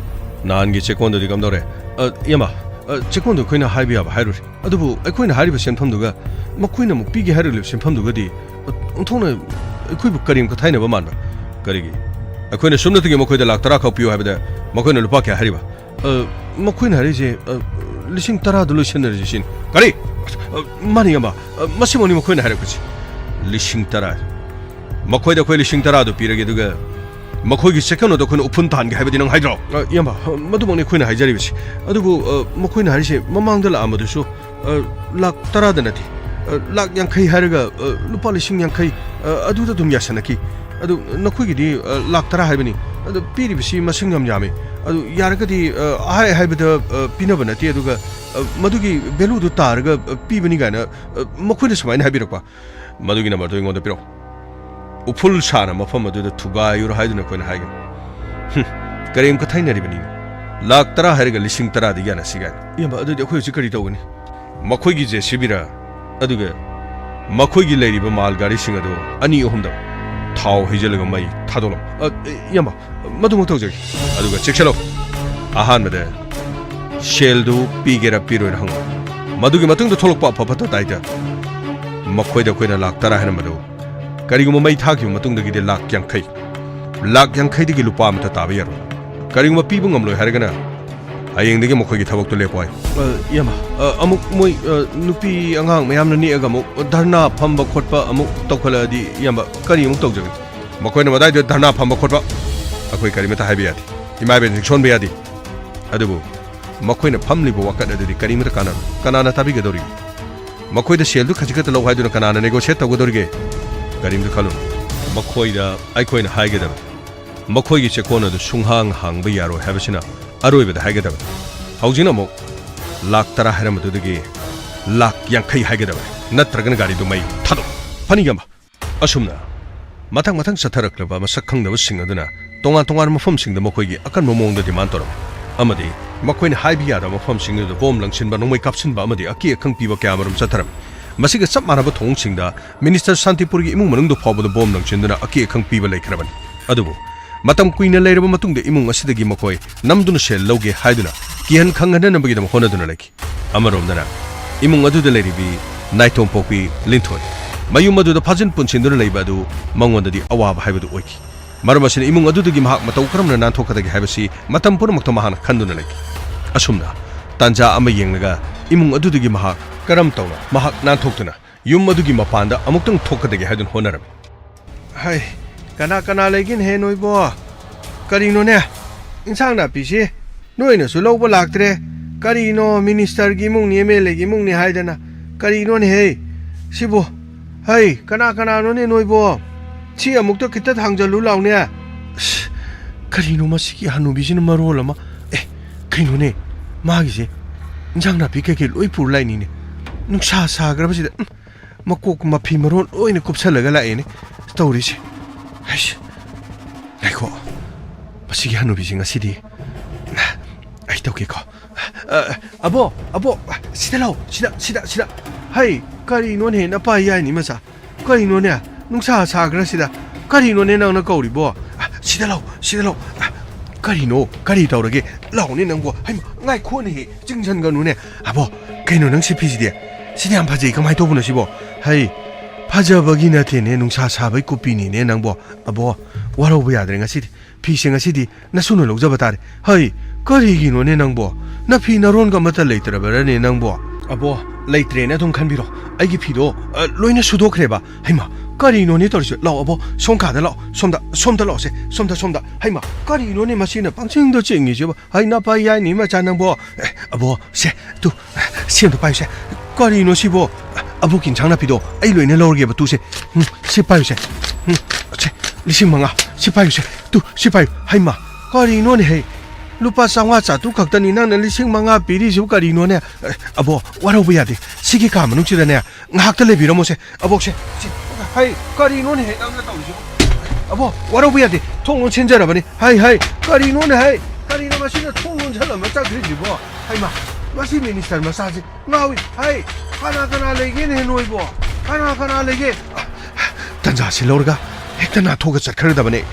ꯅꯍꯥꯟꯒꯤ ꯆꯦꯛꯀꯣꯟꯗꯨꯗꯤ ꯀꯝꯗꯧꯔꯦ? ꯑ, ꯏꯌꯥꯝꯕ, ꯑ, ꯆꯦꯛꯀꯣꯟꯗꯣ ꯑꯩꯈꯣꯏꯅ ꯍꯥꯏꯕ ꯌꯥꯕ ꯍꯥꯏꯔꯨꯔꯦ꯫ ꯑꯗꯨꯕꯨ ꯑꯩꯈꯣꯏꯅ ꯍꯥꯏꯔꯤꯕ ꯁꯦꯟꯐꯝꯗꯨꯒ ꯃꯈꯣꯏꯅ ꯑꯃꯨꯛ ꯄꯤꯒꯦ ꯍꯥꯏꯔꯤꯕ ꯁꯦꯟꯐꯝꯗꯨꯒꯗꯤ, ꯑ, ꯑꯣꯟꯊꯣꯛꯅ ꯑꯩꯈꯣꯏꯕꯨ ꯀꯔꯦꯝ ꯀꯊꯥꯏꯅꯕ ꯃꯥꯟꯕ꯫ ꯀꯔꯤꯒꯤ? ꯑꯩꯈꯣꯏꯅ ꯁꯨꯞꯅꯇꯒꯤ ꯃꯈꯣꯏꯗ ꯂꯥꯛ ꯇꯔꯥ ꯈꯛ ꯄꯤꯌꯨ ꯍꯥꯏꯕꯗ ꯃꯈꯣꯏꯅ ꯂꯨꯄꯥ ꯀꯌꯥ ꯍꯥꯏꯔꯤꯕ? ꯑ, ꯃꯈꯣꯏꯅ ꯍꯥꯏꯔꯤꯁꯦ, ꯑ, ꯂꯤꯁꯤꯡ ꯇꯔꯥꯗ ꯂꯣꯏꯁꯤꯟꯅꯔꯁꯤ ꯁꯤꯅꯤ꯫ ꯀꯔꯤ? ꯑ, ꯃꯥꯅꯤ, ꯏꯌꯥꯝꯕ꯫ ꯑ, ꯃꯁꯤꯃꯛꯅꯤ ꯃꯈꯣꯏꯅ ꯍꯥꯏꯔꯛꯄꯁꯤ꯫ ꯂꯤꯁꯤꯡ ꯇꯔꯥ꯫ ꯃꯈꯣꯏꯗ ꯑꯩꯈꯣꯏ ꯂꯤꯁꯤꯡ ꯇꯔꯥꯗꯨ ꯄꯤꯔꯒꯦ, ꯑꯗꯨꯒ ꯃꯈꯣꯏꯒꯤ ꯆꯦꯛꯀꯣꯟꯗꯣ ꯑꯩꯈꯣꯏꯅ ꯎꯐꯨꯟ ꯇꯥꯍꯟꯒꯦ ꯍꯥꯏꯕꯗꯤ ꯅꯪ ꯍꯥꯏꯗ꯭ꯔꯣ? ꯑ, ꯏꯌꯥꯝꯕ, ꯑ, ꯃꯗꯨꯃꯛꯅꯤ ꯑꯩꯈꯣꯏꯅ ꯍꯥꯏꯖꯔꯤꯕꯁꯤ꯫ ꯑꯗꯨꯕꯨ, ꯑ, ꯃꯈꯣꯏꯅ ꯍꯥꯏꯔꯤꯁꯦ ꯃꯃꯥꯡꯗ ꯂꯥꯛꯑꯝꯕꯗꯨꯁꯨ, ꯑ, ꯂꯥꯛ ꯇꯔꯥꯗ ꯅꯠꯇꯦ, ꯑ, ꯂꯥꯛ ꯌꯥꯡꯈꯩ ꯍꯥꯏꯔꯒ, ꯑ, ꯂꯨꯄꯥ ꯂꯤꯁꯤꯡ ꯌꯥꯡꯈꯩ, ꯑ, ꯑꯗꯨꯗ ꯑꯗꯨꯝ ꯌꯥꯁꯟꯅꯈꯤ꯫ ꯑꯗꯨ ꯅꯈꯣꯏꯒꯤꯗꯤ, ꯑ, ꯂꯥꯛ ꯇꯔꯥ ꯍꯥꯏꯕꯅꯤ꯫ ꯑꯗꯨ ꯄꯤꯔꯤꯕꯁꯤ ꯃꯁꯤꯡ ꯌꯥꯝ ꯌꯥꯝꯃꯤ꯫ ꯑꯗꯨ ꯌꯥꯔꯒꯗꯤ, ꯑ, ꯑꯍꯥꯏ ꯍꯥꯏꯕꯗ, ꯑ, ꯄꯤꯅꯕ ꯅꯠꯇꯦ, ꯑꯗꯨꯒ, ꯑ, ꯃꯗꯨꯒꯤ ꯚꯦꯂꯨꯗꯨ ꯇꯥꯔꯒ, ꯑ, ꯄꯤꯕꯅꯤ ꯀꯥꯏꯅ, ꯑ, ꯃꯈꯣꯏꯅ ꯁꯨꯃꯥꯏꯅ ꯍꯥꯏꯕꯤꯔꯛꯄ꯫ ꯃꯗꯨꯒꯤ ꯅꯝꯕꯔꯗꯨ ꯑꯩꯉꯣꯟꯗ ꯄꯤꯔꯛꯎ꯫ ꯎꯐꯨꯜ ꯁꯥꯅ ꯃꯐꯝ ꯑꯗꯨꯗ ꯊꯨꯒꯥꯏꯔꯨꯔꯣ ꯍꯥꯏꯗꯨꯅ ꯑꯩꯈꯣꯏꯅ ꯍꯥꯏꯒꯅꯤ꯫ ꯍꯨꯝ, ꯀꯔꯦꯝ ꯀꯊꯩꯅꯔꯤꯕꯅꯤꯅꯦ꯫ ꯂꯥꯛ ꯇꯔꯥ ꯍꯥꯏꯔꯒ ꯂꯤꯁꯤꯡ ꯇꯔꯥꯗꯤ ꯌꯥꯅꯁꯤ ꯀꯥꯏꯅ꯫ ꯏꯌꯥꯝꯕ, ꯑꯗꯨꯗꯤ ꯑꯩꯈꯣꯏ ꯍꯧꯖꯤꯛ ꯀꯔꯤ ꯇꯧꯒꯅꯤ? ꯃꯈꯣꯏꯒꯤ ꯖꯦ ꯁꯤ ꯕꯤꯔ, ꯑꯗꯨꯒ ꯃꯈꯣꯏꯒꯤ ꯂꯩꯔꯤꯕ ꯃꯥꯜ ꯒꯥꯔꯤꯁꯤꯡ ꯑꯗꯨ ꯑꯅꯤ ꯑꯍꯨꯝꯗ ꯊꯥꯎ ꯍꯩꯖꯤꯜꯂꯒ ꯃꯩ ꯊꯥꯗꯣꯛꯂꯝꯃꯨ꯫ ꯑ, ꯏꯌꯥꯝꯕ, ꯃꯗꯨꯃꯛ ꯇꯧꯖꯒꯦ꯫ ꯑꯗꯨꯒ ꯆꯦꯛꯁꯤꯜꯂꯨ, ꯑꯍꯥꯟꯕꯗ ꯁꯦꯜꯗꯨ ꯄꯤꯒꯦꯔꯥ ꯄꯤꯔꯣꯏꯔꯥ ꯍꯪꯉꯨ꯫ ꯃꯗꯨꯒꯤ ꯃꯇꯨꯡꯗ ꯊꯣꯛꯂꯛꯄ ꯑꯐ ꯐꯠꯇ ꯇꯥꯏꯗ ꯃꯈꯣꯏꯗ ꯑꯩꯈꯣꯏꯅ ꯂꯥꯛ ꯇꯔꯥ ꯍꯥꯏꯔꯝꯕꯗꯨ, ꯀꯔꯤꯒꯨꯝꯕ ꯃꯩ ꯊꯥꯈꯤꯕ ꯃꯇꯨꯡꯗꯒꯤꯗꯤ ꯂꯥꯛ ꯌꯥꯡꯈꯩ, ꯂꯥꯛ ꯌꯥꯡꯈꯩꯗꯒꯤ ꯂꯨꯄꯥ ꯑꯃꯠꯇ ꯇꯥꯕ ꯌꯥꯔꯣꯏ꯫ ꯀꯔꯤꯒꯨꯝꯕ ꯄꯤꯕ ꯉꯝꯂꯣꯏ ꯍꯥꯏꯔꯒꯅ ꯍꯌꯦꯡꯗꯒꯤ ꯃꯈꯣꯏꯒꯤ ꯊꯕꯛꯇꯨ ꯂꯦꯞꯄꯣ ꯍꯥꯏ꯫ ꯑ, ꯏꯌꯥꯝꯕ, ꯑ, ꯑꯃꯨꯛ ꯃꯣꯏ, ꯑ, ꯅꯨꯄꯤ ꯑꯉꯥꯡ ꯃꯌꯥꯝꯅ ꯅꯦꯛꯑꯒ ꯑꯃꯨꯛ ꯙꯔꯅꯥ ꯐꯝꯕ ꯈꯣꯠꯄ ꯑꯃꯨꯛ ꯇꯧꯈꯠꯂꯛꯑꯗꯤ, ꯏꯌꯥꯝꯕ, ꯀꯔꯤ ꯑꯃꯨꯛ ꯇꯧꯖꯒꯅꯤ? ꯃꯈꯣꯏꯅ ꯃꯗꯥꯏꯗ ꯙꯔꯅꯥ ꯐꯝꯕ ꯈꯣꯠꯄ ꯑꯩꯈꯣꯏ ꯀꯔꯤꯃꯇ ꯍꯥꯏꯕ ꯌꯥꯗꯦ꯫ ꯏꯃꯥ ꯏꯕꯦꯟꯁꯤꯡ ꯁꯣꯟꯕ ꯌꯥꯗꯦ꯫ ꯑꯗꯨꯕꯨ ꯃꯈꯣꯏꯅ ꯐꯝꯂꯤꯕ ꯋꯥꯀꯠ ꯑꯗꯨꯗꯤ ꯀꯔꯤꯃꯇ ꯀꯥꯟꯅꯔꯣꯏ꯫ ꯀꯅꯥꯅ ꯇꯥꯕꯤꯒꯗꯧꯔꯤꯒꯦ? ꯃꯈꯣꯏꯗ ꯁꯦꯜꯗꯨ ꯈꯖꯤꯛ ꯈꯛꯇ ꯂꯧ ꯍꯥꯏꯗꯨꯅ ꯀꯅꯥꯅ negotiate ꯇꯧꯒꯗꯧꯔꯤꯒꯦ? ꯀꯔꯤꯃꯇ ꯈꯜꯂꯨꯅꯨ꯫ ꯃꯈꯣꯏꯗ ꯑꯩꯈꯣꯏꯅ ꯍꯥꯏꯒꯗꯕꯅꯤ, ꯃꯈꯣꯏꯒꯤ ꯆꯦꯛꯀꯣꯟ ꯑꯗꯨ ꯁꯨꯡꯍꯥꯡ ꯍꯥꯡꯕ ꯌꯥꯔꯣꯏ ꯍꯥꯏꯕꯁꯤꯅ ꯑꯔꯣꯏꯕꯗ ꯍꯥꯏꯒꯗꯕꯅꯤ꯫ ꯍꯧꯖꯤꯛꯅ ꯑꯃꯨꯛ ꯂꯥꯛ ꯇꯔꯥ ꯍꯥꯏꯔꯝꯕꯗꯨꯗꯒꯤ ꯂꯥꯛ ꯌꯥꯡꯈꯩ ꯍꯥꯏꯒꯗꯕꯅꯤ, ꯅꯠꯇ꯭ꯔꯒꯅ ꯒꯥꯔꯤꯗꯨ ꯃꯩ ꯊꯥꯗꯣꯛ꯫ ꯐꯅꯤꯒꯝꯕ꯫ ꯑꯁꯨꯝꯅ ꯃꯊꯪ ꯃꯊꯪ ꯆꯠꯊꯔꯛꯂꯕ ꯃꯁꯛ ꯈꯪꯗꯕꯁꯤꯡ ꯑꯗꯨꯅ ꯇꯣꯉꯥꯟ ꯇꯣꯉꯥꯟꯕ ꯃꯐꯝꯁꯤꯡꯗ ꯃꯈꯣꯏꯒꯤ ꯑꯀꯟꯕ ꯃꯑꯣꯡꯗ demand ꯇꯧꯔꯝꯃꯤ, ꯑꯃꯗꯤ ꯃꯈꯣꯏꯅ ꯍꯥꯏꯕ ꯌꯥꯗꯕ ꯃꯐꯝꯁꯤꯡ ꯑꯗꯨꯗ ꯕꯣꯝ ꯂꯪꯁꯤꯟꯕ, ꯅꯣꯡꯃꯩ ꯀꯥꯞꯁꯤꯟꯕ ꯑꯃꯗꯤ ꯑꯀꯤ ꯑꯈꯪ ꯄꯤꯕ ꯀꯌꯥ ꯑꯃꯔꯣꯝ ꯆꯠꯊꯔꯝꯃꯤ꯫ ꯃꯁꯤꯒ ꯆꯞ ꯃꯥꯟꯅꯕ ꯊꯧꯑꯣꯡꯁꯤꯡꯗ ꯃꯤꯅꯤꯁꯇꯔ ꯁꯥꯟꯇꯤꯄꯨꯔꯒꯤ ꯏꯃꯨꯡ ꯃꯅꯨꯡꯗ ꯐꯥꯎꯕꯗ ꯕꯣꯝ ꯂꯪꯁꯤꯟꯗꯨꯅ ꯑꯀꯤ ꯑꯈꯪ ꯄꯤꯕ ꯂꯩꯈ꯭ꯔꯕꯅꯤ꯫ ꯑꯗꯨꯕꯨ ꯃꯇꯝ ꯀꯨꯏꯅ ꯂꯩꯔꯕ ꯃꯇꯨꯡꯗ ꯏꯃꯨꯡ ꯑꯁꯤꯗꯒꯤ ꯃꯈꯣꯏ ꯅꯝꯗꯨꯅ ꯁꯦꯜ ꯂꯧꯒꯦ ꯍꯥꯏꯗꯨꯅ ꯀꯤꯍꯟ ꯈꯪꯍꯟꯅꯅꯕꯒꯤꯗꯃꯛ ꯍꯣꯠꯅꯗꯨꯅ ꯂꯩꯈꯤ꯫ ꯑꯃꯔꯣꯝꯗꯅ ꯏꯃꯨꯡ ꯑꯗꯨꯗ ꯂꯩꯔꯤꯕꯤ ꯅꯥꯏꯇꯣꯝꯄꯣꯛꯄꯤ ꯂꯤꯟꯊꯣꯏ ꯃꯌꯨꯝ ꯑꯗꯨꯗ ꯐꯥꯖꯤꯟ ꯄꯨꯟꯁꯤꯟꯗꯨꯅ ꯂꯩꯕ ꯑꯗꯨ ꯃꯉꯣꯟꯗꯗꯤ ꯑꯋꯥꯕ ꯍꯥꯏꯕꯗꯨ ꯑꯣꯏꯈꯤ꯫ ꯃꯔꯝ ꯑꯁꯤꯅ ꯏꯃꯨꯡ ꯑꯗꯨꯗꯒꯤ ꯃꯍꯥꯛ ꯃꯇꯧ ꯀꯔꯝꯅ ꯅꯥꯟꯊꯣꯛꯀꯗꯒꯦ ꯍꯥꯏꯕꯁꯤ ꯃꯇꯝ ꯄꯨꯝꯅꯃꯛꯇ ꯃꯍꯥꯛꯅ ꯈꯟꯗꯨꯅ ꯂꯩꯈꯤ꯫ ꯑꯁꯨꯝꯅ ꯇꯥꯟꯖꯥ ꯑꯃ ꯌꯦꯡꯂꯒ ꯏꯃꯨꯡ ꯑꯗꯨꯗꯒꯤ ꯃꯍꯥꯛ ꯀꯔꯝ ꯇꯧꯅ ꯃꯍꯥꯛ ꯅꯥꯟꯊꯣꯛꯇꯨꯅ ꯌꯨꯝ ꯑꯗꯨꯒꯤ ꯃꯄꯥꯟꯗ ꯑꯃꯨꯛꯇꯪ ꯊꯣꯛꯀꯗꯒꯦ ꯍꯥꯏꯗꯨꯅ ꯍꯣꯠꯅꯔꯝꯃꯤ꯫ ꯍꯩ, ꯀꯅꯥ ꯀꯅꯥ ꯂꯩꯒꯦꯅꯦꯍꯦ ꯅꯣꯏꯕꯣ? ꯀꯔꯤꯅꯣꯅꯦ? ꯏꯟꯁꯥꯡ ꯅꯥꯄꯤꯁꯤ ꯅꯣꯏꯅꯁꯨ ꯂꯧꯕ ꯂꯥꯛꯇ꯭ꯔꯦ꯫ ꯀꯔꯤꯅꯣ ꯃꯤꯅꯤꯁꯇꯔꯒꯤ ꯏꯃꯨꯡꯅꯤ, ꯑꯦꯝ ꯑꯦꯜ ꯑꯦꯒꯤ ꯏꯃꯨꯡꯅꯤ ꯍꯥꯏꯗꯅ? ꯀꯔꯤꯅꯣꯅꯦꯍꯦ ꯁꯤꯕꯨ? ꯍꯩ, ꯀꯅꯥ ꯀꯅꯥꯅꯣꯅꯦ ꯅꯣꯏꯕꯣ? ꯁꯤ ꯑꯃꯨꯛꯇ ꯈꯤꯇ ꯊꯥꯡꯖꯜꯂꯨ ꯂꯥꯎꯅꯦ꯫ ꯑꯁ, ꯀꯔꯤꯅꯣ ꯃꯁꯤꯒꯤ ꯍꯅꯨꯕꯤꯁꯤꯅ ꯃꯔꯣꯜ ꯑꯃ? ꯑꯦ, ꯀꯩꯅꯣꯅꯦ? ꯃꯥꯒꯤꯁꯦ ꯏꯟꯁꯥꯡ ꯅꯥꯄꯤ ꯀꯩꯀꯩ ꯂꯣꯏ ꯄꯨꯔ ꯂꯥꯛꯏꯅꯤꯅꯦ꯫ ꯅꯨꯡꯁꯥ ꯁꯥꯈ꯭ꯔꯕꯁꯤꯗ, ꯎꯝ, ꯃꯀꯣꯛ ꯃꯐꯤ ꯃꯔꯣꯟ ꯂꯣꯏꯅ ꯀꯨꯞꯁꯜꯂꯒ ꯂꯥꯛꯑꯦꯅꯦ ꯇꯧꯔꯤꯁꯦ꯫ ꯍꯩꯁ, ꯉꯥꯏꯈꯣ, ꯃꯁꯤꯒꯤ ꯍꯅꯨꯕꯤꯁꯦ ꯉꯁꯤꯗꯤ ꯑꯩ ꯇꯧꯒꯦꯀꯣ꯫ ꯑ, ꯑꯕꯣ, ꯑꯕꯣ, ꯁꯤꯗ ꯂꯥꯎ, ꯁꯤꯗ, ꯁꯤꯗ, ꯁꯤꯗ꯫ ꯍꯩ, ꯀꯔꯤꯅꯣꯅꯦ ꯅꯄꯥ ꯌꯥꯏꯅꯤ ꯃꯆꯥ? ꯀꯔꯤꯅꯣꯅꯦ? ꯅꯨꯡꯁꯥ ꯁꯥꯈ꯭ꯔꯁꯤꯗ ꯀꯔꯤꯅꯣꯅꯦ ꯅꯪꯅ ꯀꯧꯔꯤꯕꯣ? ꯑ, ꯁꯤꯗ ꯂꯥꯎ, ꯁꯤꯗ ꯂꯥꯎ꯫ ꯑ, ꯀꯔꯤꯅꯣ? ꯀꯔꯤ ꯇꯧꯔꯒꯦ? ꯂꯥꯎꯅꯦ ꯅꯪꯕꯣ꯫ ꯍꯩꯃꯥ, ꯉꯥꯏꯈꯣꯅꯦꯍꯦ, ꯆꯤꯡꯁꯤꯟꯒꯅꯨꯅꯦ꯫ ꯑꯕꯣ, ꯀꯩꯅꯣ ꯅꯪ ꯁꯤ ꯐꯤꯁꯤꯗꯤ? ꯁꯤꯗꯤ ꯌꯥꯝ ꯐꯖꯩ, ꯀꯃꯥꯏꯅ ꯇꯧꯕꯅꯣ ꯁꯤꯕꯣ? ꯍꯩ, ꯐꯖꯕꯒꯤ ꯅꯠꯇꯦꯅꯦ, ꯅꯨꯡꯁꯥ ꯁꯥꯕꯩ ꯀꯨꯞꯄꯤꯅꯤꯅꯦ ꯅꯪꯕꯣ꯫ ꯑꯕꯣ, ꯋꯥꯔꯧꯕ ꯌꯥꯗ꯭ꯔꯦ ꯉꯁꯤꯗꯤ꯫ ꯐꯤꯁꯦ ꯉꯁꯤꯗꯤ ꯅꯁꯨꯅ ꯂꯧꯖꯕ ꯇꯥꯔꯦ꯫ ꯍꯩ, ꯀꯔꯤꯒꯤꯅꯣꯅꯦ ꯅꯪꯕꯣ? ꯅꯐꯤ ꯅꯔꯣꯟꯒ ꯑꯃꯠꯇ ꯂꯩꯇ꯭ꯔꯕꯔꯅꯦ ꯅꯪꯕꯣ? ꯑꯕꯣ, ꯂꯩꯇ꯭ꯔꯦꯅ ꯑꯗꯨꯝ ꯈꯟꯕꯤꯔꯣ꯫ ꯑꯩꯒꯤ ꯐꯤꯗꯣ, ꯑ, ꯂꯣꯏꯅ ꯁꯨꯗꯣꯛꯈ꯭ꯔꯦꯕ꯫ ꯍꯩꯃꯥ, ꯀꯔꯤꯅꯣꯅꯦ ꯇꯧꯔꯤꯁꯦ? ꯂꯥꯛꯑꯣ, ꯑꯕꯣ, ꯁꯣꯝ ꯀꯥꯗ ꯂꯥꯛꯑꯣ꯫ ꯁꯣꯝꯗ, ꯁꯣꯝꯗ ꯂꯥꯛꯑꯣꯁꯦ꯫ ꯁꯣꯝꯗ, ꯁꯣꯝꯗ꯫ ꯍꯩꯃꯥ, ꯀꯔꯤꯅꯣꯅꯦ ꯃꯁꯤꯅ ꯄꯪꯆꯤꯡꯗ ꯆꯤꯡꯉꯤꯁꯤꯕꯣ? ꯍꯩ, ꯅꯄꯥ ꯌꯥꯏꯅꯤ ꯃꯆꯥ ꯅꯪꯕꯣ꯫ ꯑꯦ, ꯑꯕꯣ, ꯁꯦ, ꯇꯨ, ꯁꯤ ꯑꯝꯇ ꯄꯥꯏꯌꯨꯁꯦ꯫ ꯀꯔꯤꯅꯣ ꯁꯤꯕꯣ? ꯑꯕꯣꯛꯀꯤ ꯏꯟꯁꯥꯡ ꯅꯥꯄꯤꯗꯣ ꯑꯩ ꯂꯣꯏꯅ ꯂꯧꯔꯒꯦꯕ, ꯇꯨꯁꯦ꯫ ꯎꯝ, ꯁꯤ ꯄꯥꯏꯌꯨꯁꯦ꯫ ꯎꯝ, ꯁꯦ, ꯂꯤꯁꯤꯡ ꯃꯉꯥ꯫ ꯁꯤ ꯄꯥꯏꯌꯨꯁꯦ꯫ ꯇꯨ, ꯁꯤ ꯄꯥꯏꯌꯨ꯫ ꯍꯩꯃꯥ, ꯀꯔꯤꯅꯣꯅꯦ ꯍꯦ? ꯂꯨꯄꯥ ꯆꯥꯝꯃꯉꯥ ꯆꯥꯇ꯭ꯔꯨꯛ ꯈꯛꯇꯅꯤ, ꯅꯪꯅ ꯂꯤꯁꯤꯡ ꯃꯉꯥ ꯄꯤꯔꯤꯁꯤꯕꯨ ꯀꯔꯤꯅꯣꯅꯦ? ꯑꯦ, ꯑꯕꯣ, ꯋꯥꯔꯧꯕ ꯌꯥꯗꯦ꯫ ꯁꯤꯒꯤ ꯀꯥ ꯃꯅꯨꯡꯁꯤꯗꯅꯦ, ꯉꯥꯏꯍꯥꯛꯇ ꯂꯩꯕꯤꯔꯝꯃꯣꯁꯦ꯫ ꯑꯕꯣꯛꯁꯦ, ꯁꯤ, ꯍꯩ, ꯀꯔꯤꯅꯣꯅꯦ ꯍꯦ ꯅꯪꯅ ꯇꯧꯔꯤꯁꯤꯕꯣ? ꯑꯕꯣ, ꯋꯥꯔꯧꯕ ꯌꯥꯗꯦ꯫ ꯊꯣꯡ ꯂꯣꯟꯁꯤꯟꯖꯔꯕꯅꯤ꯫ ꯍꯩ, ꯍꯩ, ꯀꯔꯤꯅꯣꯅꯦ ꯍꯩ? ꯀꯔꯤꯅꯣ ꯃꯁꯤꯅ ꯊꯣꯡ ꯂꯣꯟꯁꯤꯜꯂꯝꯃ ꯆꯠꯈ꯭ꯔꯤꯁꯤꯕꯣ? ꯍꯩꯃꯥ, ꯃꯁꯤ ꯃꯤꯅꯤꯁꯇꯔ ꯃꯆꯥꯁꯤ ꯉꯥꯎꯏ꯫ ꯍꯩ, ꯀꯅꯥ ꯀꯅꯥ ꯂꯩꯒꯦꯅꯦ ꯅꯣꯏꯕꯣ? ꯀꯅꯥ ꯀꯅꯥ ꯂꯩꯒꯦ? ꯇꯟꯖꯥꯁꯤ ꯂꯧꯔꯒ ꯍꯦꯛꯇ ꯅꯥꯟꯊꯣꯛꯑꯒ ꯆꯠꯈ꯭ꯔꯗꯕꯅꯦ꯫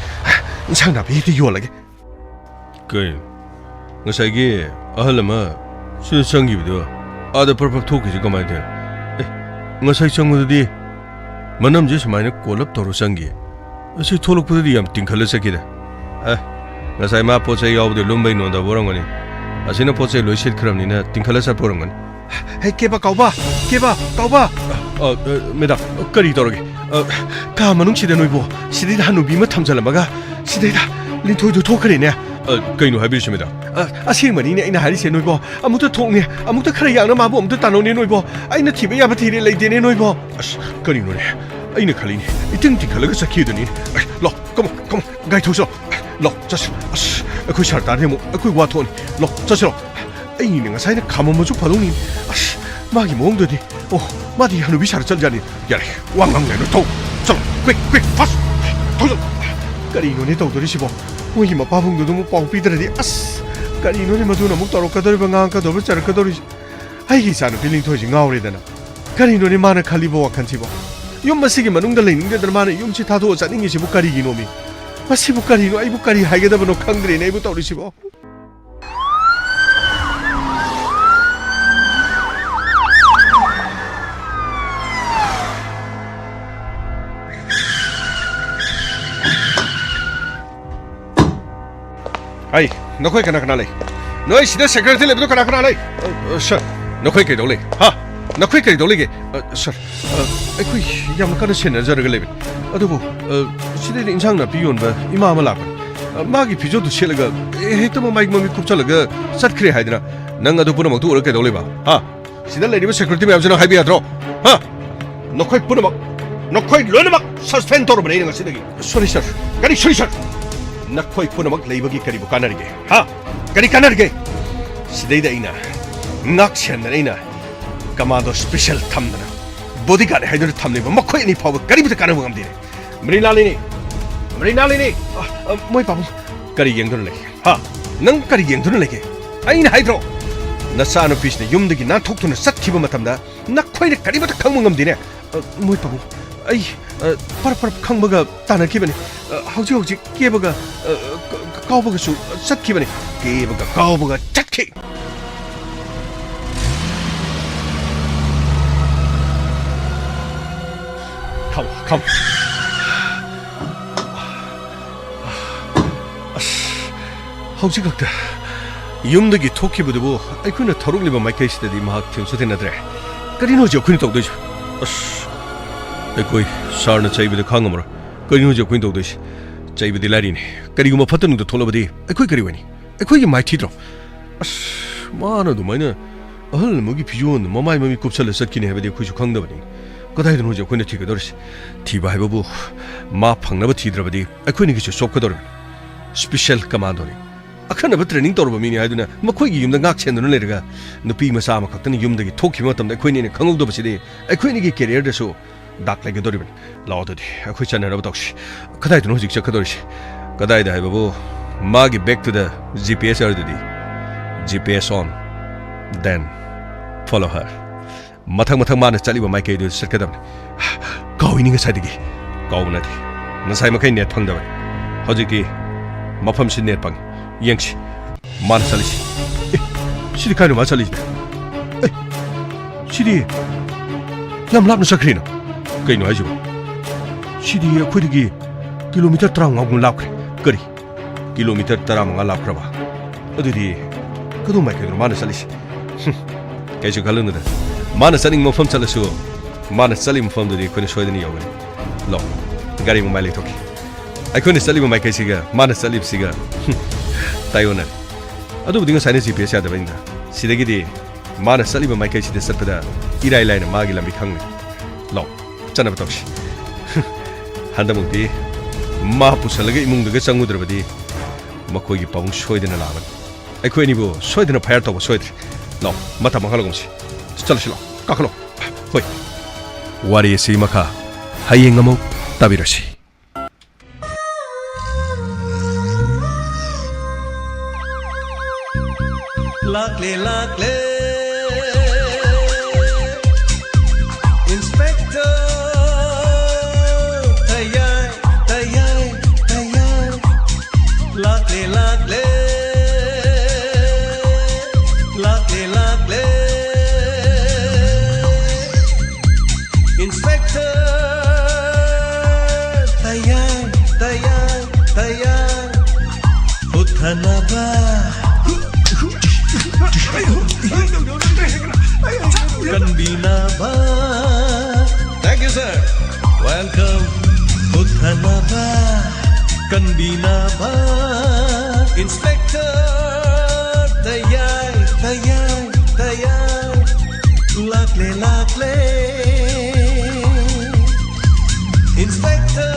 ꯏꯟꯁꯥꯡ ꯅꯥꯄꯤ ꯍꯦꯛꯇ ꯌꯣꯜꯂꯒꯦ꯫ ꯀꯩꯅꯣ? ꯉꯁꯥꯏꯒꯤ ꯑꯍꯜ ꯑꯃ ꯁꯤꯗ ꯆꯪꯈꯤꯕꯗꯣ ꯑꯥꯗ ꯄ꯭ꯔꯞ ꯄ꯭ꯔꯞ ꯊꯣꯛꯈꯤꯁꯤ ꯀꯃꯥꯏꯅ ꯇꯧꯔꯤꯅꯣ? ꯑꯦ, ꯉꯁꯥꯏ ꯆꯪꯕꯗꯨꯗꯤ ꯃꯅꯝꯁꯦ ꯁꯨꯃꯥꯏꯅ ꯀꯣꯜꯂꯞ ꯇꯧꯔ ꯆꯪꯈꯤ꯫ ꯑꯁꯤ ꯊꯣꯛꯂꯛꯄꯗꯗꯤ ꯌꯥꯝ ꯇꯤꯡꯈꯠꯂ ꯆꯠꯈꯤꯗ꯫ ꯑꯦ, ꯉꯁꯥꯏ ꯃꯥ ꯄꯣꯠ ꯆꯩ ꯌꯥꯎꯕꯗꯤ ꯂꯨꯝꯕꯩ ꯅꯣꯟꯗꯕ ꯑꯣꯏꯔꯝꯒꯅꯤ꯫ ꯑꯁꯤꯅ ꯄꯣꯠ ꯆꯩ ꯂꯣꯏ ꯁꯤꯠꯈ꯭ꯔꯕꯅꯤꯅ ꯇꯤꯡꯈꯠꯂ ꯆꯠꯄ ꯑꯣꯏꯔꯝꯒꯅꯤ꯫ ꯍꯦ, ꯀꯦꯕ ꯀꯥꯎꯕ! ꯀꯦꯕ ꯀꯥꯎꯕ! ꯑ, ꯑ, ꯃꯦꯗꯥꯝ, ꯀꯔꯤ ꯇꯧꯔꯒꯦ? ꯑ, ꯀꯥ ꯃꯅꯨꯡꯁꯤꯗ ꯅꯣꯏꯕꯣ, ꯁꯤꯗꯩꯗ ꯍꯅꯨꯕꯤ ꯑꯃ ꯊꯝꯖꯜꯂꯝꯃꯒ ꯁꯤꯗꯩꯗ ꯂꯤꯟꯊꯣꯏꯗꯣ ꯊꯣꯛꯈ꯭ꯔꯦꯅꯦ꯫ ꯑ, ꯀꯩꯅꯣ ꯍꯥꯏꯕꯤꯔꯤꯁꯤ, ꯃꯦꯗꯥꯝ? ꯑ, ꯑꯁꯦꯡꯕꯅꯤꯅꯦ ꯑꯩꯅ ꯍꯥꯏꯔꯤꯁꯦ ꯅꯣꯏꯕꯣ꯫ ꯑꯃꯨꯛꯇ ꯊꯣꯛꯅꯦ, ꯑꯃꯨꯛꯇ ꯈꯔ ꯌꯥꯡꯅ ꯃꯥꯕꯨ ꯑꯃꯨꯛꯇ ꯇꯥꯟꯅꯧꯅꯦ ꯅꯣꯏꯕꯣ꯫ ꯑꯩꯅ ꯊꯤꯕ ꯌꯥꯕ ꯊꯤꯔꯦ, ꯂꯩꯇꯦꯅꯦ ꯅꯣꯏꯕꯣ꯫ ꯑꯁ, ꯀꯔꯤꯅꯣꯅꯦ? ꯑꯩꯅ ꯈꯜꯂꯤꯅꯦ, ꯏꯇꯤꯡ ꯇꯤꯡꯈꯠꯂꯒ ꯆꯠꯈꯤꯗꯨꯅꯤ꯫ ꯑꯩ, ꯂꯥꯎ, come on, come on, ꯒꯥꯔꯤ ꯊꯧꯁꯤꯂꯣ꯫ ꯂꯥꯎ, ꯆꯠꯁꯤ꯫ ꯑꯁ, ꯑꯩꯈꯣꯏ ꯁꯥꯔ ꯇꯥꯔꯗꯤ ꯑꯃꯨꯛ ꯑꯩꯈꯣꯏ ꯋꯥ ꯊꯣꯛꯑꯅꯤ꯫ ꯂꯥꯎ, ꯆꯠꯁꯤꯔꯣ? ꯑꯩꯅ ꯉꯁꯥꯏꯅ ꯈꯥꯝꯃꯝꯃꯁꯨ ꯐꯗꯧꯅꯤ꯫ ꯑꯁ, ꯃꯥꯒꯤ ꯃꯑꯣꯡꯗꯨꯗꯤ꯫ ꯑꯣ, ꯃꯥꯗꯤ ꯍꯅꯨꯕꯤ ꯁꯥꯔ ꯆꯠꯂꯖꯥꯠꯅꯤ꯫ ꯌꯥꯔꯦ, ꯋꯥ ꯉꯥꯡꯅꯔꯣꯏ, ꯊꯧ꯫ ꯆꯠꯂꯣ, quick, quick, fast꯫ ꯊꯧ, ꯆꯠꯂꯣ꯫ ꯀꯔꯤꯅꯣꯅꯦ ꯇꯧꯗꯣꯔꯤꯁꯤꯕꯣ? ꯃꯣꯏꯒꯤ ꯃꯄꯥꯕꯨꯡꯗꯨꯗ ꯑꯃꯨꯛ ꯄꯥꯎ ꯄꯤꯗ꯭ꯔꯗꯤ, ꯑꯁ, ꯀꯔꯤꯅꯣꯅꯦ ꯃꯗꯨꯅ ꯑꯃꯨꯛ ꯇꯧꯔꯛꯀꯗꯧꯔꯤꯕ, ꯉꯥꯡꯉꯛꯀꯗꯧꯔꯤꯕ, ꯆꯩꯔꯛꯀꯗꯧꯔꯤꯁꯤ? ꯑꯩꯒꯤ ꯏꯆꯥꯅꯨꯄꯤ ꯂꯤꯟꯊꯣꯏꯁꯤ ꯉꯥꯎꯔꯦꯗꯅ꯫ ꯀꯔꯤꯅꯣꯅꯦ ꯃꯥꯅ ꯈꯜꯂꯤꯕ ꯋꯥꯈꯜꯁꯤꯕꯣ? ꯌꯨꯝ ꯑꯁꯤꯒꯤ ꯃꯅꯨꯡꯗ ꯂꯩꯅꯤꯡꯗꯗꯅ ꯃꯥꯅ ꯌꯨꯝꯁꯤ ꯊꯥꯗꯣꯛꯑ ꯆꯠꯅꯤꯡꯉꯤꯁꯤꯕꯨ ꯀꯔꯤꯒꯤꯅꯣꯃꯤ? ꯃꯁꯤꯕꯨ ꯀꯔꯤꯅꯣ? ꯑꯩꯕꯨ ꯀꯔꯤ ꯍꯥꯏꯒꯗꯕꯅꯣ ꯈꯪꯗ꯭ꯔꯦꯅꯦ ꯑꯩꯕꯨ ꯇꯧꯔꯤꯁꯤꯕꯣ꯫ ꯍꯩ, ꯅꯈꯣꯏ ꯀꯅꯥ ꯀꯅꯥ ꯂꯩ? ꯅꯣꯏ ꯁꯤꯗ ꯁꯦꯀ꯭ꯌꯨꯔꯤꯇꯤ ꯂꯩꯕꯗꯣ ꯀꯅꯥ ꯀꯅꯥ ꯂꯩ? ꯑ, ꯑ, ꯁꯥꯔ, ꯅꯈꯣꯏ ꯀꯩꯗꯧ ꯂꯩ? ꯍꯥ? ꯅꯈꯣꯏ ꯀꯔꯤ ꯇꯧ ꯂꯩꯒꯦ? ꯑ, ꯁꯥꯔ, ꯑ, ꯑꯩꯈꯣꯏ ꯌꯥꯝꯅ ꯀꯟꯅ ꯁꯦꯟꯅꯖꯔꯒ ꯂꯩꯕꯅꯤ꯫ ꯑꯗꯨꯕꯨ, ꯑ, ꯁꯤꯗꯩꯗ ꯏꯟꯁꯥꯡ ꯅꯥꯄꯤ ꯌꯣꯟꯕ ꯏꯃꯥ ꯑꯃ ꯂꯥꯛꯄꯅꯤ꯫ ꯑ, ꯃꯥꯒꯤ ꯐꯤꯖꯣꯜꯗꯨ ꯁꯦꯠꯂꯒ ꯍꯦꯛꯇ ꯃꯃꯥꯏ ꯃꯃꯤꯠ ꯀꯨꯞꯁꯜꯂꯒ ꯆꯠꯈ꯭ꯔꯦ ꯍꯥꯏꯗꯅ ꯅꯪ ꯑꯗꯨ ꯄꯨꯝꯅꯃꯛꯇꯨ ꯎꯔꯒ ꯀꯩꯗꯧ ꯂꯩꯕ? ꯍꯥ? ꯁꯤꯗ ꯂꯩꯔꯤꯕ ꯁꯦꯀ꯭ꯌꯨꯔꯤꯇꯤ ꯃꯌꯥꯝꯁꯤꯅ ꯍꯥꯏꯕ ꯌꯥꯗ꯭ꯔꯣ? ꯍꯥ? ꯅꯈꯣꯏ ꯄꯨꯝꯅꯃꯛ, ꯅꯈꯣꯏ ꯂꯣꯏꯅꯃꯛ ꯁꯁꯄꯦꯟ ꯇꯧꯔꯕꯅꯦ ꯑꯩꯅ ꯉꯁꯤꯗꯒꯤ꯫ ꯁꯣꯔꯤ, ꯁꯥꯔ꯫ ꯀꯔꯤ ꯁꯣꯔꯤ, ꯁꯥꯔ? ꯅꯈꯣꯏ ꯄꯨꯝꯅꯃꯛ ꯂꯩꯕꯒꯤ ꯀꯔꯤꯕꯨ ꯀꯥꯟꯅꯔꯤꯒꯦ? ꯍꯥ? ꯀꯔꯤ ꯀꯥꯟꯅꯔꯤꯒꯦ? ꯁꯤꯗꯩꯗ ꯑꯩꯅ ꯉꯥꯛ ꯁꯦꯟꯗꯅ ꯑꯩꯅ ꯀꯃꯥꯟꯗꯣ ꯁ꯭ꯄꯦꯁꯦꯜ ꯊꯝꯗꯅ ꯕꯣꯗꯤꯒꯥꯔꯗ ꯍꯥꯏꯗꯨꯅ ꯊꯝꯂꯤꯕ ꯃꯈꯣꯏ ꯑꯅꯤ ꯐꯥꯎꯕ ꯀꯔꯤꯝꯇ ꯀꯥꯟꯅꯕ ꯉꯝꯗꯦ꯫ ꯃ꯭ꯔꯤꯅꯥꯂꯤꯅꯤ! ꯃ꯭ꯔꯤꯅꯥꯂꯤꯅꯤ! ꯑ, ꯑ, ꯃꯣꯏ ꯄꯥꯕꯨꯡ, ꯀꯔꯤ ꯌꯦꯡꯗꯨꯅ ꯂꯩꯒꯦ? ꯍꯥ? ꯅꯪ ꯀꯔꯤ ꯌꯦꯡꯗꯨꯅ ꯂꯩꯒꯦ? ꯑꯩꯅ ꯍꯥꯏꯗ꯭ꯔꯣ? ꯅꯆꯥꯅꯨꯄꯤꯁꯤꯅ ꯌꯨꯝꯗꯒꯤ ꯅꯥꯟꯊꯣꯛꯇꯨꯅ ꯆꯠꯈꯤꯕ ꯃꯇꯝꯗ ꯅꯈꯣꯏꯅ ꯀꯔꯤꯃꯠꯇ ꯈꯪꯕ ꯉꯝꯗꯦꯅꯦ꯫ ꯑ, ꯃꯣꯏ ꯄꯥꯕꯨꯡ, ꯑꯩ, ꯑ, ꯄꯔꯞ ꯄꯔꯞ ꯈꯪꯕꯒ ꯇꯥꯟꯅꯈꯤꯕꯅꯤ꯫ ꯑ, ꯍꯧꯖꯤꯛ ꯍꯧꯖꯤꯛ ꯀꯦꯕꯒ, ꯑ, ꯀ-, ꯀ-, ꯀꯥꯎꯕꯒꯁꯨ ꯆꯠꯈꯤꯕꯅꯤ꯫ ꯀꯦꯕꯒ ꯀꯥꯎꯕꯒ ꯆꯠꯈꯤ꯫ Come on, come on. ꯑꯁ, ꯍꯧꯖꯤꯛ ꯈꯛꯇ ꯌꯨꯝꯗꯒꯤ ꯊꯣꯛꯈꯤꯕꯗꯨꯕꯨ ꯑꯩꯈꯣꯏꯅ ꯊꯧꯔꯛꯂꯤꯕ ꯃꯥꯏꯀꯩꯁꯤꯗꯗꯤ ꯃꯍꯥꯛ ꯊꯦꯡꯁꯨ ꯊꯦꯡꯅꯗ꯭ꯔꯦ꯫ ꯀꯔꯤꯅꯣ ꯍꯧꯖꯤꯛ ꯑꯩꯈꯣꯏꯅ ꯇꯧꯗꯣꯏꯁꯦ? ꯑꯁ, ꯑꯩꯈꯣꯏ ꯁꯥꯔꯅ ꯆꯩꯕꯗ ꯈꯥꯡꯉꯝꯃꯔꯣꯏ꯫ ꯀꯔꯤꯅꯣ ꯍꯧꯖꯤꯛ ꯑꯩꯈꯣꯏꯅ ꯇꯧꯗꯣꯏꯁꯦ? ꯆꯩꯕꯗꯤ ꯂꯥꯏꯔꯤꯅꯦ꯫ ꯀꯔꯤꯒꯨꯝꯕ ꯐꯠꯇ ꯅꯨꯡꯗ ꯊꯣꯛꯂꯕꯗꯤ ꯑꯩꯈꯣꯏ ꯀꯔꯤ ꯑꯣꯏꯅꯤ? ꯑꯩꯈꯣꯏꯒꯤ ꯃꯥꯏꯊꯤꯗ꯭ꯔꯣ? ꯑꯁ, ꯃꯥꯅ ꯑꯗꯨꯃꯥꯏꯅ ꯑꯍꯜ ꯑꯃꯒꯤ ꯐꯤꯖꯣꯜꯗ ꯃꯃꯥꯏ ꯃꯃꯤꯠ ꯀꯨꯞꯁꯜꯂ ꯆꯠꯈꯤꯅꯤ ꯍꯥꯏꯕꯗꯤ ꯑꯩꯈꯣꯏꯁꯨ ꯈꯪꯗꯕꯅꯤ꯫ ꯀꯗꯥꯏꯗꯅꯣ ꯍꯧꯖꯤꯛ ꯑꯩꯈꯣꯏꯅ ꯊꯤꯒꯗꯧꯔꯤꯁꯦ? ꯊꯤꯕ ꯍꯥꯏꯕꯕꯨ ꯃꯥ ꯐꯪꯅꯕ ꯊꯤꯗ꯭ꯔꯕꯗꯤ ꯑꯩꯈꯣꯏꯅꯤꯒꯤꯁꯨ ꯆꯣꯞꯀꯗꯧꯔꯤꯕꯅꯤ꯫ ꯁ꯭ꯄꯦꯁꯦꯜ ꯀꯃꯥꯟꯗꯣꯅꯤ꯫ ꯑꯈꯟꯅꯕ ꯇ꯭ꯔꯦꯅꯤꯡ ꯇꯧꯔꯕ ꯃꯤꯅꯤ ꯍꯥꯏꯗꯨꯅ ꯃꯈꯣꯏꯒꯤ ꯌꯨꯝꯗ ꯉꯥꯛ ꯁꯦꯟꯗꯨꯅ ꯂꯩꯔꯒ ꯅꯨꯄꯤ ꯃꯆꯥ ꯑꯃꯈꯛꯇꯅ ꯌꯨꯝꯗꯒꯤ ꯊꯣꯛꯈꯤꯕ ꯃꯇꯝꯗ ꯑꯩꯈꯣꯏꯅꯤꯅ ꯈꯪꯍꯧꯗꯕꯁꯤꯗꯤ ꯑꯩꯈꯣꯏꯅꯤꯒꯤ ꯀꯦꯔꯤꯌꯔꯗꯁꯨ ꯗꯥꯛ ꯂꯩꯒꯗꯧꯔꯤꯕꯅꯤ꯫ ꯂꯥꯛꯑꯣ ꯑꯗꯨꯗꯤ ꯑꯩꯈꯣꯏ ꯆꯠꯅꯅꯕ ꯇꯧꯁꯤ꯫ ꯀꯗꯥꯏꯗꯅꯣ ꯍꯧꯖꯤꯛ ꯆꯠꯀꯗꯧꯔꯤꯁꯦ? ꯀꯗꯥꯏꯗ ꯍꯥꯏꯕꯕꯨ ꯃꯥꯒꯤ ꯕꯦꯛꯇꯨꯗ ꯖꯤ ꯄꯤ ꯑꯦꯁ ꯌꯥꯎꯔꯤꯗꯨꯗꯤ꯫ G P S on, then follow her. ꯃꯊꯪ ꯃꯊꯪ ꯃꯥꯅ ꯆꯠꯂꯤꯕ ꯃꯥꯏꯀꯩꯗꯨꯗ ꯆꯠꯀꯗꯕꯅꯤ꯫ ꯀꯥꯎꯏꯅꯤ ꯉꯁꯥꯏꯗꯒꯤ꯫ ꯀꯥꯎꯕ ꯅꯠꯇꯦ꯫ ꯉꯁꯥꯏ ꯃꯈꯩ ꯅꯦꯠ ꯐꯪꯗꯕꯅꯤ꯫ ꯍꯧꯖꯤꯛꯇꯤ ꯃꯐꯝꯁꯤ ꯅꯦꯠ ꯐꯪꯉꯤ꯫ ꯌꯦꯡꯁꯤ꯫ ꯃꯥꯅ ꯆꯠꯂꯤꯁꯤ꯫ ꯑꯦ, ꯁꯤꯗꯤ ꯀꯥꯏꯅꯣ ꯃꯥ ꯆꯠꯂꯤꯁꯤꯅ? ꯑꯦ, ꯁꯤꯗꯤ ꯌꯥꯝ ꯂꯥꯞꯅ ꯆꯠꯈ꯭ꯔꯦꯅ꯫ ꯀꯩꯅꯣ ꯍꯥꯏꯁꯤꯕꯣ? ꯁꯤꯗꯤ ꯑꯩꯈꯣꯏꯗꯒꯤ ꯀꯤꯂꯣꯃꯤꯇꯔ ꯇꯔꯥꯃꯉꯥꯒꯨꯝ ꯂꯥꯞꯈ꯭ꯔꯦ꯫ ꯀꯔꯤ? ꯀꯤꯂꯣꯃꯤꯇꯔ ꯇꯔꯥꯃꯉꯥ ꯂꯥꯞꯈ꯭ꯔꯕ? ꯑꯗꯨꯗꯤ ꯀꯗꯣꯝ ꯃꯥꯏꯀꯩꯗꯅꯣ ꯃꯥꯅ ꯆꯠꯂꯤꯁꯦ? ꯍꯨꯝ, ꯀꯩꯁꯨ ꯈꯜꯂꯨꯅꯨꯗ꯫ ꯃꯥꯅ ꯆꯠꯅꯤꯡꯕ ꯃꯐꯝ ꯆꯠꯂꯁꯨ, ꯃꯥꯅ ꯆꯠꯂꯤꯕ ꯃꯐꯝꯗꯨꯗꯤ ꯑꯩꯈꯣꯏꯅ ꯁꯣꯏꯗꯅ ꯌꯧꯒꯅꯤ꯫ ꯂꯥꯛꯑꯣ, ꯒꯥꯔꯤ ꯃꯃꯥꯏ ꯂꯩꯊꯣꯛꯈꯤ꯫ ꯑꯩꯈꯣꯏꯅ ꯆꯠꯂꯤꯕ ꯃꯥꯏꯀꯩꯁꯤꯒ ꯃꯥꯅ ꯆꯠꯂꯤꯕꯁꯤꯒ ꯇꯥꯏꯑꯣꯟꯅꯔꯦ꯫ ꯑꯗꯨꯕꯨꯗꯤ ꯉꯁꯥꯏꯅ ꯖꯤ ꯄꯤ ꯑꯦꯁ ꯌꯥꯗꯕꯩꯅꯤꯗ꯫ ꯁꯤꯗꯒꯤꯗꯤ ꯃꯥꯅ ꯆꯠꯂꯤꯕ ꯃꯥꯏꯀꯩꯁꯤꯗ ꯆꯠꯄꯗ ꯏꯔꯥꯏ ꯂꯥꯏꯅ ꯃꯥꯒꯤ ꯂꯝꯕꯤ ꯈꯪꯂꯦ꯫ ꯂꯥꯛꯑꯣ, ꯆꯠꯅꯕ ꯇꯧꯁꯤ꯫ ꯍꯟꯗꯛꯃꯨꯛꯇꯤ ꯃꯥ ꯄꯨꯁꯜꯂꯒ ꯏꯃꯨꯡꯗꯒ ꯆꯪꯉꯨꯗ꯭ꯔꯕꯗꯤ ꯃꯈꯣꯏꯒꯤ ꯄꯥꯕꯨꯡ ꯁꯣꯏꯗꯅ ꯂꯥꯛꯑꯕꯅꯤ꯫ ꯑꯩꯈꯣꯏ ꯑꯅꯤꯕꯨ ꯁꯣꯏꯗꯅ ꯐꯥꯌꯔ ꯇꯧꯕ ꯁꯣꯏꯗ꯭ꯔꯦ꯫ ꯂꯥꯛꯑꯣ, ꯃꯇꯝ ꯃꯥꯡꯍꯜꯂꯒꯨꯝꯁꯤ꯫ ꯆꯠꯂꯁꯤ, ꯂꯥꯛꯑꯣ, ꯀꯥꯈꯠꯂꯣ꯫ ꯍꯣꯏ꯫ ꯋꯥꯔꯤ ꯑꯁꯤ ꯃꯈꯥ ꯍꯌꯦꯡ ꯑꯃꯨꯛ ꯇꯥꯕꯤꯔꯁꯤ꯫ ꯂꯥꯛꯂꯦ, ꯂꯥꯛꯂꯦ, Inspector ꯇꯌꯥꯏ, ꯇꯌꯥꯏ, ꯇꯌꯥꯏ꯫ ꯂꯥꯛꯂꯦ, ꯂꯥꯛꯂꯦ, ꯂꯥꯛꯂꯦ, ꯂꯥꯛꯂꯦ, Inspector ꯇꯌꯥꯏ, ꯇꯌꯥꯏ, ꯇꯌꯥꯏ꯫ ꯍꯨꯠꯊꯅꯕ, ꯀꯟꯕꯤꯅꯕ꯫ Thank you, sir. Welcome. ꯍꯨꯠꯊꯅꯕ, ꯀꯟꯕꯤꯅꯕ, Inspector ꯇꯌꯥꯏ, ꯇꯌꯥꯏ, ꯇꯌꯥꯏ꯫ ꯂꯥꯛꯂꯦ, ꯂꯥꯛꯂꯦ, Inspector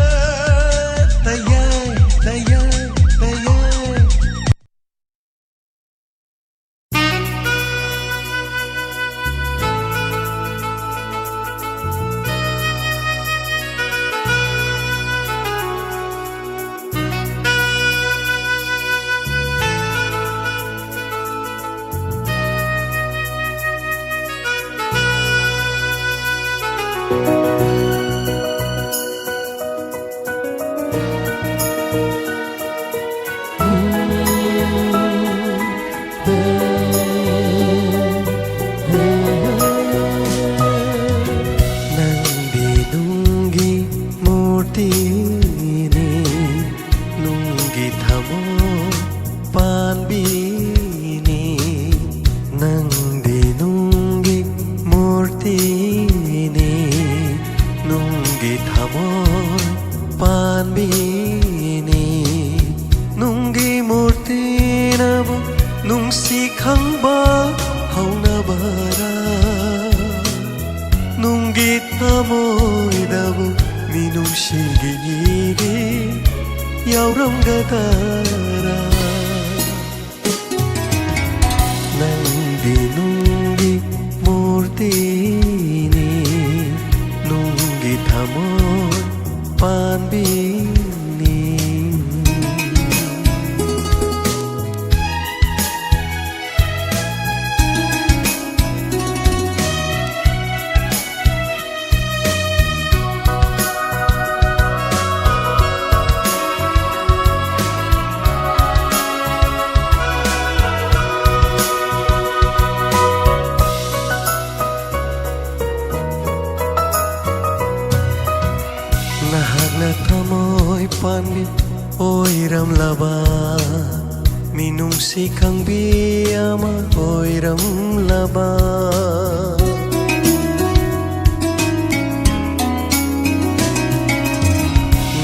ꯇꯌꯥꯏ, ꯇꯌꯥꯏ, ꯇꯌꯥꯏ꯫ ꯅꯪꯗꯤ ꯅꯨꯡꯒꯤ ꯃꯨꯔꯇꯤꯅꯤ, ꯅꯨꯡꯒꯤ ꯊꯃꯣꯏ ꯄꯥꯟꯕꯤꯅꯤ, ꯅꯪꯗꯤ ꯅꯨꯡꯒꯤ ꯊꯃꯣꯏ ꯄꯥꯟꯕꯤꯅꯤ꯫ ꯅꯨꯡꯒꯤ ꯃꯨꯔꯇꯤꯅꯕꯨ ꯅꯨꯡꯁꯤ ꯈꯪꯕ ꯍꯧꯅꯕꯔꯥ? ꯅꯨꯡꯒꯤ ꯊꯃꯣꯏꯗꯕꯨ ꯃꯤꯅꯨꯡꯁꯤꯒꯤ ꯏꯒꯤ ꯌꯥꯎꯔꯝꯒꯗꯔꯥ? ꯅꯪꯗꯤ ꯅꯨꯡꯒꯤ ꯃꯨꯔꯇꯤꯅꯤ, ꯅꯨꯡꯒꯤ ꯊꯃꯣꯏ ꯄꯥꯟꯕꯤꯅꯤ꯫ ꯅꯍꯥꯛꯅ ꯊꯃꯣꯏ ꯄꯥꯟꯕꯤ ꯑꯣꯏꯔꯝꯂꯕ, ꯃꯤꯅꯨꯡꯁꯤ ꯈꯪꯕꯤ ꯑꯃ ꯑꯣꯏꯔꯝꯂꯕ꯫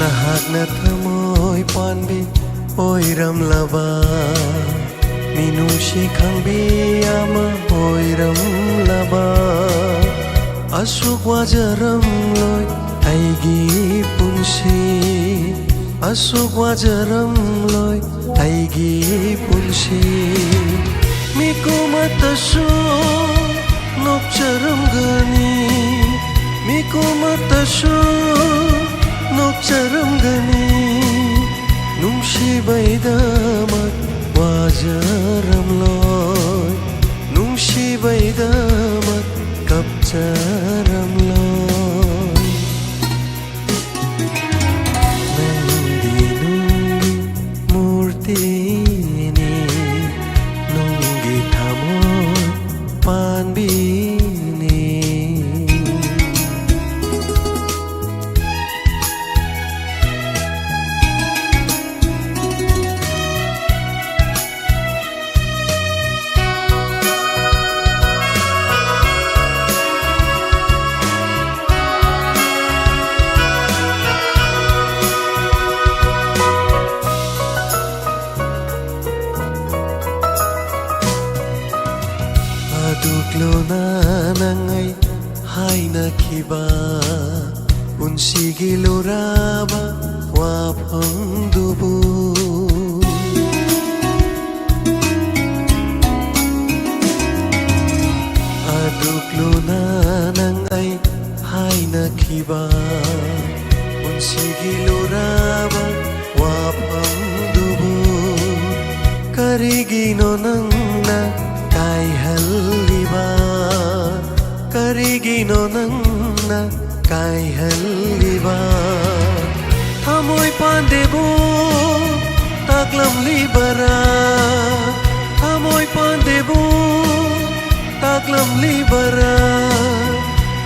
ꯅꯍꯥꯛꯅ ꯊꯃꯣꯏ ꯄꯥꯟꯕꯤ ꯑꯣꯏꯔꯝꯂꯕ, ꯃꯤꯅꯨꯡꯁꯤ ꯈꯪꯕꯤ ꯑꯃ ꯑꯣꯏꯔꯝꯂꯕ꯫ ꯑꯁꯨꯛ ꯋꯥꯖꯔꯝꯂꯣꯏ ꯑꯩꯒꯤ ꯄꯨꯟꯁꯤ, ꯑꯁꯨꯛ ꯋꯥꯖꯔꯝꯂꯣꯏ ꯑꯩꯒꯤ ꯄꯨꯟꯁꯤ꯫ ꯃꯤꯀꯨꯝ ꯑꯃꯠꯇꯁꯨ ꯅꯣꯛꯆꯔꯝꯒꯅꯤ, ꯃꯤꯀꯨꯝ ꯑꯃꯠꯇꯁꯨ ꯅꯣꯛꯆꯔꯝꯒꯅꯤ꯫ ꯅꯨꯡꯁꯤꯕꯩꯗꯃꯛ ꯋꯥꯖꯔꯝꯂꯣꯏ, ꯅꯨꯡꯁꯤꯕꯩꯗꯃꯛ ꯀꯞꯆꯔꯝꯂꯣꯏ꯫ ꯅꯪꯗꯤ ꯅꯨꯡꯒꯤ ꯃꯨꯔꯇꯤꯅꯤ, ꯅꯨꯡꯒꯤ ꯊꯃꯣꯏ ꯄꯥꯟꯕꯤꯅꯤ꯫ ꯄꯨꯟꯁꯤꯒꯤ ꯂꯨꯔꯕ ꯋꯥꯐꯝꯗꯨꯕꯨ꯫ ꯑꯗꯨꯛ ꯂꯨꯅ ꯅꯪ ꯑꯩ ꯍꯥꯏꯅꯈꯤꯕ ꯄꯨꯟꯁꯤꯒꯤ ꯂꯨꯔꯕ ꯋꯥꯐꯝꯗꯨꯕꯨ ꯀꯔꯤꯒꯤꯅꯣ ꯅꯪꯅ ꯀꯥꯏꯍꯜꯂꯤꯕ? ꯀꯔꯤꯒꯤꯅꯣ ꯅꯪꯅ ꯀꯥꯏꯍꯜꯂꯤꯕ? ꯊꯃꯣꯏ ꯄꯥꯟꯗꯦꯕꯨ ꯇꯥꯛꯂꯝꯂꯤꯕꯔꯥ? ꯊꯃꯣꯏ ꯄꯥꯟꯗꯦꯕꯨ ꯇꯥꯛꯂꯝꯂꯤꯕꯔꯥ?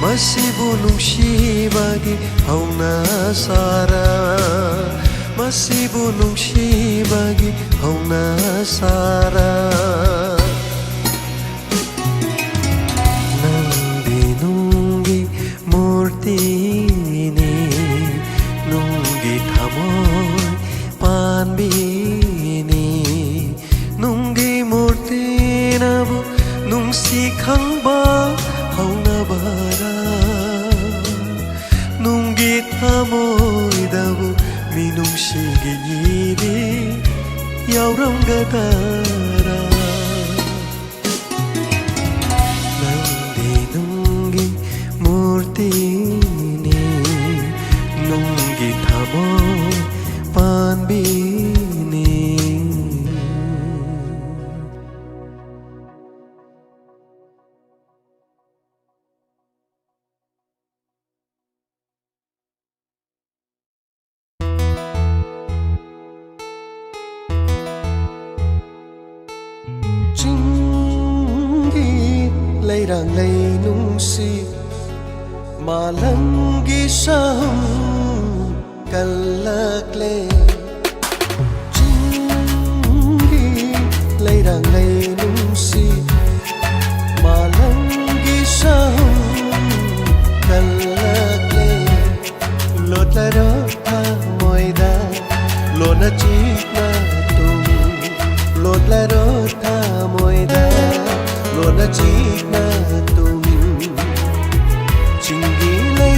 ꯃꯁꯤꯕꯨ ꯅꯨꯡꯁꯤꯕꯒꯤ ꯍꯧꯅꯁꯥꯔꯥ? ꯃꯁꯤꯕꯨ ꯅꯨꯡꯁꯤꯕꯒꯤ ꯍꯧꯅꯁꯥꯔꯥ? ꯅꯪꯗꯤ ꯅꯨꯡꯒꯤ ꯃꯨꯔꯇꯤꯅꯤ, ꯅꯨꯡꯒꯤ ꯊꯃꯣꯏ ꯄꯥꯟꯕꯤꯅꯤ꯫ ꯅꯨꯡꯒꯤ ꯃꯨꯔꯇꯤꯅꯕꯨ ꯅꯨꯡꯁꯤ ꯈꯪꯕ ꯍꯧꯅꯕꯔꯥ? ꯅꯨꯡꯒꯤ ꯊꯃꯣꯏꯗꯕꯨ ꯃꯤꯅꯨꯡꯁꯤꯒꯤ ꯏꯔꯤ ꯌꯥꯎꯔꯝꯒꯗꯔꯥ? ꯅꯪꯗꯤ ꯅꯨꯡꯒꯤ ꯃꯨꯔꯇꯤꯅꯤ, ꯅꯨꯡꯒꯤ ꯊꯃꯣꯏ ꯄꯥꯟꯕꯤꯅꯤ꯫ ꯆꯤꯡꯒꯤ ꯂꯩꯔꯥꯡ ꯂꯩ ꯅꯨꯡꯁꯤ ꯃꯥꯂꯪꯒꯤ ꯁꯍꯨꯝ ꯀꯜꯂꯛꯂꯦ꯫ ꯆꯤꯡꯒꯤ ꯂꯩꯔꯥꯡ ꯂꯩ ꯅꯨꯡꯁꯤ ꯃꯥꯂꯪꯒꯤ ꯁꯍꯨꯝ ꯀꯜꯂꯛꯂꯦ꯫ ꯂꯣꯠꯂꯔꯣ ꯊꯃꯣꯏꯗ ꯂꯣꯟꯅ ꯆꯤꯛꯅ ꯇꯨꯝ꯫ ꯂꯣꯠꯂꯔꯣ ꯊꯃꯣꯏꯗ ꯂꯣꯟꯅ ꯆꯤꯛꯅ ꯇꯨꯝ꯫ ꯆꯤꯡꯒꯤ ꯂꯩ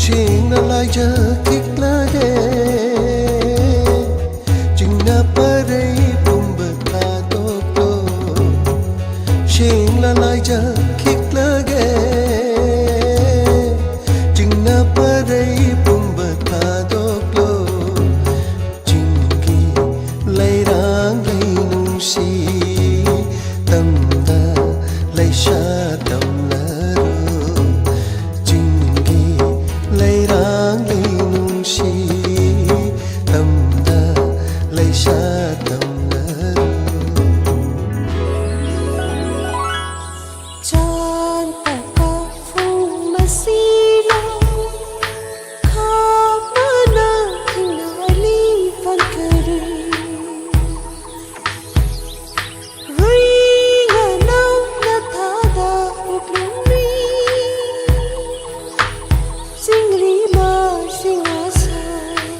ꯁꯦꯡꯅ ꯂꯥꯏꯖꯈꯤꯛꯂꯒꯦ, ꯆꯤꯡꯅ ꯄꯔꯩ ꯄꯨꯝꯕ ꯊꯥꯗꯣꯛꯂꯣ꯫ ꯁꯦꯡꯅ ꯂꯥꯏꯖꯈꯤꯛꯂꯒꯦ, ꯆꯤꯡꯅ ꯄꯔꯩ ꯄꯨꯝꯕ ꯊꯥꯗꯣꯛꯂꯣ꯫ ꯆꯤꯡꯒꯤ ꯂꯩꯔꯥꯡ ꯂꯩ ꯅꯨꯡꯁꯤ, ꯇꯝꯗ ꯂꯩꯁꯥ ꯇꯝꯂꯔꯨ꯫ ꯆꯤꯡꯒꯤ ꯂꯩꯔꯥꯡ ꯂꯩ ꯅꯨꯡꯁꯤ, ꯇꯝꯗ ꯂꯩꯁꯥ ꯇꯝꯂꯔꯨ꯫ ꯆꯥꯟ ꯇꯀꯥ ꯐꯨꯡ ꯃꯁꯤꯅ ꯈꯥꯞꯃꯅ ꯊꯤꯡꯅꯂꯤ ꯐꯪꯈꯔꯦ꯫ ꯔꯨꯏꯅ ꯅꯧꯅ ꯊꯥꯗ ꯎꯛꯂꯨꯝꯃꯤ ꯆꯤꯡꯂꯤ ꯃꯥꯁꯤꯡ ꯑꯁꯥꯏ꯫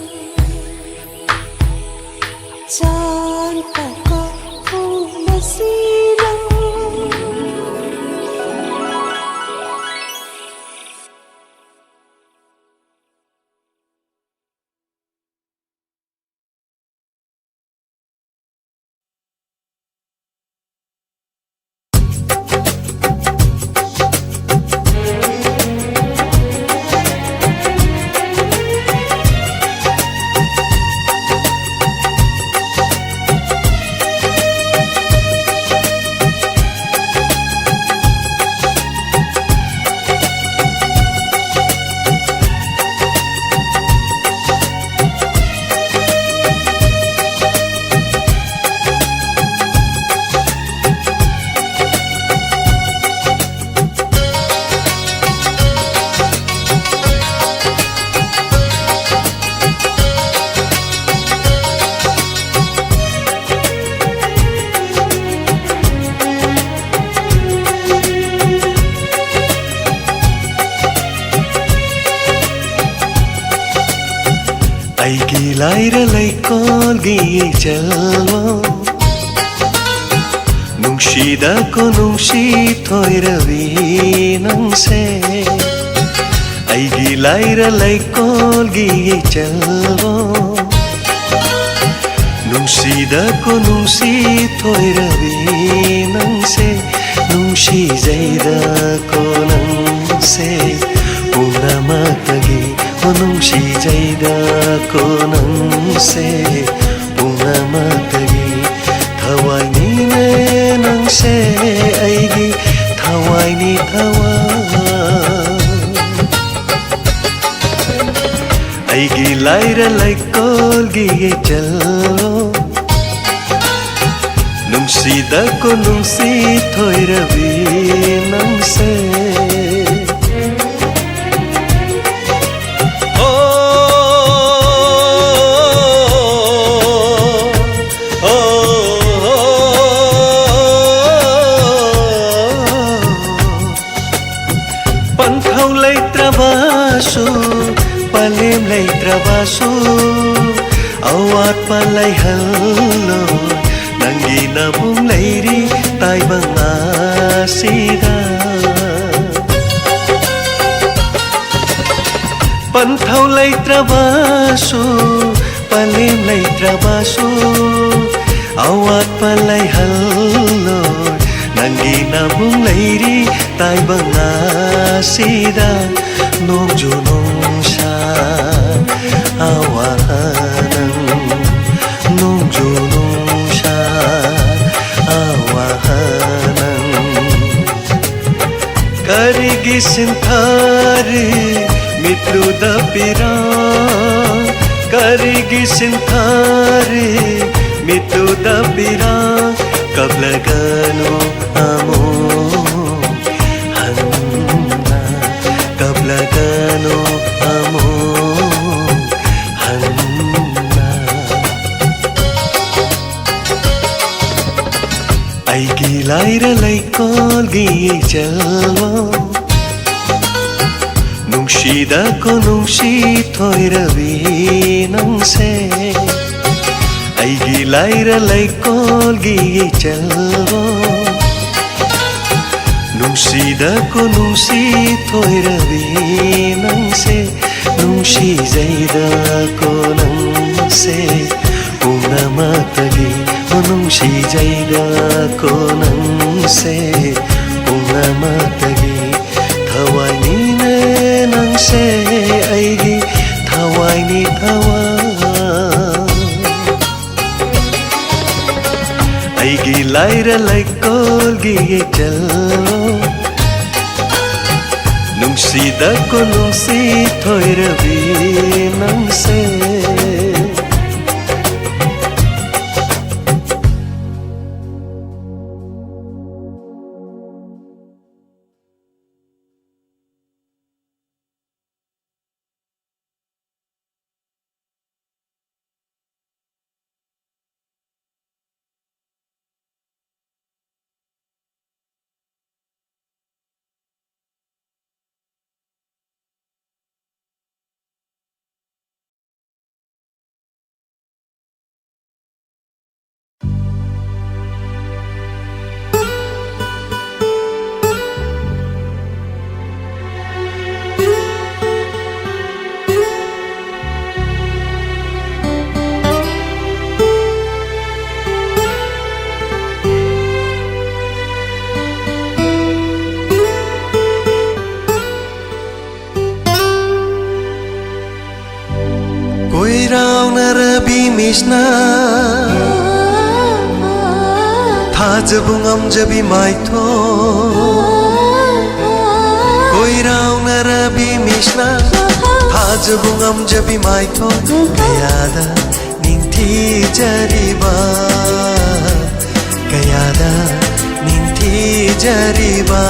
ꯆꯥꯟ ꯇꯀꯥ ꯐꯨꯡ ꯃꯁꯤꯅ ꯑꯩꯒꯤ ꯂꯥꯏꯔ ꯂꯩꯀꯣꯜꯒꯤ ꯏꯆꯜꯋꯣ, ꯅꯨꯡꯁꯤꯗ ꯀꯣꯅꯨꯡꯁꯤ ꯊꯣꯏꯔꯕꯤ ꯅꯪꯁꯦ꯫ ꯑꯩꯒꯤ ꯂꯥꯏꯔ ꯂꯩꯀꯣꯜꯒꯤ ꯏꯆꯜꯕꯣ, ꯅꯨꯡꯁꯤꯗ ꯀꯣ ꯅꯨꯡꯁꯤ ꯊꯣꯏꯔꯕꯤ ꯅꯪꯁꯦ, ꯅꯨꯡꯁꯤꯖꯩꯗ ꯀꯣ ꯅꯪꯁꯦ ꯄꯨꯝꯅꯃꯛꯇꯒꯤ, ꯀꯣ ꯅꯨꯡꯁꯤꯖꯩꯗ ꯀꯣ ꯅꯪꯁꯦ ꯄꯨꯝꯅꯃꯛꯇꯒꯤ꯫ ꯊꯋꯥꯏꯅꯤꯅꯦ ꯅꯪꯁꯦ ꯑꯩꯒꯤ, ꯊꯋꯥꯏꯅꯤ ꯊꯋꯥꯏ꯫ ꯑꯩꯒꯤ ꯂꯥꯏꯔ ꯂꯩꯀꯣꯜꯒꯤ ꯏꯆꯜꯂꯣ, ꯅꯨꯡꯁꯤꯗ ꯀꯣ ꯅꯨꯡꯁꯤ ꯊꯣꯏꯔꯕꯤ ꯅꯪꯁꯦ꯫ ꯑꯣ, ꯑꯣ, ꯑꯣ, ꯑꯣ꯫ ꯄꯟꯊꯧ ꯂꯩꯇ꯭ꯔꯕꯁꯨ, ꯄꯂꯦꯝ ꯂꯩꯇ꯭ꯔꯕꯁꯨ, ꯑꯋꯥꯠꯄ ꯂꯩꯍꯜꯂꯣ꯫ ꯅꯪꯒꯤ ꯅꯕꯨꯡ ꯂꯩꯔꯤ ꯇꯥꯏꯕꯪ ꯑꯁꯤꯗ꯫ ꯄꯟꯊꯧ ꯂꯩꯇ꯭ꯔꯕꯁꯨ, ꯄꯂꯦꯝ ꯂꯩꯇ꯭ꯔꯕꯁꯨ, ꯑꯋꯥꯠꯄ ꯂꯩꯍꯜꯂꯣꯏ꯫ ꯅꯪꯒꯤ ꯅꯕꯨꯡ ꯂꯩꯔꯤ ꯇꯥꯏꯕꯪ ꯑꯁꯤꯗ꯫ ꯅꯣꯡꯖꯨ ꯅꯨꯡꯁꯥ ꯑꯋꯥ ꯅꯪ, ꯅꯣꯡꯖꯨ ꯅꯨꯡꯁꯥ ꯑꯋꯥ ꯅꯪ꯫ ꯀꯔꯤꯒꯤ ꯁꯤꯟꯊꯥꯔꯤ ꯃꯤꯠꯂꯨꯗ ꯄꯤꯔꯥ? ꯀꯔꯤꯒꯤ ꯁꯤꯟꯊꯥꯔꯤ ꯃꯤꯠꯂꯨꯗ ꯄꯤꯔꯥ? ꯀꯞꯂꯒꯅꯨ ꯑꯃꯨꯛ ꯍꯟꯅ, ꯀꯞꯂꯒꯅꯨ ꯑꯃꯨꯛ ꯍꯟꯅ꯫ ꯑꯩꯒꯤ ꯂꯥꯏꯔ ꯂꯩꯀꯣꯜꯒꯤ ꯏꯆꯜꯋꯣ, ꯅꯨꯡꯁꯤꯗ ꯀꯣ ꯅꯨꯡꯁꯤ ꯊꯣꯏꯔꯕꯤ ꯅꯪꯁꯦ꯫ ꯑꯩꯒꯤ ꯂꯥꯏꯔ ꯂꯩꯀꯣꯜꯒꯤ ꯏꯆꯜꯋꯣ, ꯅꯨꯡꯁꯤꯗꯀꯣ ꯅꯨꯡꯁꯤ ꯊꯣꯏꯔꯕꯤ ꯅꯪꯁꯦ, ꯅꯨꯡꯁꯤꯖꯩꯗꯀꯣ ꯅꯪꯁꯦ ꯄꯨꯝꯅꯃꯛꯇꯒꯤ꯫ ꯑꯣ ꯅꯨꯡꯁꯤꯖꯩꯗꯀꯣ ꯅꯪꯁꯦ ꯄꯨꯝꯅꯃꯛꯇꯒꯤ꯫ ꯊꯋꯥꯏꯅꯤꯅꯦ ꯅꯪꯁꯦ ꯑꯩꯒꯤ, ꯊꯋꯥꯏꯅꯤ ꯊꯋꯥꯏ꯫ ꯑꯩꯒꯤ ꯂꯥꯏꯔ ꯂꯩꯀꯣꯜꯒꯤ ꯏꯆꯜꯂꯣ, ꯅꯨꯡꯁꯤꯗꯀꯣ ꯅꯨꯡꯁꯤ ꯊꯣꯏꯔꯕꯤ ꯅꯪꯁꯦ꯫ ꯀꯣꯏꯔꯥꯎꯅꯔꯕꯤ ꯃꯤꯁꯅ ꯊꯥꯖꯕ ꯉꯝꯖꯕꯤ ꯃꯥꯏꯊꯣꯡ꯫ ꯀꯣꯏꯔꯥꯎꯅꯔꯕꯤ ꯃꯤꯁꯅ ꯊꯥꯖꯕ ꯉꯝꯖꯕꯤ ꯃꯥꯏꯊꯣꯡ꯫ ꯀꯌꯥꯗ ꯅꯤꯡꯊꯤꯖꯔꯤꯕ, ꯀꯌꯥꯗ ꯅꯤꯡꯊꯤꯖꯔꯤꯕ꯫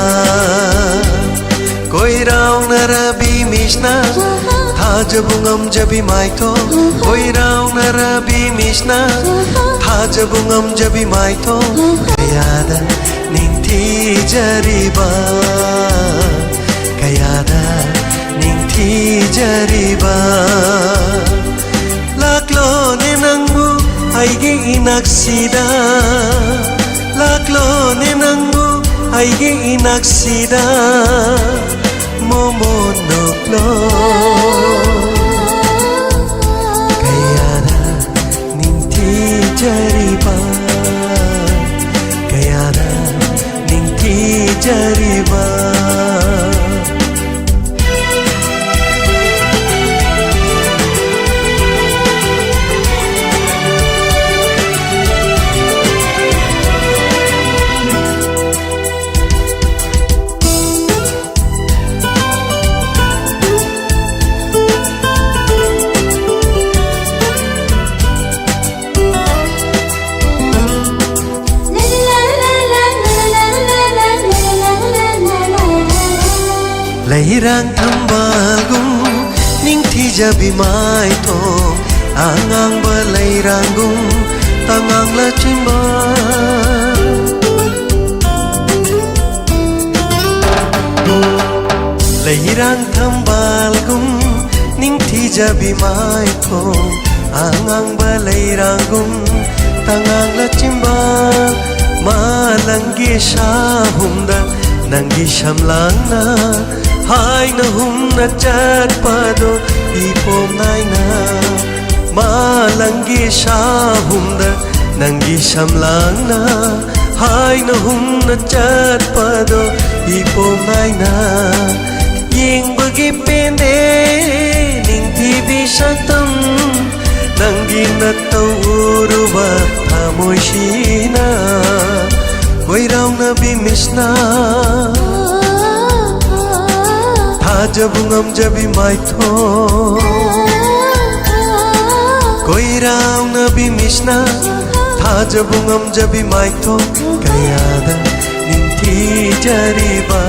ꯀꯣꯏꯔꯥꯎꯅꯔꯕꯤ ꯃꯤꯁꯅ ꯊꯥꯖꯕ ꯉꯝꯖꯕꯤ ꯃꯥꯏꯊꯣꯡ꯫ ꯀꯣꯏꯔꯥꯎꯅꯔꯕꯤ ꯃꯤꯁꯅ ꯊꯥꯖꯕ ꯉꯝꯖꯕꯤ ꯃꯥꯏꯊꯣꯡ꯫ ꯀꯌꯥꯗ ꯅꯤꯡꯊꯤꯖꯔꯤꯕ, ꯀꯌꯥꯗ ꯅꯤꯡꯊꯤꯖꯔꯤꯕ꯫ ꯂꯥꯛꯂꯣꯅꯦ ꯅꯪꯕꯨ ꯑꯩꯒꯤ ꯏꯅꯥꯛꯁꯤꯗ, ꯂꯥꯛꯂꯣꯅꯦ ꯅꯪꯕꯨ ꯑꯩꯒꯤ ꯏꯅꯥꯛꯁꯤꯗ ꯃꯣꯃꯣꯟ ꯅꯣꯛꯂꯣ꯫ ꯀꯌꯥꯗ ꯅꯤꯡꯊꯤꯖꯔꯤꯕ, ꯀꯌꯥꯗ ꯅꯤꯡꯊꯤꯖꯔꯤꯕ꯫ ꯂꯩꯔꯥꯡ ꯊꯝꯕꯥꯜꯒꯨꯝ ꯅꯤꯡꯊꯤꯖꯕꯤ ꯃꯥꯏꯊꯣꯡ, ꯑꯉꯥꯡꯕ ꯂꯩꯔꯥꯡꯒꯨꯝ ꯇꯉꯥꯡꯂ ꯆꯤꯟꯕꯥꯜ꯫ ꯂꯩꯔꯥꯡ ꯊꯝꯕꯥꯜꯒꯨꯝ ꯅꯤꯡꯊꯤꯖꯕꯤ ꯃꯥꯏꯊꯣꯡ, ꯑꯉꯥꯡꯕ ꯂꯩꯔꯥꯡꯒꯨꯝ ꯇꯉꯥꯡꯂ ꯆꯤꯟꯕꯥꯜ꯫ ꯃꯥꯂꯪꯒꯤ ꯁꯥꯍꯨꯝꯗ ꯅꯪꯒꯤ ꯁꯝꯂꯥꯡꯅ ꯍꯥꯏꯅ ꯍꯨꯝꯅ ꯆꯠꯄꯗꯣ ꯏꯄꯣꯝ ꯅꯥꯏꯅ꯫ ꯃꯥꯂꯪꯒꯤ ꯁꯥꯍꯨꯝꯗ ꯅꯪꯒꯤ ꯁꯝꯂꯥꯡꯅ ꯍꯥꯏꯅ ꯍꯨꯝꯅ ꯆꯠꯄꯗꯣ ꯏꯄꯣꯝ ꯅꯥꯏꯅ꯫ ꯌꯦꯡꯕꯒꯤ ꯄꯦꯟꯗꯦ ꯅꯤꯡꯊꯤꯕꯤ ꯁꯛꯇꯝ, ꯅꯪꯒꯤ ꯅꯠꯇꯧ ꯎꯔꯨꯕ ꯊꯃꯣꯏꯁꯤꯅ꯫ ꯀꯣꯏꯔꯥꯎꯅꯕꯤ ꯃꯤꯁꯅ ꯊꯥꯖꯕ ꯉꯝꯖꯕꯤ ꯃꯥꯏꯊꯣꯡ꯫ ꯀꯣꯏꯔꯥꯎꯅꯕꯤ ꯃꯤꯁꯅ ꯊꯥꯖꯕ ꯉꯝꯖꯕꯤ ꯃꯥꯏꯊꯣꯡ꯫ ꯀꯌꯥꯗ ꯅꯤꯡꯊꯤꯖꯔꯤꯕ,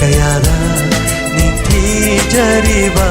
ꯀꯌꯥꯗ ꯅꯤꯡꯊꯤꯖꯔꯤꯕ꯫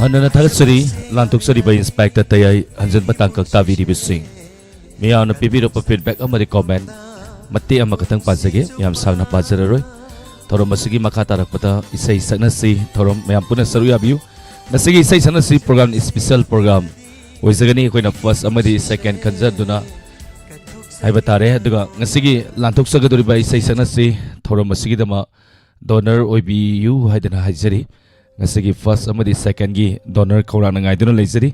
ꯍꯟꯅꯅ ꯊꯥꯒꯠꯆꯔꯤ, ꯂꯥꯟꯊꯣꯛꯆꯔꯤꯕ ꯏꯟꯁꯄꯦꯛꯇꯔ ꯇꯌꯥꯏ ꯍꯟꯖꯤꯟꯕ ꯇꯥꯡꯀꯛ ꯇꯥꯕꯤꯔꯤꯕꯁꯤꯡ꯫ ꯃꯤꯌꯥꯝꯅ ꯄꯤꯕꯤꯔꯛꯄ ꯐꯤꯗꯕꯦꯛ ꯑꯃꯗꯤ ꯀꯣꯃꯦꯟ ꯃꯇꯦꯛ ꯑꯃꯈꯛꯇꯪ ꯄꯥꯖꯒꯦ, ꯌꯥꯝ ꯁꯥꯡꯅ ꯄꯥꯖꯔꯔꯣꯏ꯫ ꯊꯧꯔꯝ ꯑꯁꯤꯒꯤ ꯃꯈꯥ ꯇꯥꯔꯛꯄꯗ ꯏꯁꯩ ꯁꯛꯅꯁꯤ꯫ ꯊꯧꯔꯝ ꯃꯌꯥꯝ ꯄꯨꯟꯅ ꯁꯔꯨꯛ ꯌꯥꯕꯤꯌꯨ꯫ ꯉꯁꯤꯒꯤ ꯏꯁꯩ ꯁꯛꯅꯁꯤ ꯄ꯭ꯔꯣꯒ꯭ꯔꯥꯝ ꯏꯁꯄꯤꯁꯦꯜ ꯄ꯭ꯔꯣꯒ꯭ꯔꯥꯝ ꯑꯣꯏꯖꯒꯅꯤ꯫ ꯑꯩꯈꯣꯏꯅ ꯐꯥꯔꯁ ꯑꯃꯗꯤ ꯁꯦꯀꯦꯟ ꯈꯟꯖꯗꯨꯅ ꯍꯥꯏꯕ ꯇꯥꯔꯦ꯫ ꯑꯗꯨꯒ ꯉꯁꯤꯒꯤ ꯂꯥꯟꯊꯣꯛꯆꯒꯗꯧꯔꯤꯕ ꯏꯁꯩ ꯁꯛꯅꯁꯤ ꯊꯧꯔꯝ ꯑꯁꯤꯒꯤꯗꯃꯛ ꯗꯣꯅꯔ ꯑꯣꯏꯕꯤꯌꯨ ꯍꯥꯏꯗꯅ ꯍꯥꯏꯖꯔꯤ꯫ ꯉꯁꯤꯒꯤ ꯐꯥꯔꯁ ꯑꯃꯗꯤ ꯁꯦꯀꯦꯟꯒꯤ ꯗꯣꯅꯔ ꯈꯧꯔꯥꯡꯅ ꯉꯥꯏꯗꯨꯅ ꯂꯩꯖꯔꯤ꯫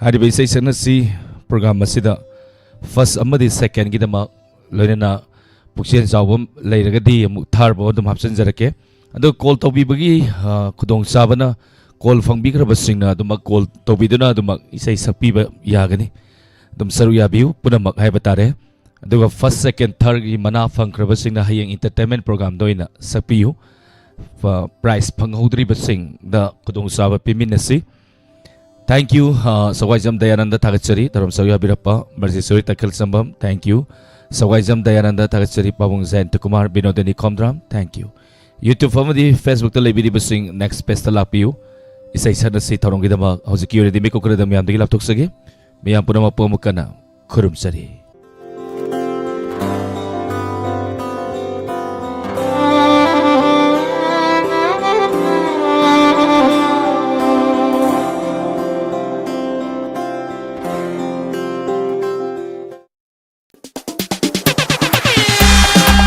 ꯍꯥꯏꯔꯤꯕ ꯏꯁꯩ ꯁꯛꯅꯁꯤ ꯄ꯭ꯔꯣꯒ꯭ꯔꯥꯝ ꯑꯁꯤꯗ ꯐꯥꯔꯁ ꯑꯃꯗꯤ ꯁꯦꯀꯦꯟꯒꯤꯗꯃꯛ ꯂꯣꯏꯅꯅ ꯄꯨꯛꯆꯦꯜ ꯆꯥꯎꯕ ꯂꯩꯔꯒꯗꯤ ꯑꯃꯨꯛ ꯊꯥꯔꯕ ꯑꯗꯨꯝ ꯍꯥꯞꯆꯤꯟꯖꯔꯛꯀꯦ꯫ ꯑꯗꯨ ꯀꯣꯜ ꯇꯧꯕꯤꯕꯒꯤ, ꯑ, ꯈꯨꯗꯣꯡꯆꯥꯕꯅ ꯀꯣꯜ ꯐꯪꯕꯤꯈ꯭ꯔꯕꯁꯤꯡꯅ ꯑꯗꯨꯃꯛ ꯀꯣꯜ ꯇꯧꯕꯤꯗꯨꯅ ꯑꯗꯨꯃꯛ ꯏꯁꯩ ꯁꯛꯄꯤꯕ ꯌꯥꯒꯅꯤ꯫ ꯑꯗꯨꯝ ꯁꯔꯨꯛ ꯌꯥꯕꯤꯌꯨ ꯄꯨꯝꯅꯃꯛ ꯍꯥꯏꯕ ꯇꯥꯔꯦ꯫ ꯑꯗꯨꯒ ꯐꯥꯔꯁ, ꯁꯦꯀꯦꯟ, ꯊꯥꯔꯠꯀꯤ ꯃꯅꯥ ꯐꯪꯈ꯭ꯔꯕꯁꯤꯡꯅ ꯍꯌꯦꯡ ꯏꯟꯇꯔꯇꯦꯟꯃꯦꯟ ꯄ꯭ꯔꯣꯒ꯭ꯔꯥꯝꯗ ꯑꯣꯏꯅ ꯁꯛꯄꯤꯌꯨ꯫ ꯐ-, ꯄ꯭ꯔꯥꯏꯖ ꯐꯪꯍꯧꯗ꯭ꯔꯤꯕꯁꯤꯡꯗ ꯈꯨꯗꯣꯡꯆꯥꯕ ꯄꯤꯃꯤꯟꯅꯁꯤ꯫ Thank you, ꯑ, ꯁꯒ꯭ꯋꯥꯏꯖꯝ ꯗꯌꯥꯅꯟꯗ ꯊꯥꯒꯠꯆꯔꯤ꯫ ꯊꯧꯔꯝ ꯁꯔꯨꯛ ꯌꯥꯕꯤꯔꯛꯄ ꯃꯔꯖꯦꯁꯣꯔꯤ ꯇꯈꯦꯜꯁꯝꯕꯝ, thank you꯫ ꯁꯒ꯭ꯋꯥꯏꯖꯝ ꯗꯌꯥꯅꯟꯗ ꯊꯥꯒꯠꯆꯔꯤ꯫ ꯄꯥꯕꯨꯡ ꯖꯌꯟꯇ ꯀꯨꯃꯥꯔ, ꯕꯤꯅꯣꯗꯤꯅꯤ ꯈꯣꯝꯗ꯭ꯔꯥꯝ, thank you꯫ YouTube ꯑꯃꯗꯤ Facebook ꯇ ꯂꯩꯕꯤꯔꯤꯕꯁꯤꯡ next page ꯇ ꯂꯥꯛꯄꯤꯌꯨ꯫ ꯏꯁꯩ ꯁꯛꯅꯁꯤ ꯊꯧꯔꯝꯒꯤꯗꯃꯛ ꯍꯧꯖꯤꯛꯀꯤ ꯑꯣꯏꯅꯗꯤ ꯃꯤꯀꯨꯞ ꯈꯔꯗ ꯃꯌꯥꯝꯗꯒꯤ ꯂꯥꯞꯊꯣꯛꯆꯒꯦ꯫ ꯃꯤꯌꯥꯝ ꯄꯨꯝꯅꯃꯛꯄꯨ ꯑꯃꯨꯛ ꯍꯟꯅ ꯈꯨꯔꯨꯝꯖꯔꯤ꯫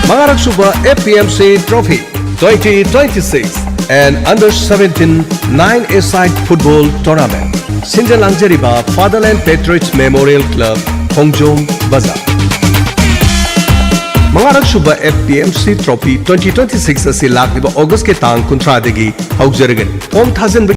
ꯃꯉꯥꯔꯛ ꯁꯨꯕ F P M C Trophy twenty twenty-six and Under seventeen nine A side football tournament. ꯁꯤꯟꯖ ꯂꯥꯡꯖꯔꯤꯕ Fatherland Patriots Memorial Club, ꯈꯣꯡꯖꯣꯝ ꯕꯖꯥꯔ꯫ ꯃꯉꯥꯔꯛ ꯁꯨꯕ F P M C Trophy twenty twenty-six ꯑꯁꯤ ꯂꯥꯛꯂꯤꯕ ꯑꯣꯒꯁꯀꯤ ꯇꯥꯡ ꯀꯨꯟꯊ꯭ꯔꯥꯗꯒꯤ ꯍꯧꯖꯔꯒꯅꯤ꯫ ꯐꯣꯝ ꯊꯥꯖꯤꯟꯕ